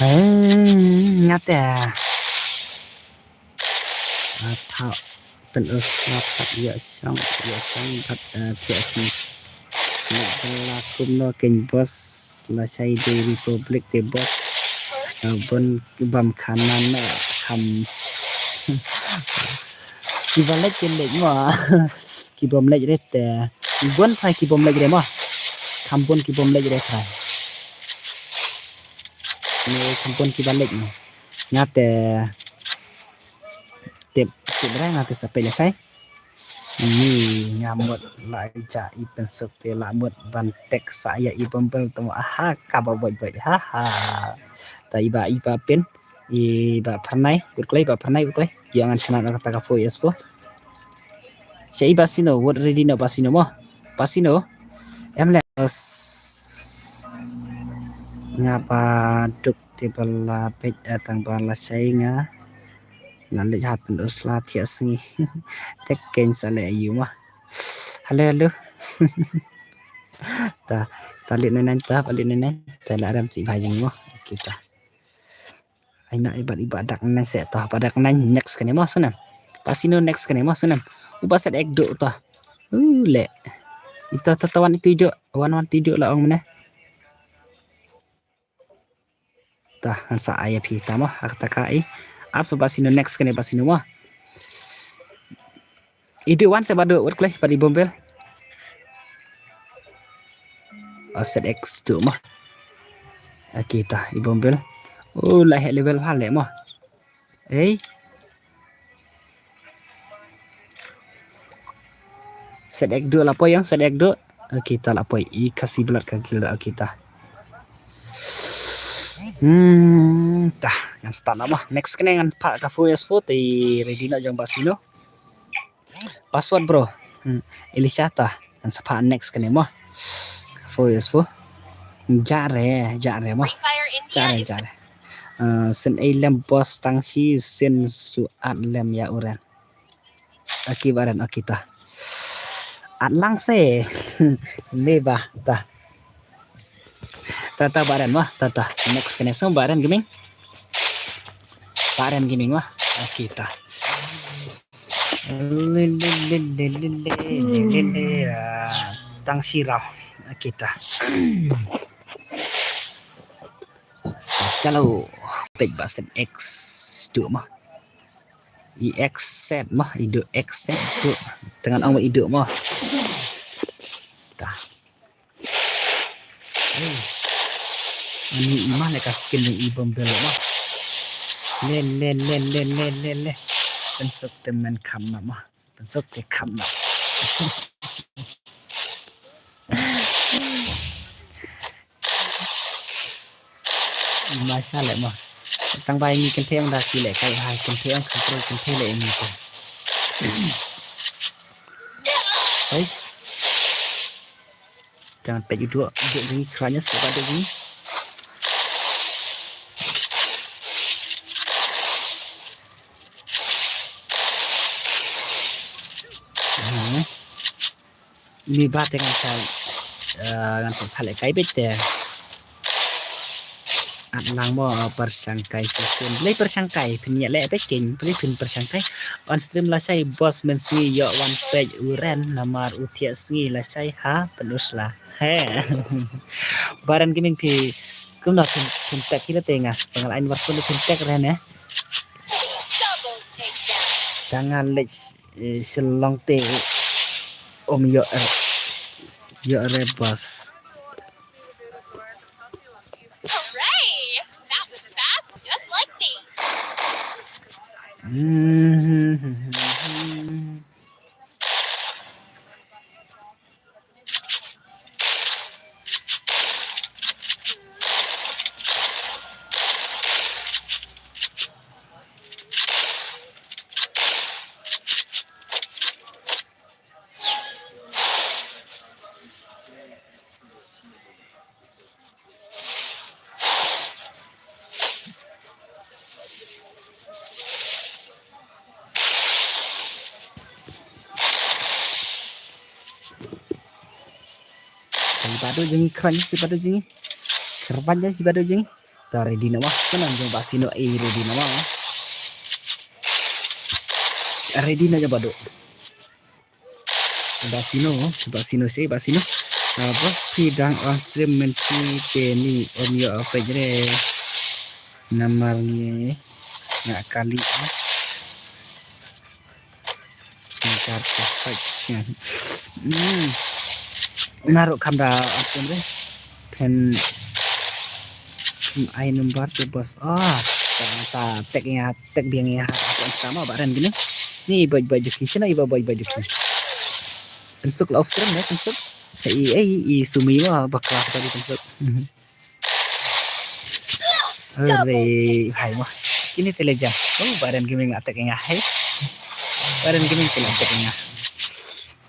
Hmm, nga te. Atha pyn us la pat ïa shong, ïa shong pat, eh, thiah sngi. Nek la kumno keiñ boss, lashai dei Republic te boss. Eh, bun bam khanan na kham. Kiba leit kin leit mo. Kibym leit re te. Bun phai kibym leit re mo. Kham bun kibym leit re phai. Ni kham bun kiba leit mo. Nga te tip, tip re nga te sa peit lashai. Ni nga mut la ja i pynsuk te la mut ban tek sa ïa i Bombel tu mo. Aha, kaba boit boit. Ha ha. Ta i Bah, i Bah Pyn, i Bah Phyrnai, wut klei, Bah Phyrnai, wut klei. Ïa ngan shna na kata ka four S four. Sha i Basino, wut ready na Basino mo. Basino. Em le. Nga ba duk te ba la peit, eh, tang ba lashai nga. La leit hap pyn us la thiah sngi. Te keiñ sa leh aïu ma. Hello, hello. Ta, ta leit nai nai ta, ba leit nai nai. Ta la rem si bha jing mo. Kita. Ai na ibat ibat dak nai se ta, ba dak nai next kane mo sunem. Basino next kane mo sunem. Uba set ek do ta. U le. Ito ta tawan itu ido, wan wan itu ido la ong mane. Ta, ngan sa ai ïa phi ta mo, ha kata ka i. Ap so Basino next kane Basino mo. Idu wan se badu, wat kleh, bad i Bombel. O, set X tu mo. Aki ta, i Bombel. O, la heh level bha le mo. Ei. Set ek du la poi yang, set ek du. Oke, ta la poi. I Khasi Blood ka guild, oke ta. Hmm, ta, ngan start nama. Next kane ngan phah ka four S four te ready na jong Basino. Password bro. Hmm, Elisha ta. Ngan sa phah next kane mo. Ka four S four. Ja re, ja re mo. Ja re, ja re. Uh, sen ei lem boss tang shi sen su at lem ya uren. Aki baren, aki ta. At lang se. Me ba ta. Ta ta baren ma, ta ta. Next kane so baren gaming. Baren gaming ma. Aki ta. Le le le le le le le le le. Ah, tang shi rau. Aki ta. Chalo. Pek ba set X tu ma. I accept mo, i du accept tu. Tengan ong i du mo. Ta. Ani i ma le ka skin i Bombel mo. Le le le le le le le. Pensuk temen kham na mo. Pensuk te kham na. Masha Allah mo. Tang ba ngi kynthei ong da ki lehkai ha kynthei ong kynthei kynthei le ngi te. Guys. Tang pek idu, idu ngi kranya sebab idu ngi. Hmm. Ini ba te ngan sa, eh, ngan sa phah lehkai beit te. At lang mo, eh, pyrshang kai shisien. Blei pyrshang kai, phin ïa leh beit keiñ, blei phin pyrshang kai. On stream lashai boss Mynsngi ïoh wan peit u Ren namar u thiah sngi lashai ha pynus la. He. Baren Gaming phi kumno phin, phin tag ki la te nga. Pyngal ain war phin tag Ren eh. Tang nga leit, eh, Shillong te um ïoh, eh, ïoh re boss. Hooray! That was fast, just like these. Badu jing kran si badu jing. Kerban ja si badu jing. Ta ready na ma. Sana jing basino eh ready na ma. Ready na ja badu. Basino, basino si basino. Uh, bos phi dang on stream men si te ni on your page re. Namar ngi nga kali. Singkar te fight sian. Hmm. Naru kam da asum re. Pen ai number te bos. Ah, sa tek ya tek biang ya. Apa sama baran gini. Ni buat buat juki sina iba buat buat juki. Pensuk la off stream ya pensuk. Ei ei i sumi wa bakla sa di pensuk. Hore, hai mo. Kini te le jam. Oh, Baran Gaming attack nga hai. Baran Gaming te attack nga.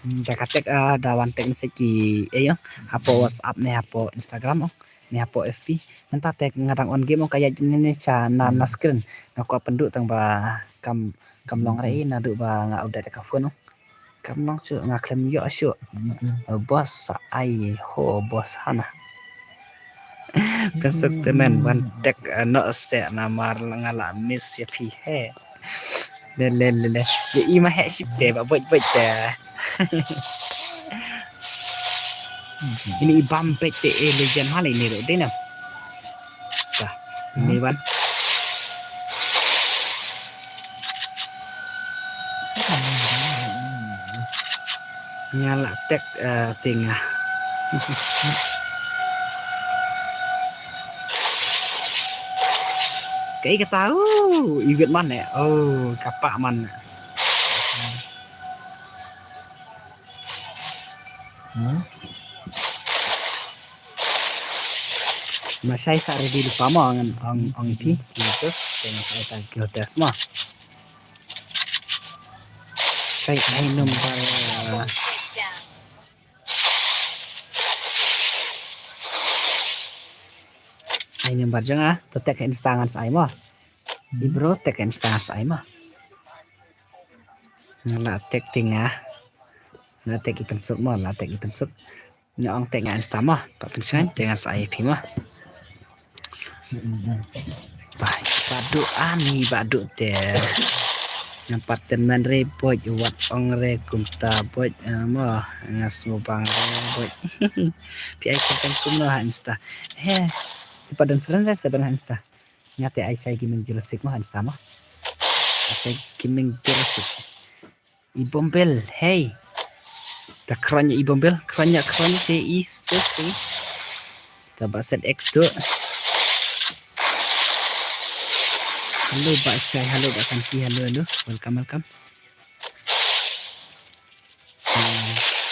Hmm, da ka attack ah da wan attack message ki eh yo. Hapo WhatsApp ne hapo Instagram oh. Ne hapo F B. Mynta attack nga dang on game oh ka ïaid ne ne cha na na screen. Nga kwah pynduh tang ba kam kam long rei naduh ba nga update ka phone oh. Kam nang shuh nga khlem ïoh shuh. Bos ai ho bos hana. Ka suk te men wan tek no se namar nga la miss ïa phi he. Le le le le. Ïa i ma he ship te ba bot bot te. Ini i bam pet te eh legend hal ini ro dena. Dah, ini ban. Nga la tek eh, tengah. Kaei kata u iwit man eh. Oh, kapak man eh. Hmm. Ma shai sa ready lypa mo ngan ong ong ïa phi. Terus tengah sa ta guild test mo. Shai ai number. Ai number jong nga, to tek Insta ngan sa ai mo. I bro tek Insta ngan sa ai mo. Nga la tek tengah. La tek i pensuk mo, la tek i pensuk. Nga ong tek nga Insta mo. Pat pynshai tek nga sa ai phi mo. Badu ani badu te. Nga pat ten man re boj wat ong re kumta boj eh, mo nga sngewbang re boj. Phi ai kyrteng kumno ha Insta. He. Phi pat don friend re sa ban ha Insta. Nga te ai sai gaming zero six mo ha Insta mo. Ai sai gaming zero six. I Bombel, hey. Ta kronya i Bombel, kronya kronya se i se se. Ta ba set ek tu. Hello ba sai, hello ba santi, hello hello. Welcome welcome.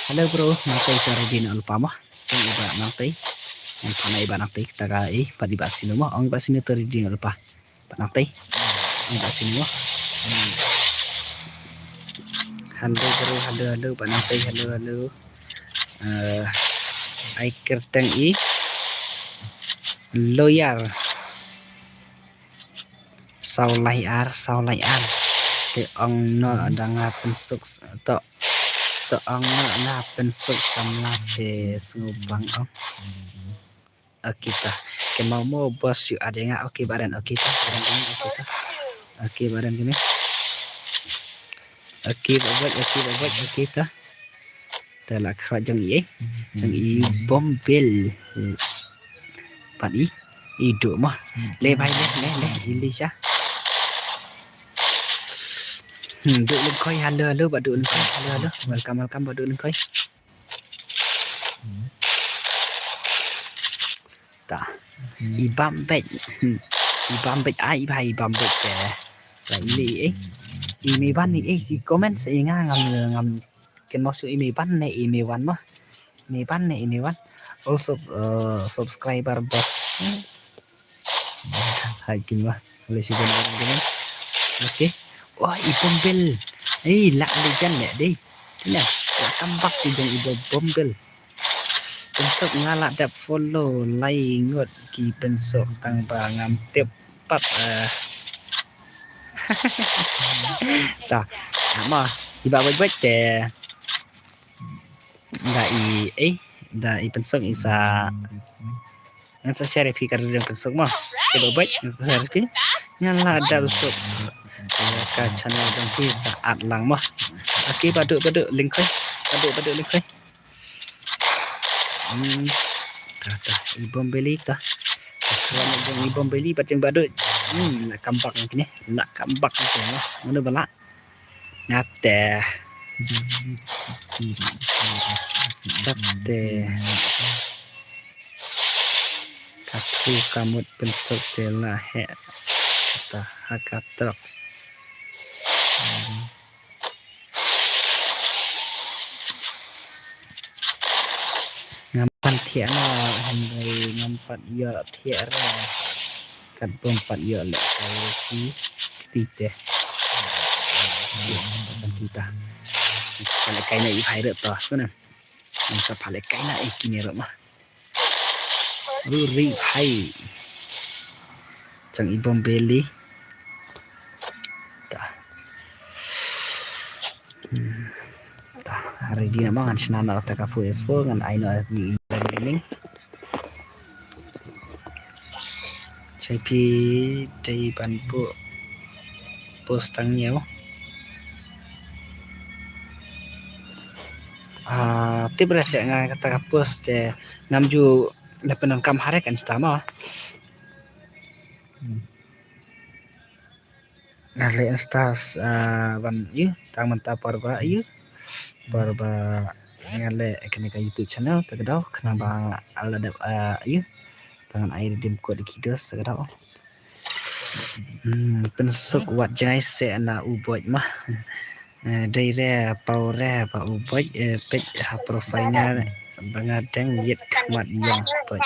Hello bro, nangtai ta ready na ulpa mo. Teng iba nangtai. Nang pana iba nangtai kita ka eh pat iba sino mo. Ong iba sino ta ready na ulpa. Panangtai. Ang ka sini mo. Hello bro, hello hello panangtai, hello hello. Eh, ai kyrteng i Loyar. Saw lai ar, saw lai ar. Te ong no da nga pynsuk to to ong no nga pynsuk samla te sngewbang ong. Okay ta. Kynmaw mo bos shu add ïa nga. Okay Baran, okay ta. Baran kine, okay ta. Okay Baran kine. Okay ba bot, okay ba bot, okay ta. Ta la khra jong i eh. Jong i Bombel. Pat i i du mo. Le bai le le le i Lisha. Hmm, du lengkhoi, hello hello ba du lengkhoi, hello hello. Welcome welcome ba du lengkhoi. Ta. I bam bej. I bam bej ai ba i bam bej te. Ta i le eh. I me ban ni eh i comment sa i nga ngam ngam ken mo su i me ban ne i me wan mo. Me ban ne i me wan. Also uh, subscriber bos. Hai kin wah. Boleh si bom bom bom. Okay. Wah i Bombel. Eh la le jan le dei. Ina. La tambak ti jong i Bombel. Pensok nga la dep follow lai ngut ki pensok tang ba ngam tip pat eh. Ta. Ama. Iba buat-buat te. Nga i eh. Da i pynsuk i sa. Ngan sa share ïa phi ka riddim pynsuk mo. Ka dei bad ngan sa share ïa phi. Ngan la dap suk. Ka channel jong phi sa at lang mo. Okay, Badu, Badu, lyngkhoi. Badu, Badu, lyngkhoi. Hmm. Ta, ta, i Bombeli ta. Ta, ka la jong i Bombeli, bad jong Badu. Hmm, la comeback kine. La comeback kine. Mano ba la. Nga te. Nga te. Ka thu ka mut pynsuk te la heh. Kata ha ka trok. Ngam pat thiah na, hynrei ngam pat ïoh thiah re. Katba ym pat ïoh leh piracy kti te. Ïa, pasan kita. Sa leh kai na i bhai re to, sana. Sa pale kai na i kine re ma. Ru ri bhai. Chang i Bombeli. Ta. Hmm. Ta, ready na ma, ngan shna na ta ka four S four, ngan ai noh ïa i Gaming. Shai phi dei ban buh post tang ñiew. Ah, tip re seh nga kata ka post te ngam ju la pyndonkam ha re ka Insta ma. Hmm. Nga leh Insta, ah, ban ïa, tang mynta por ba ïa, por ba nga leh kane ka YouTube channel, ta ka daw, khnang ba la dep, ah, ïa, tang ngan ai redeem code ki dos, ta ka daw. Hmm, pynsuk wat jngai seh na u Boit ma. Eh, dei re, paw re, ba u Boit, eh, peit ha profile nga, ba nga dang ïit khmat ïong Boit.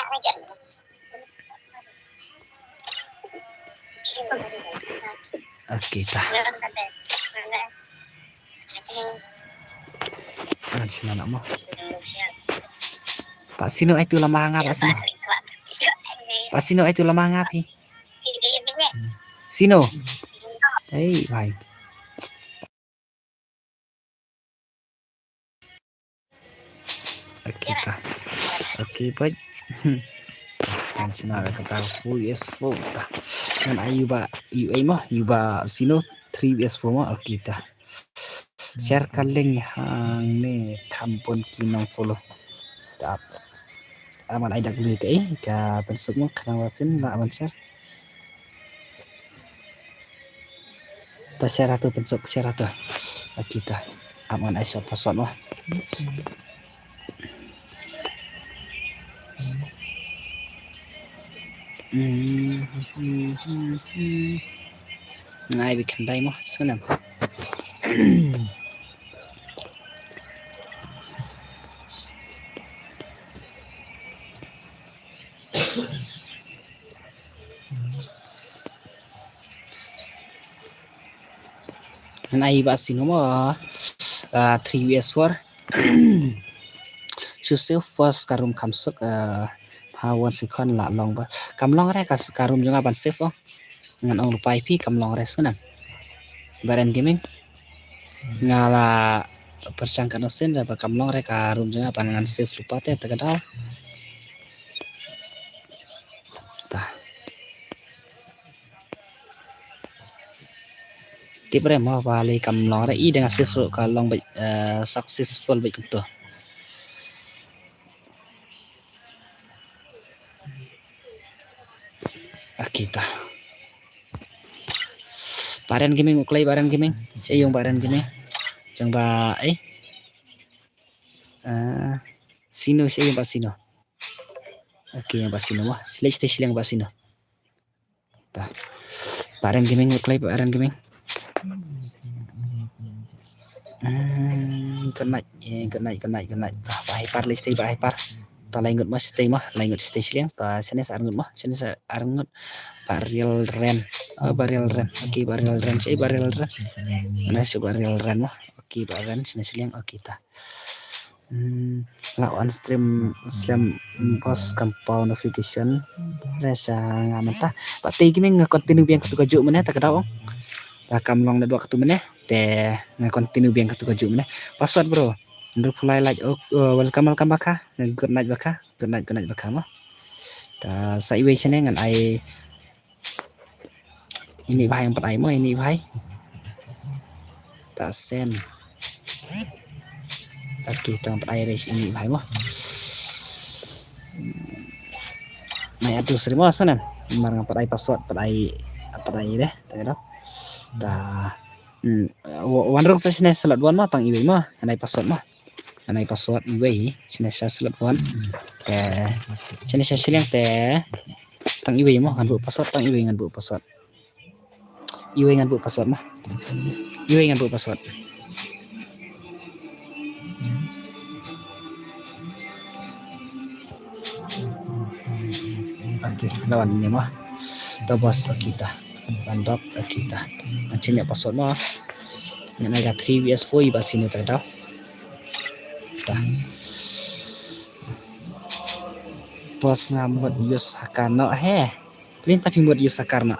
Okay, ta. Ah, sino na mo? Pak Sino, ai tu lama ngap, Pak Sino. Pak Sino, ai tu lama ngap hi. Sino. Hey, bhai. Okay, ta. Okay, bhai. Ngan shna kata four versus four ta. Ngan ai u Bah, u ai mo, u Bah Sino three versus four mo. Okay, ta. Share ka link hangne kham bun ki nong follow. Ta. Aman ai dak link ka, eh, ka pynsuk mo, khnang ba phin lah aman share. Ta share hato, pynsuk share hato. Okay, ta. Ap ngan ai short password mo. Ngai bi khyndai mo, sngewnem. Ngan ai Bah Sino mo, ah, three versus four. Shu save first ka room kham suk, ah, ha one second lah long ba. Kam long re ka, ka room jong nga ban save o. Ngan ong lypa ïa phi kam long re sngewnem. Bah Ren Gaming. Nga la pyrshang katno sien re ba kam long re ka room jong nga ban ngan save lypa te, ta ka daw. Ta. Tip re mo ba lei kam long re, i dang save ruh ka long beit, eh, successful beit kumto. Okay, ta. Bah Ren Gaming, u kloi Bah Ren Gaming. Sha ïong Bah Ren Gaming. Jong ba, eh. Ah, Sino, sha ïong Bah Sino. Okay, Bah Sino mo. Sha leit shatei shiliang Bah Sino. Ta. Bah Ren Gaming, u kloi Bah Ren Gaming. Hmm, good night, eh, good night, good night, good night. Ta, Bah Hyper leit shatei, Bah Hyper. Ta, lai ngut mo shatei mo, lai ngut shatei shiliang. Ta, shane sa ar ngut mo, shane sa ar ngut. Bah Real Ren. Oh, Bah Real Ren. Okay, Bah Real Ren. Sha Bah Real Ren. Ngan sha Bah Real Ren mo. Okay, Bah Ren, shane shiliang. Okay, ta. Hmm, lah wan stream slem bos, kam paw notification. Re sha nga mynta. Pat te ki mynta nga continue biang katu kajuh mynne, ta ka daw. Ba kam long network katu mynne. Te nga continue biang katu kajuh mynne. Password bro. Ndu pulai like, oh, oh, welcome, welcome baka. Good night baka. Good night, good night baka mo. Ta sa iwei shane ngan ai ini bhai ngan pat ai mo, ini bhai. Ta sen. Okay, tang pat ai re ini bhai mo. Nai atu sri mo sana. Mar ngan pat ai password, pat ai, pat ai re. Ta kata. Ta Hmm, wa-, wan rung sa shine slot one mo, tang iwei mo, ngan ai password mo. Ngan ai password iwei, shine sa slot one. Te, shine sa shiliang te, tang iwei mo, ngan buh password, tang iwei ngan buh password. Iwei ngan buh password mo. Iwei ngan buh password. Okay, lawan ni mo. To boss, okay ta. Bandok, okay ta. Ngan chini password mo. Ngan ai ka three V S four iba sini ta daw. Ta. Boss nga mut use ha ka no he. Lin tapi mut use ha ka no.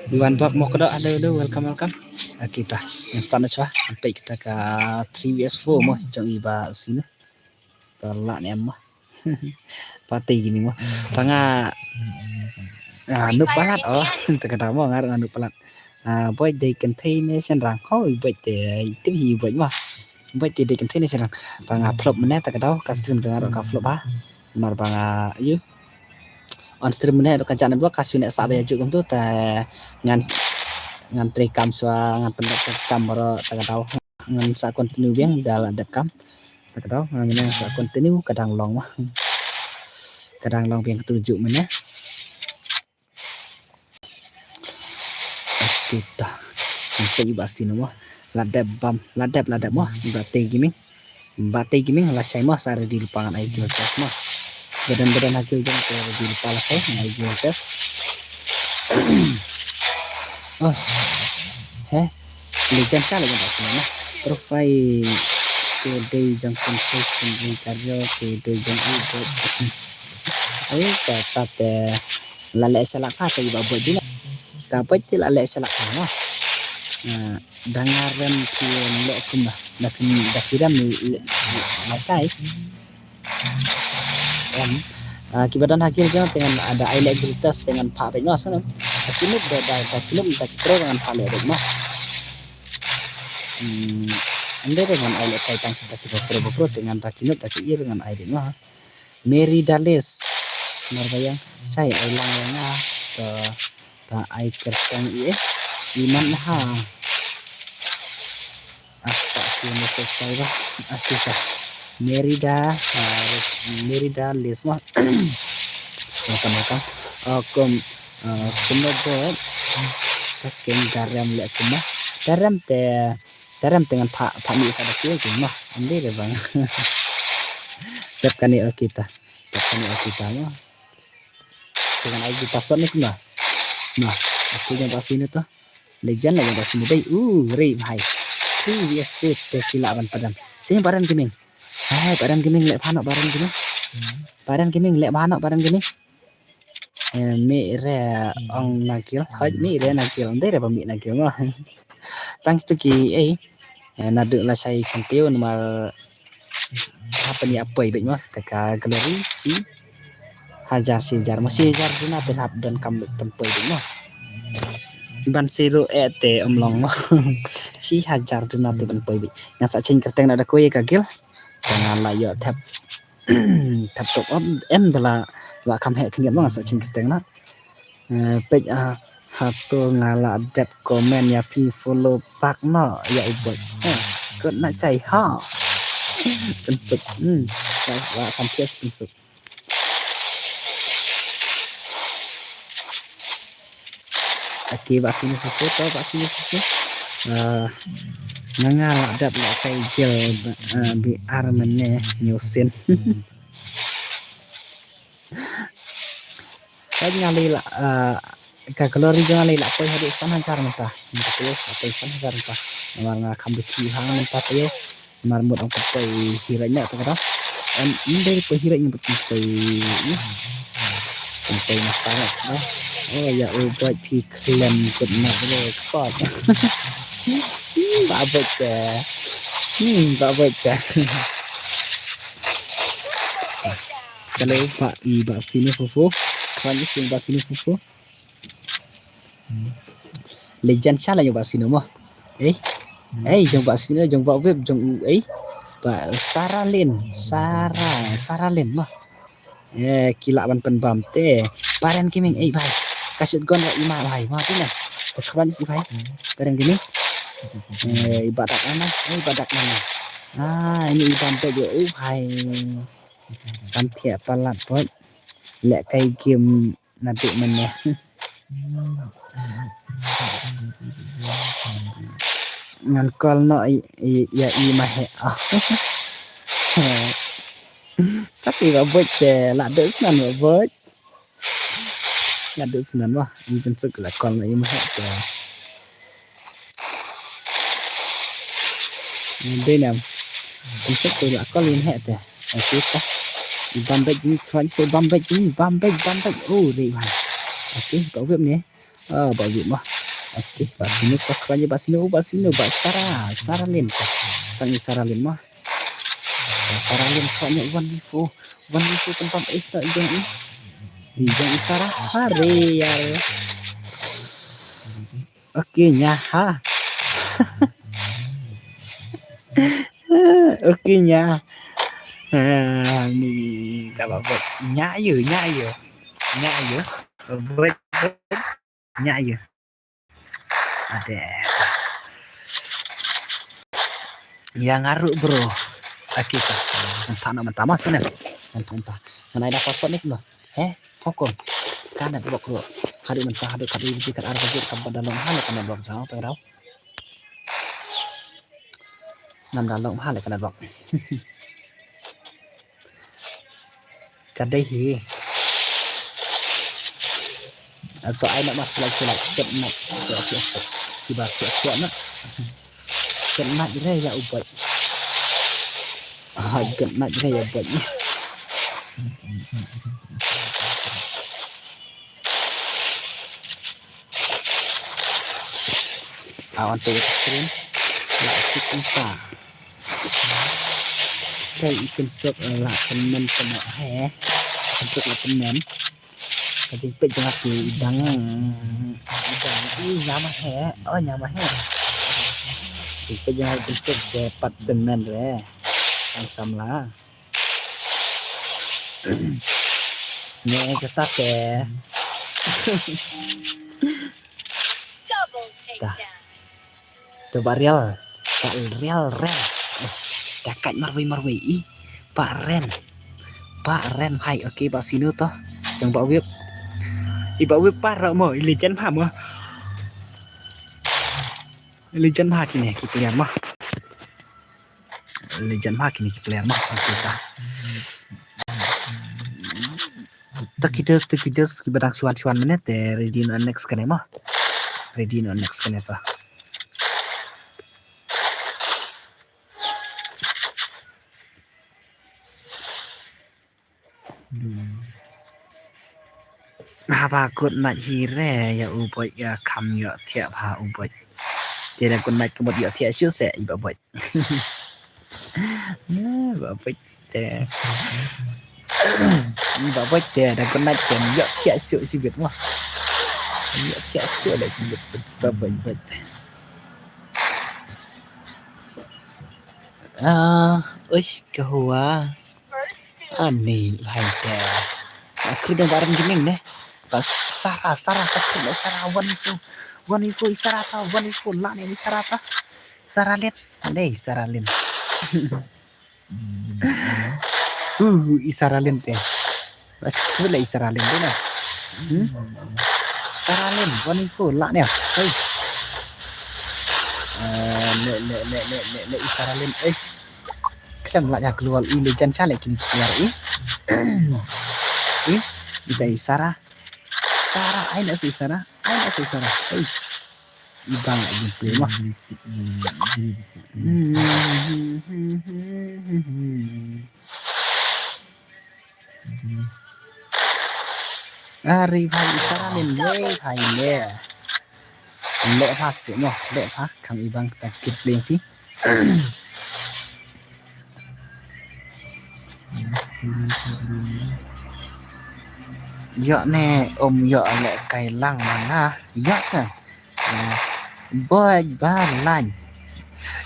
Iwan bak mo kedo, hello, hello, welcome, welcome. Okay ta. Ngan start na chwa. Sampai kita ka three V S four mo. Jong iba sini. Tala ne mo. Pati gini mo. Tanga. Ah, nup palat oh. Tanga mo ngar nup palat. Ah, boy dei kynthei ne shen rang. Hoi boy te tip hi boy mo. Boy te dei kynthei ne shen rang. Tanga flop mene ta ka daw ka stream tanga ka flop ha. Mar banga yu. On stream mene ka jana dua ka shu ne sa ba yu kum tu ta ngan ngan trei kam swa ngan pendek kam ro ta ka daw. Ngan sa continue biang da la dep kam. Ta ka daw, ngan sa continue ka dang long ma. Ka dang long biang ka tu juk mene. Kita. Ngan pek iba sini mo. La dep bam, la dep, la dep mo. Iba tei gaming. Ba tei gaming la shai mo, sa ready lypa ngan ai guild test mo. Badan badan ha guild jong te ready lypa la shai ngan ai guild test. Oh. He. Legend sa legend tak sini mo. Profile ke dei jong concentration ni karyo ke dei jong u bot. Ai ka ta te la le selak ha te iba bot dina. Ka bot te la le selak ha mo. Nah. Da nga rem ki leh kumba. Da ki, da ki rem leh, leh, leh sai. Em. Ah, kiba don ha ki jong te ngan, ah, da ai leh guild test te ngan phah beit noh sngewbha. Da ki noob da, da, da ki noob da ki pro ngan phah leh beit noh. Hmm. Ynda te ngan ai leh kai tang da ki pro ba pro te ngan da ki noob da ki ir ngan ai beit noh. Mary Dalis. Mar ba ïa sai ai lang ïa nga. Ka Ba ai kyrteng i eh. I man ha. Asta ki ni subscriber. Asta. Merida, ah, Merida Lisma. Welcome, welcome. Ah, kum, ah, kum ba bot. Ka ken garam le kuma. Garam te, garam te ngan pha, pha mi sa da ki kum ma. Ande de bang. Tep kani kita. Tep kani kita ma. Te ngan ai ki password ne kumba. Nah, aku jong ba sini to. Legend la jong ba sini dei. Uh, rei bhai. Three V S four te ki lah ban padam. Sini Baran Gaming. Hai, Baran Gaming leh phano Baran Gaming. Baran Gaming leh phano Baran Gaming. Eh, mi re ong nakil. Hai, mi re nakil. Ndei re ba mi nakil mo. Tang tu ki, eh, eh, nadu la sai champion mar hapani apoi bej mo. Kaka glory si. Hajar shi hajar mo shi hajar duna te hap don kam pynpoi bit mo. Ban shi ruh eh te ym long mo. Shi hajar duna te pynpoi bit. Nga sa ching kyrteng na da koi ka gil. Te nga la ïoh thep. Thep top up em da la la kam heh kyngiat mo nga sa ching kyrteng na. Eh, peit ah hato nga la dep comment ïa phi follow back no ïa u bot. Eh, kot na chai ha. Pynsuk. Hmm. La, la sam thias pynsuk. Aki ba sini fufu to ba sini fufu. Ah, nga nga la dap la kai gel ah, bi ar mene nyusin. Kai nga li la ah, ka glory jong nga li la poi hadi san hajar mata. Mata poi hadi san hajar mata. Namar nga kam bi ki hang mata poi. Mar mut ong poi hirai nya ta kata. Em, ym dei poi hirai nya poi. Poi master na. Oh ya, oh boy phi klem kut mat le kut. Ba boy te. Hmm, ba boi ta. Hello, ba i ba sino fofo. Kwan i sing ba sino fofo. Legend sha la jong ba sino mo. Eh. Eh, jong ba sino, jong ba web, jong u, eh. Ba Saralin, Sara, Saralin mo. Eh, ki lah ban pynbam te. Paren ki ming, eh, bhai. Ka shot gun ra i ma, bhai. Ma tu na. Te khwan si, bhai. Paren ki ming. Eh, i ba dak nana, eh, i ba dak nana. Ah, ini i bam te jo, uh, bhai. Sam thiah palat boi. Leh kai game naduh mynne. Ngan call noh i, i, ïa i ma heh. Tapi ba boi te la dei snan ba boi. La dei snan ba. Ngan pynsuk la call noh i ma heh te. Dei nam. Pynsuk te la call i ma heh te. Okey ta. I bam bek jing, khwan se bam bek jing, bam bek, bam bek. Oh, dei bhai. Okey, ba web ne. Oh, ba web mo. Okey, ba sino ka khwan ba sino, ba sino, ba Sara, Saralin ka. Stang i Saralin mo. Ba Saralin khwan wan before. Wan before pynbam ace na i jong i. I jong i Sara. Hare yar. Okey, nya ha. Okey, nya. Ha, ni kalau buat nya ya, nya ya. Nya ya. Buat nya ya. Ada. Yang ngaruk, bro. Okey ta. Ngan tang na mentama sana. Ngan tang ta. Ngan ai da password ni kemno. He? Hukum. Ka network ruh. Haduh mynta haduh kat ïa ka ar baje kaba da long ha la ka network jong pynrau. Ngam da long ha la ka network. Ka dei hi. Ato ai na mas lai sulai ket na. So okay so. Kiba kiak kiak na. Ket na re ïa u boi. Ah, ket na re ïa u boi. Awan te ïa ka stream. La sik kumta. Chai i pynsuk la pynmen pynok he. Pynsuk la pynmen. Ka jingpeit jong nga ki i dang, i dang, i nyama he, oh nyama he. Jingpeit jong nga i pynsuk te pat pynmen re. Tang samla. Nge kata te. Ta. To ba rial. Ba rial ren. Eh, da kait marwei marwei i. Ba ren. Ba ren hai. Okey, ba sino to. Jong ba web. I ba web pa ra mo. I legend pa mo. I legend pa kine ki player mo. Legend pa kine ki player mo. Okey ta. Takidus, takidus, kiba dang shuan shuan minute, eh, ready no next kane mo. Ready no next kane to. Haba good night hi re, ïa u boi ïa kam ïoh thiah ha u boi. Te da good night ka mut ïoh thiah shu se, i ba boi. Ba boi te. Ba boi te da kena kem ïoh thiah shuh shibit mo. Ïoh thiah shuh la shibit ba boi boi te. Ah, uish ka hua. Ani hai te. Aku dong bareng gini ne. Ba Sara, Sara, ka kena Sara, one info. One info, Sara ta, one info, la ne Sara ta. Saralin. Dei, Saralin. Uh, i Saralin te. Bas kula i Saralin te na. Hmm? Saralin, one info, la ne. Hey. Eh, le, le, le, le, le, le, i Saralin. Eh. Khlem la ïa keluar i legend sha le kini keluar i. I, i dei Sara. Sara, ai na si Sara. Ai na si Sara. Ei. I ba la gameplay mo. Ari bhai Sara len le bhai le. Le bha se mo, le bha. Khang i bang ta kit le phi. Ïoh ne um ïoh lehkai lang ma nga. Ïoh sngewbha. Bad ba lain.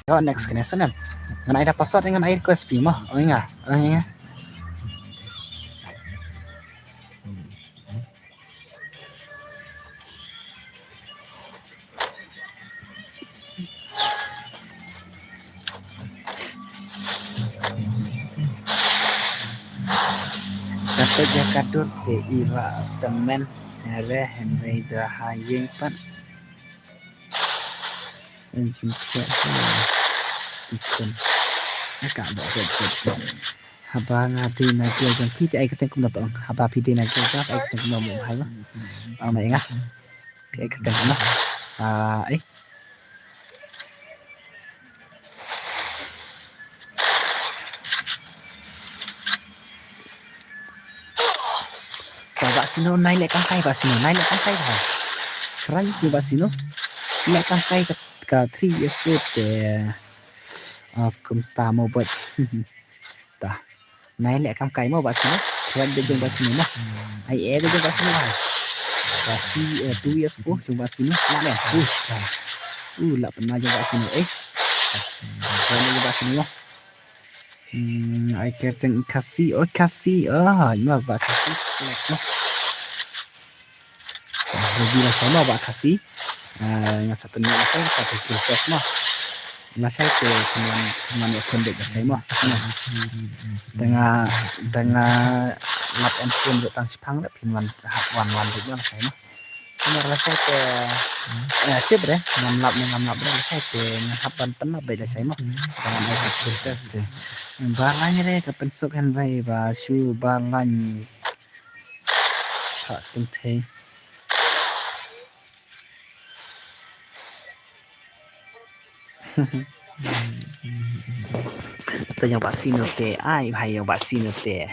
Ïoh next kane snem. Ngan ai da password, ngan ai request phi mo. Oi nga. Oi nga. Kata ïa ka dur te i la tymmen re hynrei da ha ïing pat. Engine kiat ha. Ikun. Aka ba hot hot hot. Haba nga dei na gel jong phi te ai kyrteng kumno to ong. Haba phi dei na gel jong ai kyrteng kumno mo hai ba. Ong na nga. Phi ai kyrteng kumno. Ah, eh. Ba, ba sino nai leh kam kai ba sino nai leh kam kai ba. Serai sino ba sino. Leh kam kai ka, ka three years old te. Ah, kumta mo bot. Ta. Nai leh kam kai mo ba sino. Serai de jong ba sino mo. Ai eh de jong ba sino ai. Ba three, eh, two years old jong ba sino. Leh leh. Ush. Uh, lah pernah jong ba sino. Eh. Serai de jong ba sino mo. Hmm, ai kyrteng Khasi, oh Khasi, oh, ma ba Khasi. Leh mo. Ruby lashai mo ba Khasi. Ah, nga sa pynmih lashai ka pynmih test mo. Lashai te pynwan pynwan ïa khun dek lashai mo. Dang nga dang nga lap on stream dek tang shipang dek pynwan hap wan wan dek mo lashai mo. Nga lashai te, eh, tip re, ngam lap ne ngam lap re lashai te, nga hap ban pynlap beit lashai mo. Dang nga ai ka pynmih test te. Ba lain re ka pynsuk hynrei ba shu ba lain. Pha tynthei. Te ïa ba sino te, ai, hai ïa ba sino te.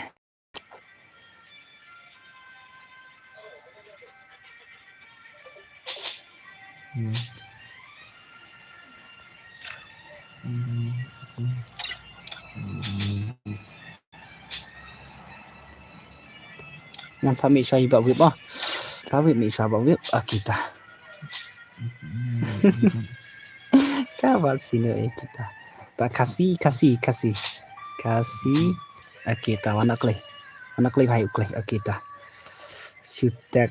Hmm. Hmm. Ngan pha mih shwa ba whip ah. Pha whip mih shwa ba whip. Ah, kita. Ka ba sino eh kita. Ba Khasi, Khasi, Khasi. Khasi. Ah, kita wana klei. Wana klei bhai u klei. Ah, kita. Shutek,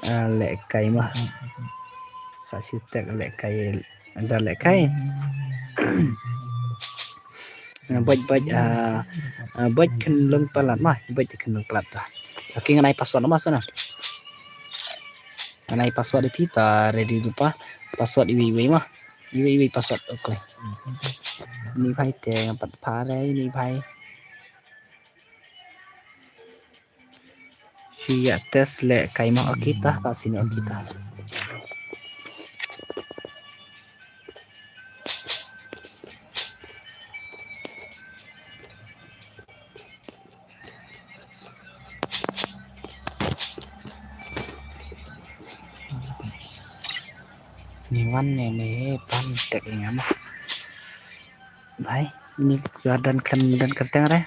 ah, lehkai ma. Sa shutek lehkai. Da lehkai. Bad, bad, ah, ah, bad khyndong palat ma, bad khyndong palat ta. Okay, ngan ai password ma sana. Ngan ai password ïa phi ta ready du pa. Password iwei iwei ma. Iwei iwei password, okay. Ni bhai te ngan pat pha re ni bhai. Shu ïa test lehkai ma, okay ta, ba sini okay ta. Ni wan ne me pan tek ïa nga ma. Bhai, ini ka don khlem don kyrteng re.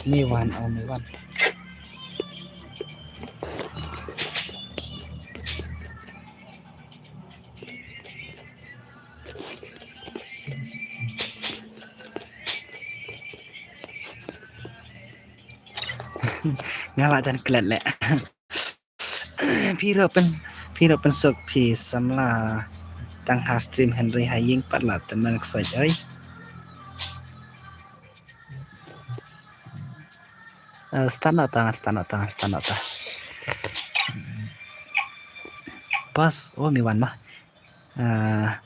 Me wan, oh, me wan. Nga la jan klet leh. Phi ruh pyn, phi ruh pynsuk phi samla tang ha stream hynrei ha ïing pat la tymmen ksoit oi. Eh, start na ta, start na ta, start na ta. Bas, oh, me wan ma. Ah,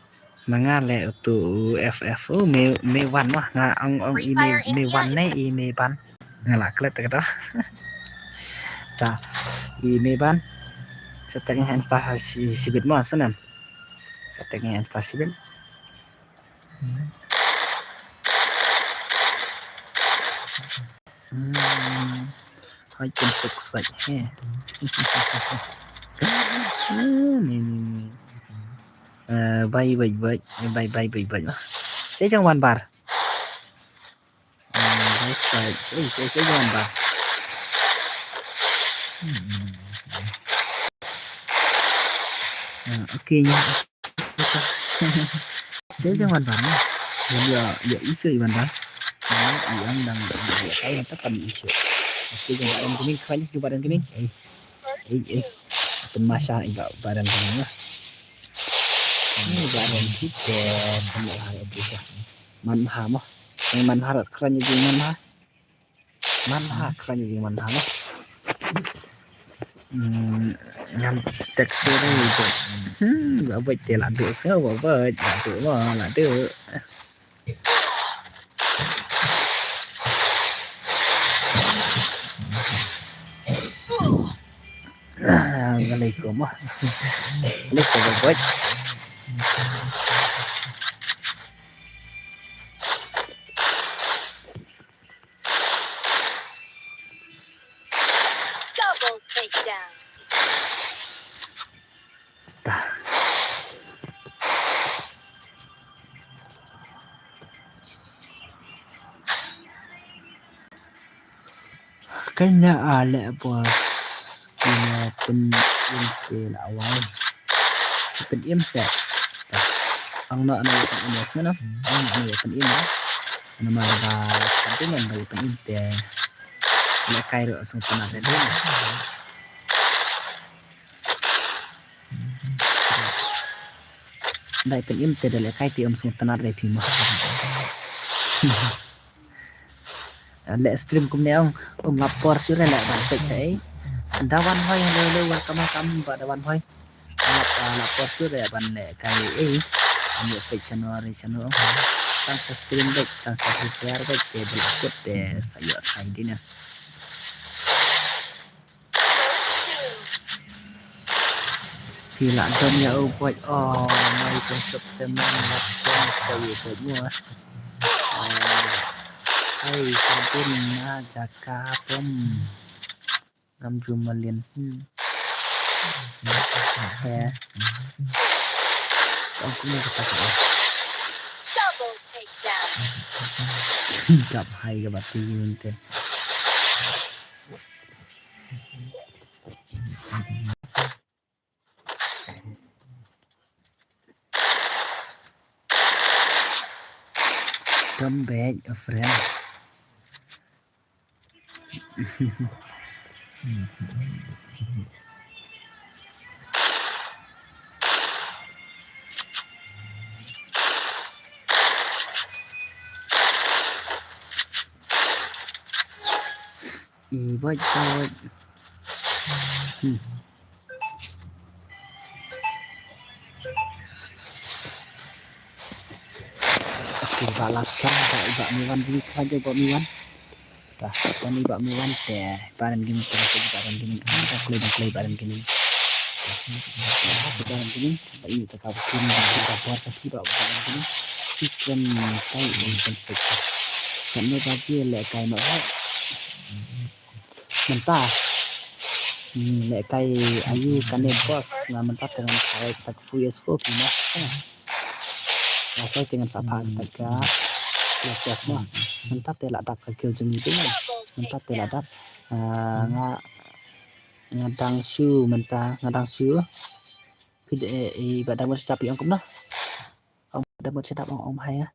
ma nga le utu F F. Oh, me, me wan ma. Nga ong, ong i me, me wan ne i me ban. Nga la klet ta. Ta, i me ban. Sa tek ngan star shi-, shibit ma, sana. Sa tek ngan star shibit. Hmm. Ai, pun suk sait, he. Ni, ni, ni. Eh, bai, bai, bai. Eh, bai, bai, bai, bai. Sa jong wan bar. Eh, bai sait. Eh, sa, sa jong wan bar. Ah, okay, ni. Sa jong wan bar, ni. Ïa, ïa, ïa, i shu i wan bar. Ni, i ang dang, ïa, ïa, kai mata kan i shu. Okay, jong badan kini, kwan jong badan kini. Eh, eh, eh. Pun masa i ba, badan kini, lah. Ni badan kita, pun lah, lah, kita. Man ha mo. Ni man ha rat kran jong man ha. Man ha kran jong man ha mo. Hmm, ngam tek sure ni bot. Hmm, ba bot te la duk se ba bot. La duk mo, la duk. Ah, alaikum mo. Alaikum ba bot. Double takedown. Ta. Kane a leh boss, kine pyn-im te la wai. Pyn-im se. Ang no ano pyn-im se no. Ang no ano pyn-im. Ano ma ba pyn-im ba pyn-im te. Leh kai ro sung tana te. Dei pyn-im te da leh kai te um sung tana te phi mo. Leh stream kumne ong, um la por shuh re leh ban peit sa ei. Da Wan Hoi, hello, hello, welcome, welcome, ba Da Wan Hoi. La, la por shuh re ban leh kai ei. Am leh peit channel re channel ong. Tang sa stream beit, tang sa Free Fire beit, te bel akut te sa ïoh kai dina. Phi la don ïa u bot, oh, mai pun suk te man la pun sa ïa u bot mo. Ai, sabun na jaka pun. Ngam ju mlien. Hmm. He. Ong kumno kata ka. Double takedown. Kap hai ka bati yun te. Come back, a friend. I bot bot. Hmm. Okay, ba last kan, ba, ba mi wan, ba mi wan. Ta, ta ni ba mi wan te, ba ran gini, ta, ta, ba ran gini, ta, ta, kloi, ta, kloi, ba ran gini. Ta, ta, ba ran gini, ba ini, ta, ka, ba, ini, ta, ka, ba, ta, ba, ba ran gini. Chicken, ta, ini, kan, sik. Kan, ni, ba, je, le, kai, ma, ba. Mynta. Hmm, leh kai ayu kane boss, nga mynta te ngan tharai kata ka four S four phi noh. Nga sa te ngan sa phah kata ka four S four. Mynta te la dap ka kill jong ngi te ngan. Mynta te la dap. Ah, nga, nga dang shu mynta, nga dang shu. Phi de, eh, eh, ba dang mut shadap ong kumno. Ong ba dang mut shadap ong, ong hai ah.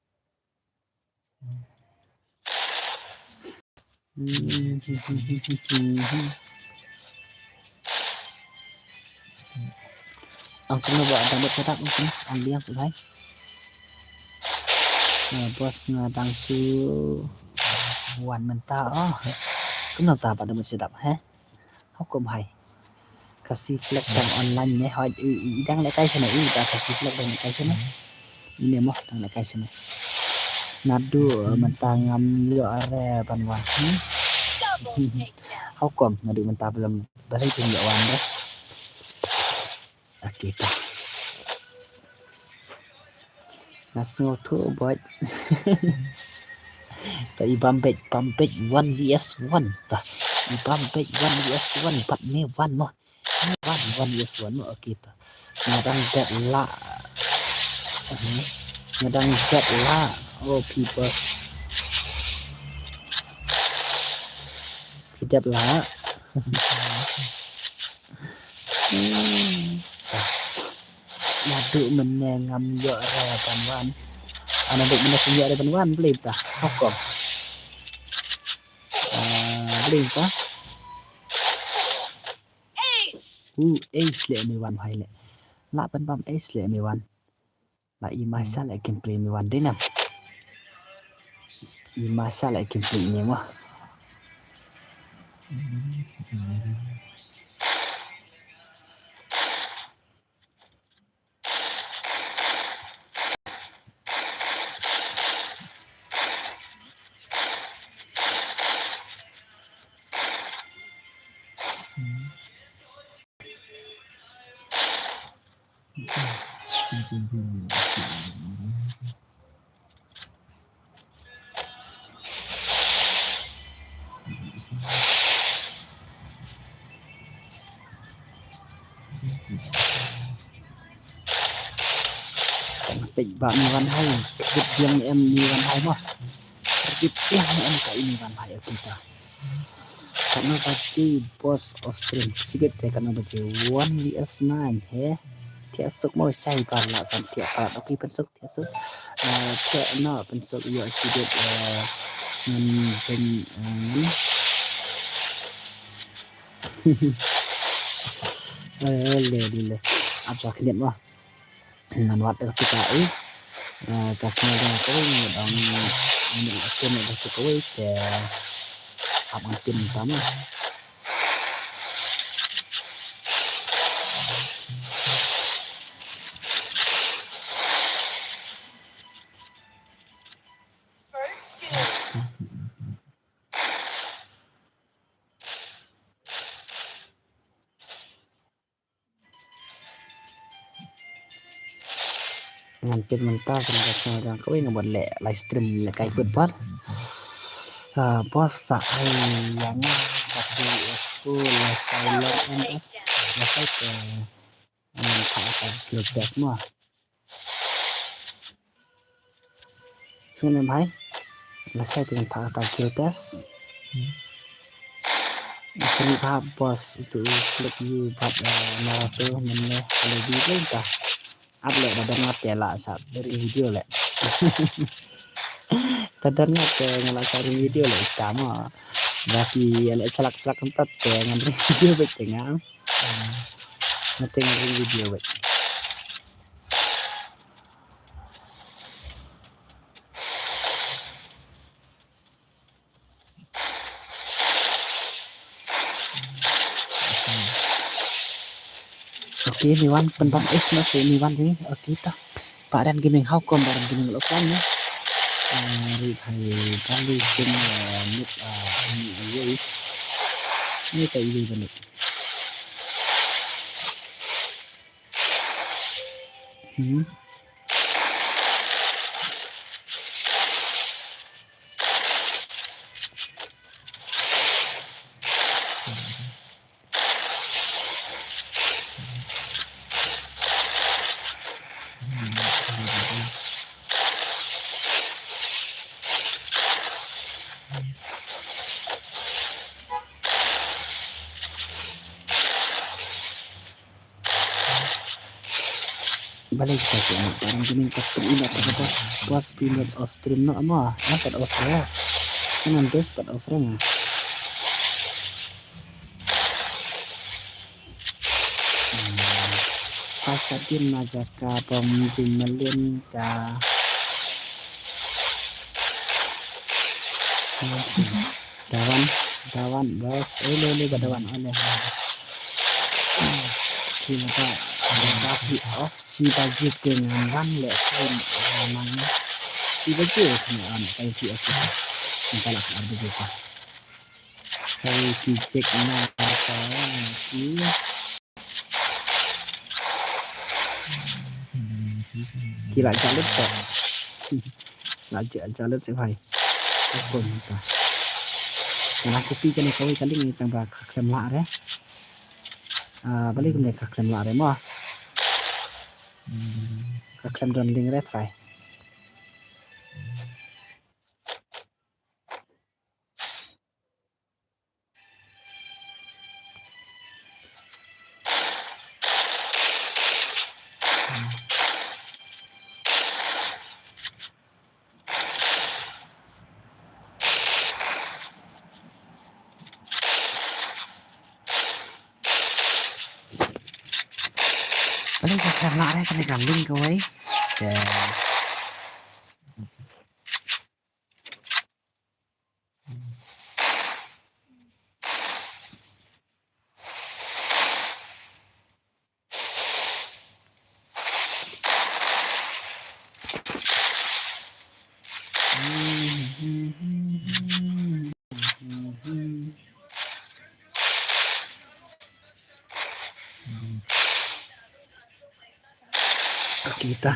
Ang kumno ba dang mut shadap ang kumno ang biang sih hai. Boss nga dang shu wan mynta oh. Kumno ta ba dang mut shadap he. Hukum hai. Khasi flag dang online ne hoi i, i, i dang leh kai shane i ba Khasi flag dang leh kai shane. Ine mo dang leh kai shane. Naduh, eh, mynta ngam ïoh re ban wan. Hmm? Hukum naduh mynta belum balei pun ïoh wan re. Aki ta. Nga sngewthuh bot. Ta i bam beit, bam beit one V S one ta. i bam beit one V S one, bad me wan mo. Me wan, one V S one mo, okay ta. Nga dang bet lah. Nga dang bet lah. Oh, phi boss. Phi dep lah. Naduh mynne ngam ïoh re ban wan. Naduh mynne ngam ïoh re ban wan, blei ta. Hukum. Ah, blei ta. U ace leh me wan hai leh. Lah ban bam ace leh me wan. Lah i mashal leh kim play me wan dei nam. I mashal leh kim play me wan. Peit ba me wan hai, kit biang em me wan hai mo. Kit biang em ka i me wan hai, okay ta. Katno baje boss of dream. Sibit te katno baje one V S nine he. Thiah suk mo shai par la san thiah par. Okay, pynsuk thiah suk. Eh, thiah no pynsuk ïoh sibit, eh, ngan pyn, eh, ngan. Eh, le, le, le. Ap sa khyndiat mo. Ngan wad da katu ka i. Eh, ka channel jong kawei ngan dang ngan dang stream da katu kawei te ap ngan pyn ta mo. Ngan pyn mynta ka channel jong kawei nga bad leh live stream leh kai football. Ah, boss sa ai ïa nga bad di school la sai long M S la sai te ngan phah ka guild best mo. Sngewbha la sai te ngan phah ka guild best. Kani ka boss utu u clip ïa u bad, eh, Naruto mynne ka lobby leh ta. Ap leh da don nga te la sa ring video leh. Da don nga te nga la sa ring video leh ta mo. Ba ki leh chlak chlak kumta te ngan ring video beit te nga. Nga te ngan ring video beit. Okay, me wan pynbam ace na se me wan ni. Okay ta. Baran Gaming, how come Baran Gaming lo kan ni? Ah, ri hai kali kin, ah, mid, ah, ni, ni, ni. Ni ta ini balik. Hmm. Balei kita tu nak barang gini tak pun ingat apa boss, boss peanut of dream no ama, apa of ya? Senang dos pat of ring ah. Hmm. Pasadin na jaka bom di melin ka. Dawan, dawan, bos. Ole, ole, ba dawan, ole. Ki mata, ada tapi off si baju ke ngan wan le pun, eh, mana. Si baju ke ngan kai ki off. Entah lah, ada juga. Saya kijek na saya ki. Ki la jalut sa. La ja-, jalut sa bhai. Kok ta. Nga copy kane kawei ka link tang ba ka khlem lah re. Ah, balei kumne ka khlem lah re mo? Hmm, ka khlem don link re trai. Balei ka khlem lah re kane ka link kawei. Te. Okay ta.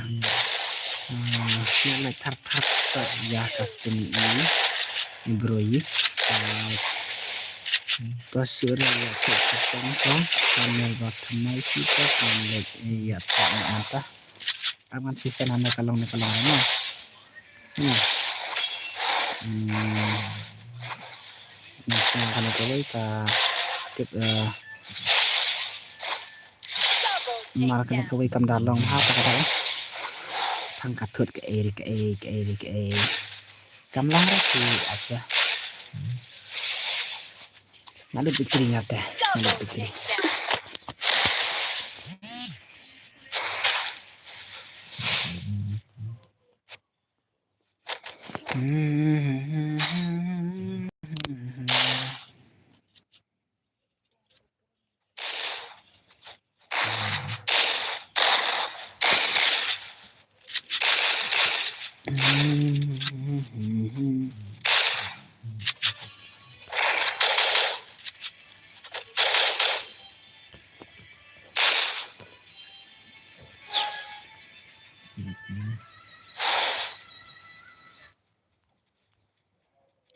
Ah, ïa leit thar thar sa ïa ka stream i, i bro i. Ah, ba shu ïa thok thok thok channel ba thymmai ki ba sa leit ïa thok na mynta. Am ngan phi send ha ne ka long ne ka long ne. Hmm. Nga sngewbha kane kawei ka tip, eh, mar kane kawei kam da long ha ta ka dei. Tang ka thut kaei re kaei kaei re kaei. Kam long re ki ap sha. Nga lut battery nga te. Nga lut battery.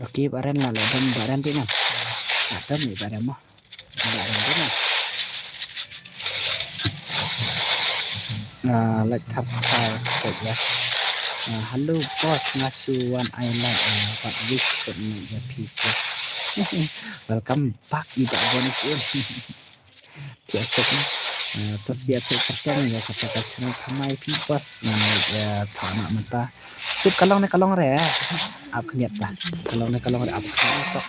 Okay, ba ren la, la don ba ren ti na. La don ni ba ren mo. Ba ren ti na. Ah, leit thar thar sek ïa. Ah, hello boss, nga shu wan ai like, ah, bad wish good night ïa phi seh. Welcome back i Bah Bonis un. Phi ïa sek na. Eh, to sa ïa phi kyrteng ïa kata ka channel thymmai phi boss ngan ïa thok na mynta. Tip ka long ne ka long re. Ap khyndiat ta. Ka long ne ka long re ap khyndiat ta.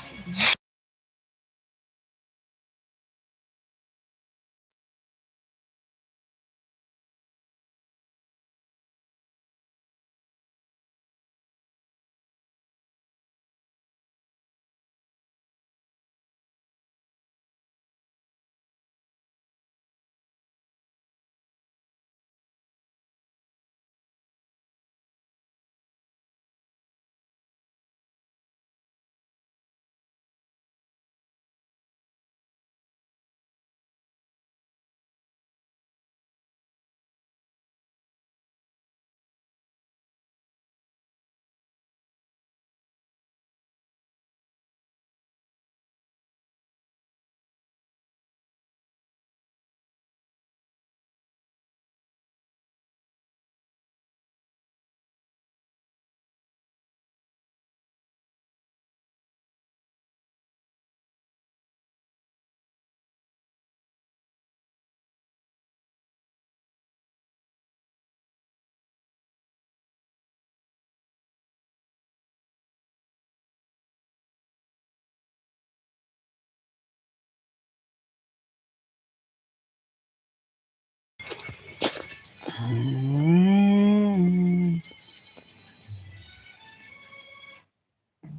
Hmm.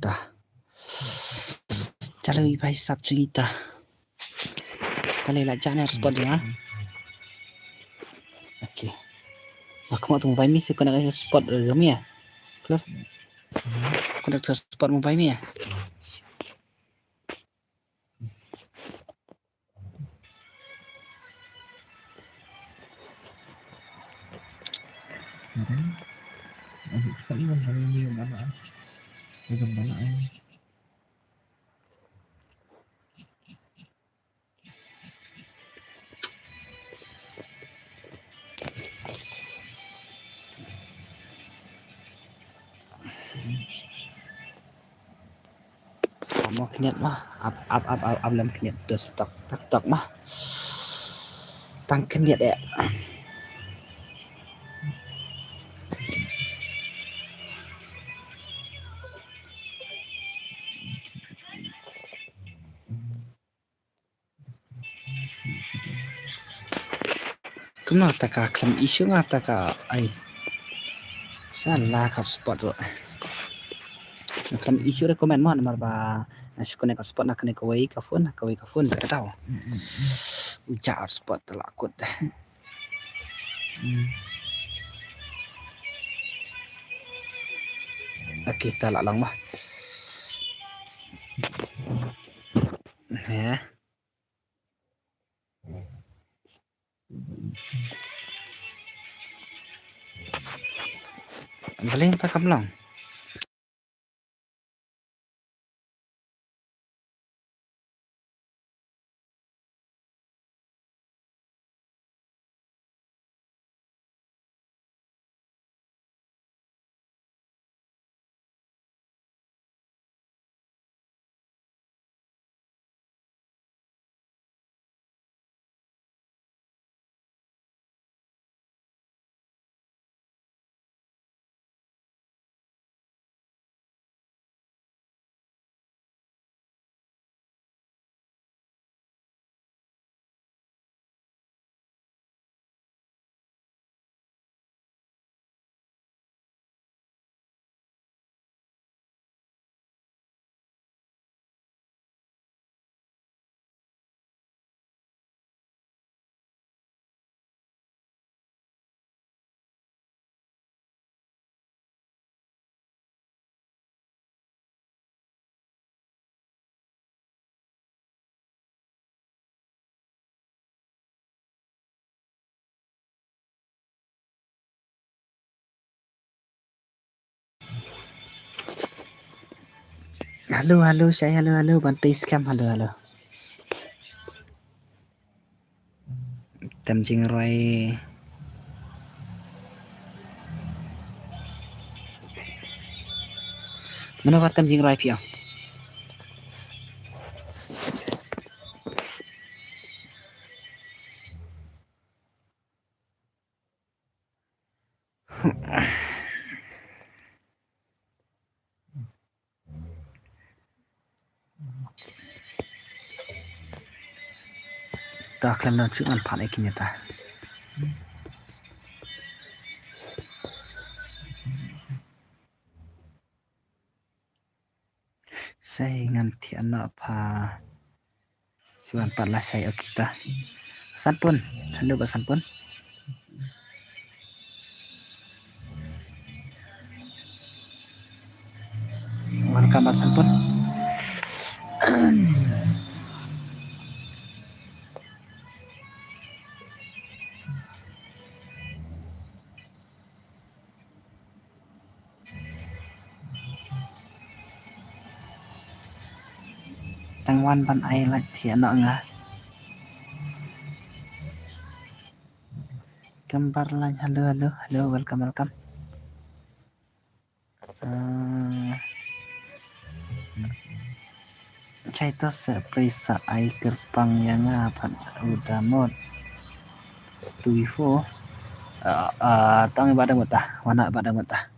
Ta. Chalo i bhai sab chungi ta. Kale la jane spot ya. Okay. Aku mau tunggu bai mi si kena spot rami ya. Clear. Kena spot mau bai mi ya. Mo khyndiat mo. Ap, ap, ap, ap, ap lem khyndiat. Tus tok, tok, tok mo. Tang khyndiat eh. Kumno ta ka khlem issue nga ta ka ai. Sa la ka spot ro. Khlem issue re comment mo namar ba na shu connect hotspot na kane kawei ka phone, na kawei ka phone sa ka daw. Uja hotspot ta la kut. Okay, ta la long mo. He. Balei ta kam long? Hello, hello, Shai, hello, hello, Bante Scam, hello, hello. Tem jingroi. Mano ba tem jingroi phi ong? Ta khlem dang shu ngan phan ai kine ta. Sai ngan thiah noh pha. Shu wan pat la sai, okay ta. Sanpun, hello ba Sanpun. Welcome ba Sanpun. Tang wan ban ai like thiah noh nga. Kambar lain, hello, hello, hello, welcome, welcome. Ah, Chai to sa pray sa ai kyrpang ïa nga pat u da mut. Tui fo. Ah, ah, tang ba da mut ta. Wana ba da mut ta.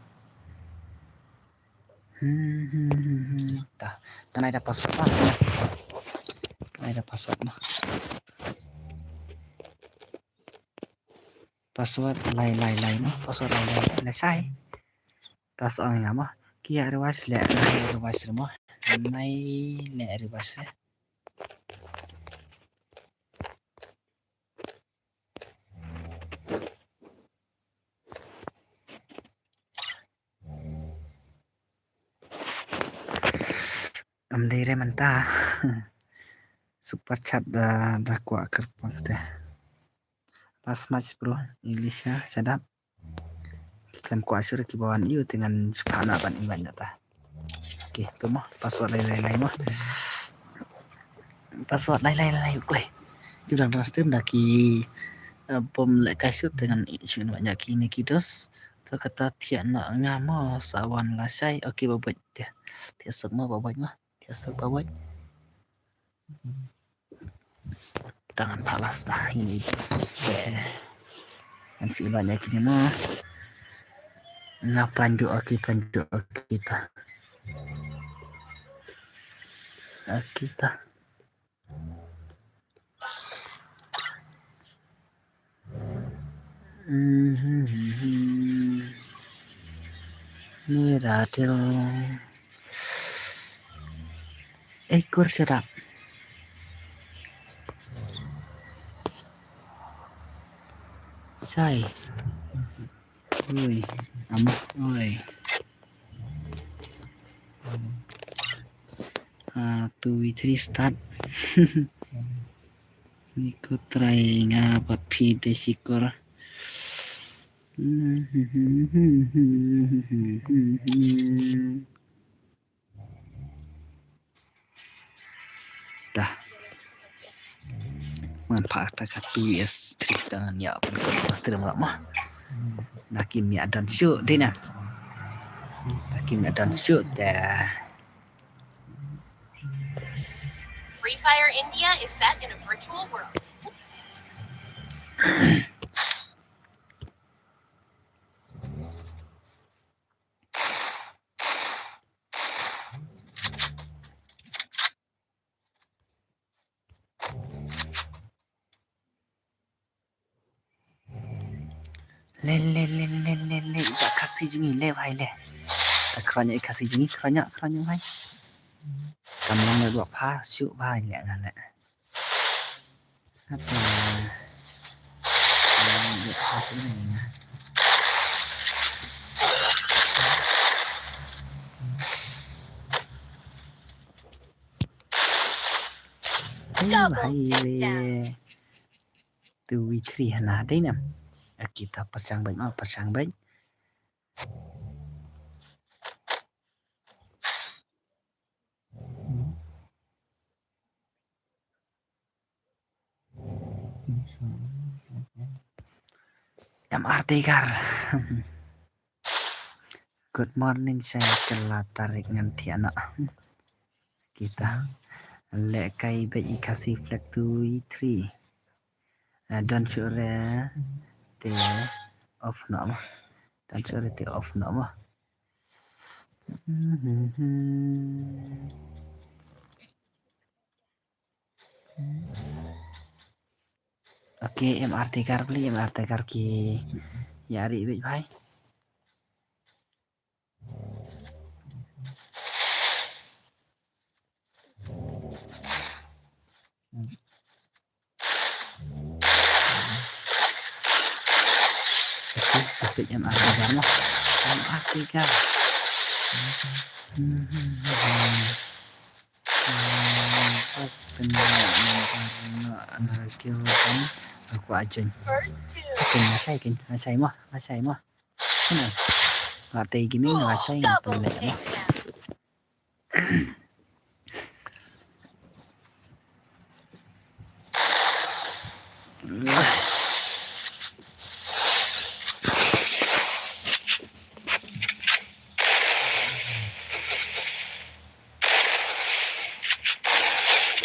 Hmm, hmm, hmm, hmm. Ta. Tanai da password ma. Tanai da password ma. Password lai lai lai ma. Password lai lai lai lai sai. Ta sa ong ïa nga mo. Ki ïa reverse leh, nai reverse re mo. Nai leh reverse re. Am dei re mynta. Super chat da, da kwah kyrpang te. Last match bro, Elisha, shut up. Ki khlem kwah shuh ki ba wan ïa u te ngan shu phah noh ban invite noh ta. Okay, to mo, password lai lai lai mo. Password lai lai lai, oi. Ki dang dang stream da ki, eh, bom leh kai shuh te ngan shu invite noh ki ne ki dos. To kata thiah noh nga mo sa wan lashai. Okay, bye bye. Thiah, thiah suk mo, bye bye mo. Thiah suk, bye bye. Tangan palas ta ini. Ngan shu wan ïa kine mo. Nga pynduh, okay, pynduh, okay ta. Okay ta. Mira til. Ekor serap. Sai. Oi, am, oi. Ah, two v three start. Ni ko try nga ba phi de sikor. Ta. Ngan pha ta ka two S three ta ngan ïa pyn ko ta stream ra ma. Na kim ïa done shuh dei na. Na kim ïa done shuh ta. Free Fire India is set in a virtual world. Le, le, le, le, le, le, ba Khasi jong ngi le bhai le. Ta khronya i Khasi jong ngi, khronya, khronya bhai. Kam long le ba pha shu bhai le nga le. Ate. Double take down. Two v three hana dei nam. Aki ta pyrshang bad ma pyrshang bad. M R Tiger. Good morning, Shai Kala Tarik ngan thiah na. Kita. Leh kai bad i Khasi flag two three. Eh, don shuh re te off noh ma. Don shuh re te off noh ma. Okay, M R Tiger pli, M R Tiger ki ïa ri bit bhai. Tapi M R Tiger noh. M R Tiger. Pas pynlong na kill kan aku ajen. Kan lashai kan, lashai mo, lashai mo. Kan. Late gini lashai ngan pynlong mo.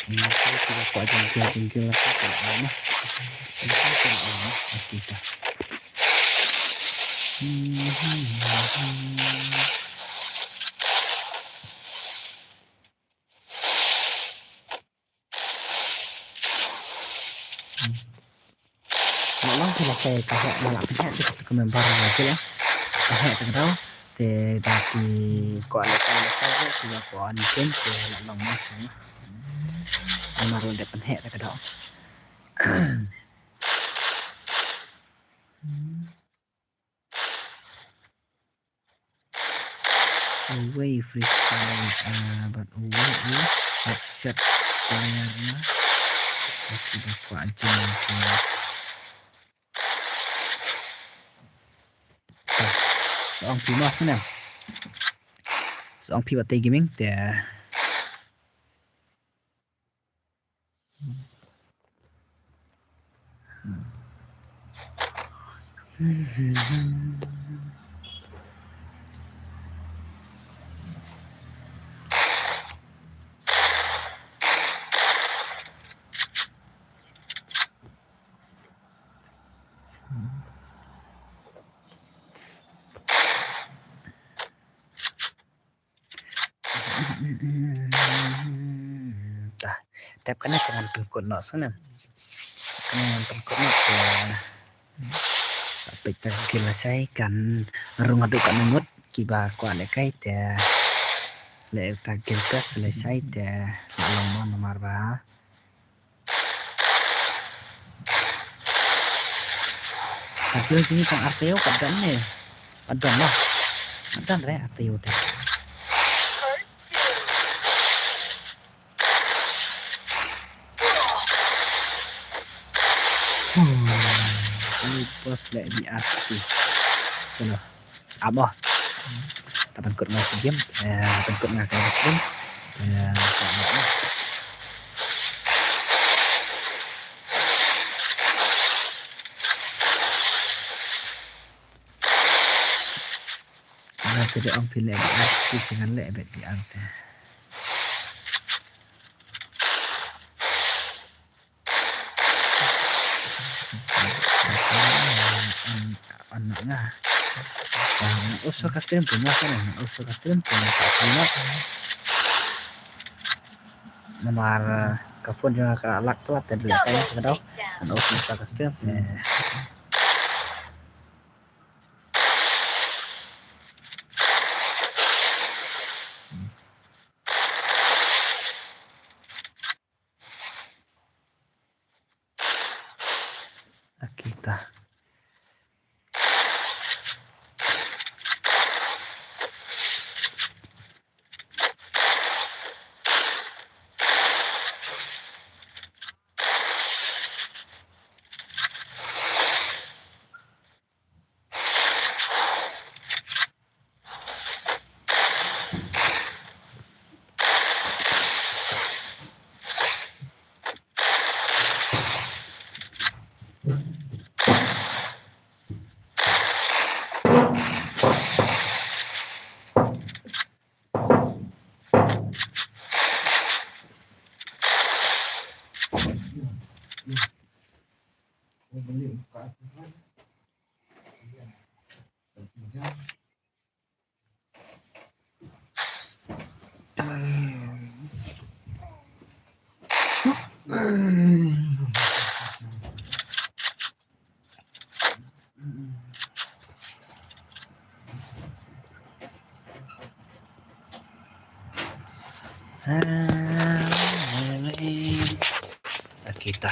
Nga sa ki ba kwah jingkil jingkil la ka la ma. Nga sa ki la ma. Kita. Nga long ki la share ka heh, nga la pynheh sha ka member nga ki la. Ka heh ka daw te da ki ko la ka la share ki la ko an ken te la long ma shong. Nga la dep pynheh ka daw. Away free throw, ah, but away, away. Headshot player na. Kita ba kwah jingkil. Sa ong phi mo sngewbha. Sa ong phi ba tei gaming te. Tah, dep kane te ngan pynkut noh sngewbha. Kane ngan pynkut noh te. Sa peit ta gil lashai kan rung haduh katne ngut, kiba kwah lehkai te leh ta gil best lashai te la long mo namar ba ka gil kine tang ar taïew ka don ne. Ka don lah. Ka don re ar taïew te. Hmm. Ui, boss leh di asti. Chalo. Ap mo. Te pynkut nga shi game. Eh, pynkut nga ka stream. Eh, sa mo. Nga te da ong phi leh di asti, phi ngan leh bad di ang te. An, an nga. Nga uso ka stream tu nga sana, nga uso ka stream tu nga sana. Namar ka phone jong nga ka lag pala te dei ka dau. Nga uso ka stream te. Akita. Kita.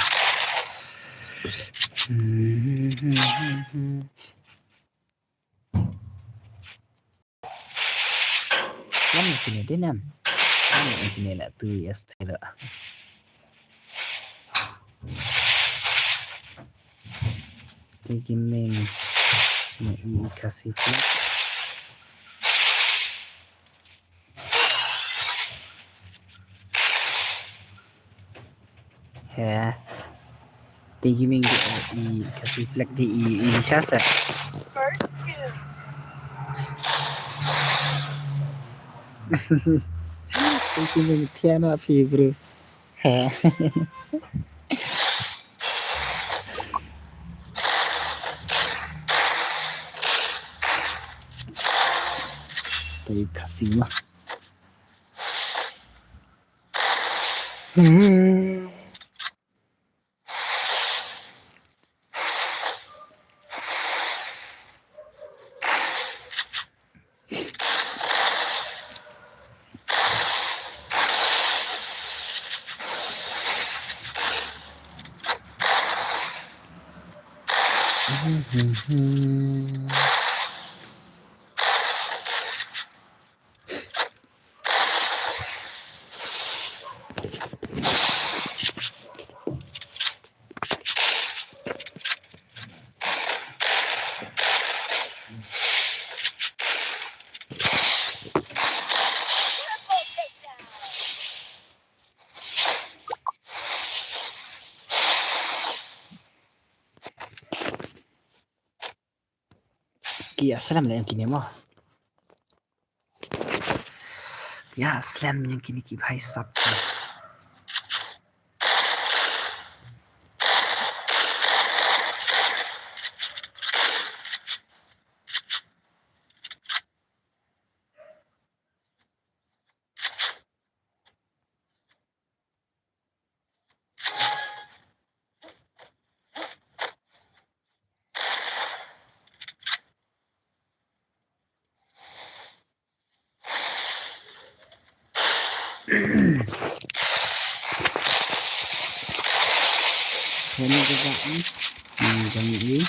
Slem ïa kine de nam. Slem ïa kine la tu ïa stela. Te ki meng ïa i Khasi flag. He. Te ki meng i Khasi flag de i, i sha sa. Te ki meng thiana phi bro. He. Te Khasi ma. Hmm. Ki ïa slem leh ïa kine mo. Ki ïa slem ïa kine ki bhai sap. Kane ka ba ni. Hmm, jong i.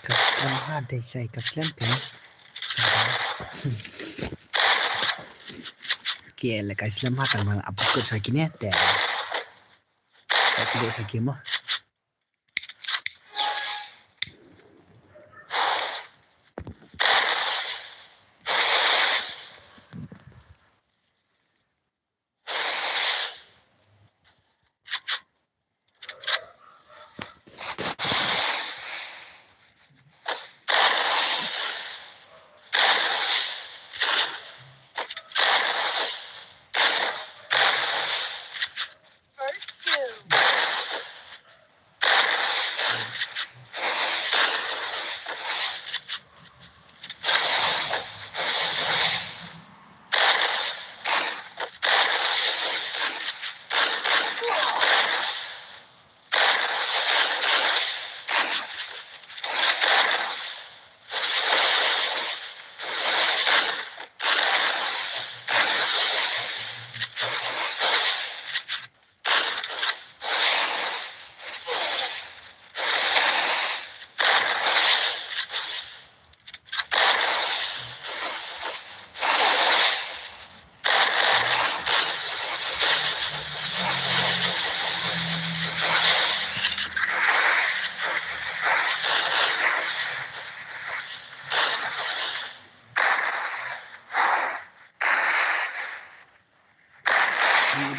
Ka slem ha dei sai ka slem pin. Ki le ka slem ha tang man apkut sa kine te. Ka kuduk sa kimo. First kill.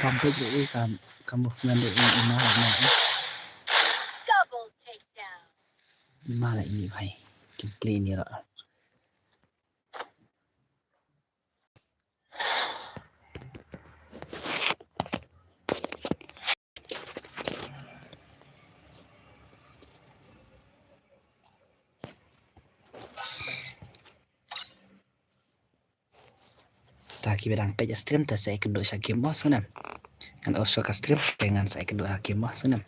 Bam pek ruh ka, ka movement ruh i, i ma la i. Double takedown. I ma la i bhai. Gameplay ni ruh. Ta kiba dang peit stream te sa ïakynduh sha game mo sngewnem. Ngan off ka stream te ngan sa ïakynduh ha game mo sngewnem.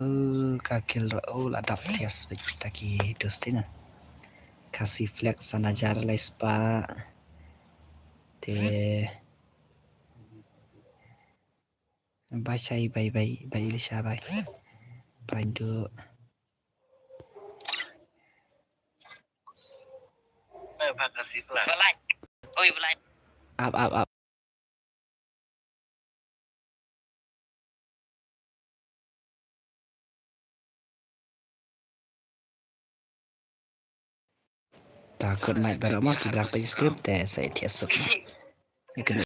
Oh, ka kill ruh, oh, la dap thiah beit ta ki Dustin. Khasi Flex san hajar lai spah. Te bye Shai, bye, bye, bye Elisha, bye. Bye Ndu. Up, up, up. Ta good night baroh mo, kiba dang peit stream te sa ïathiah suk.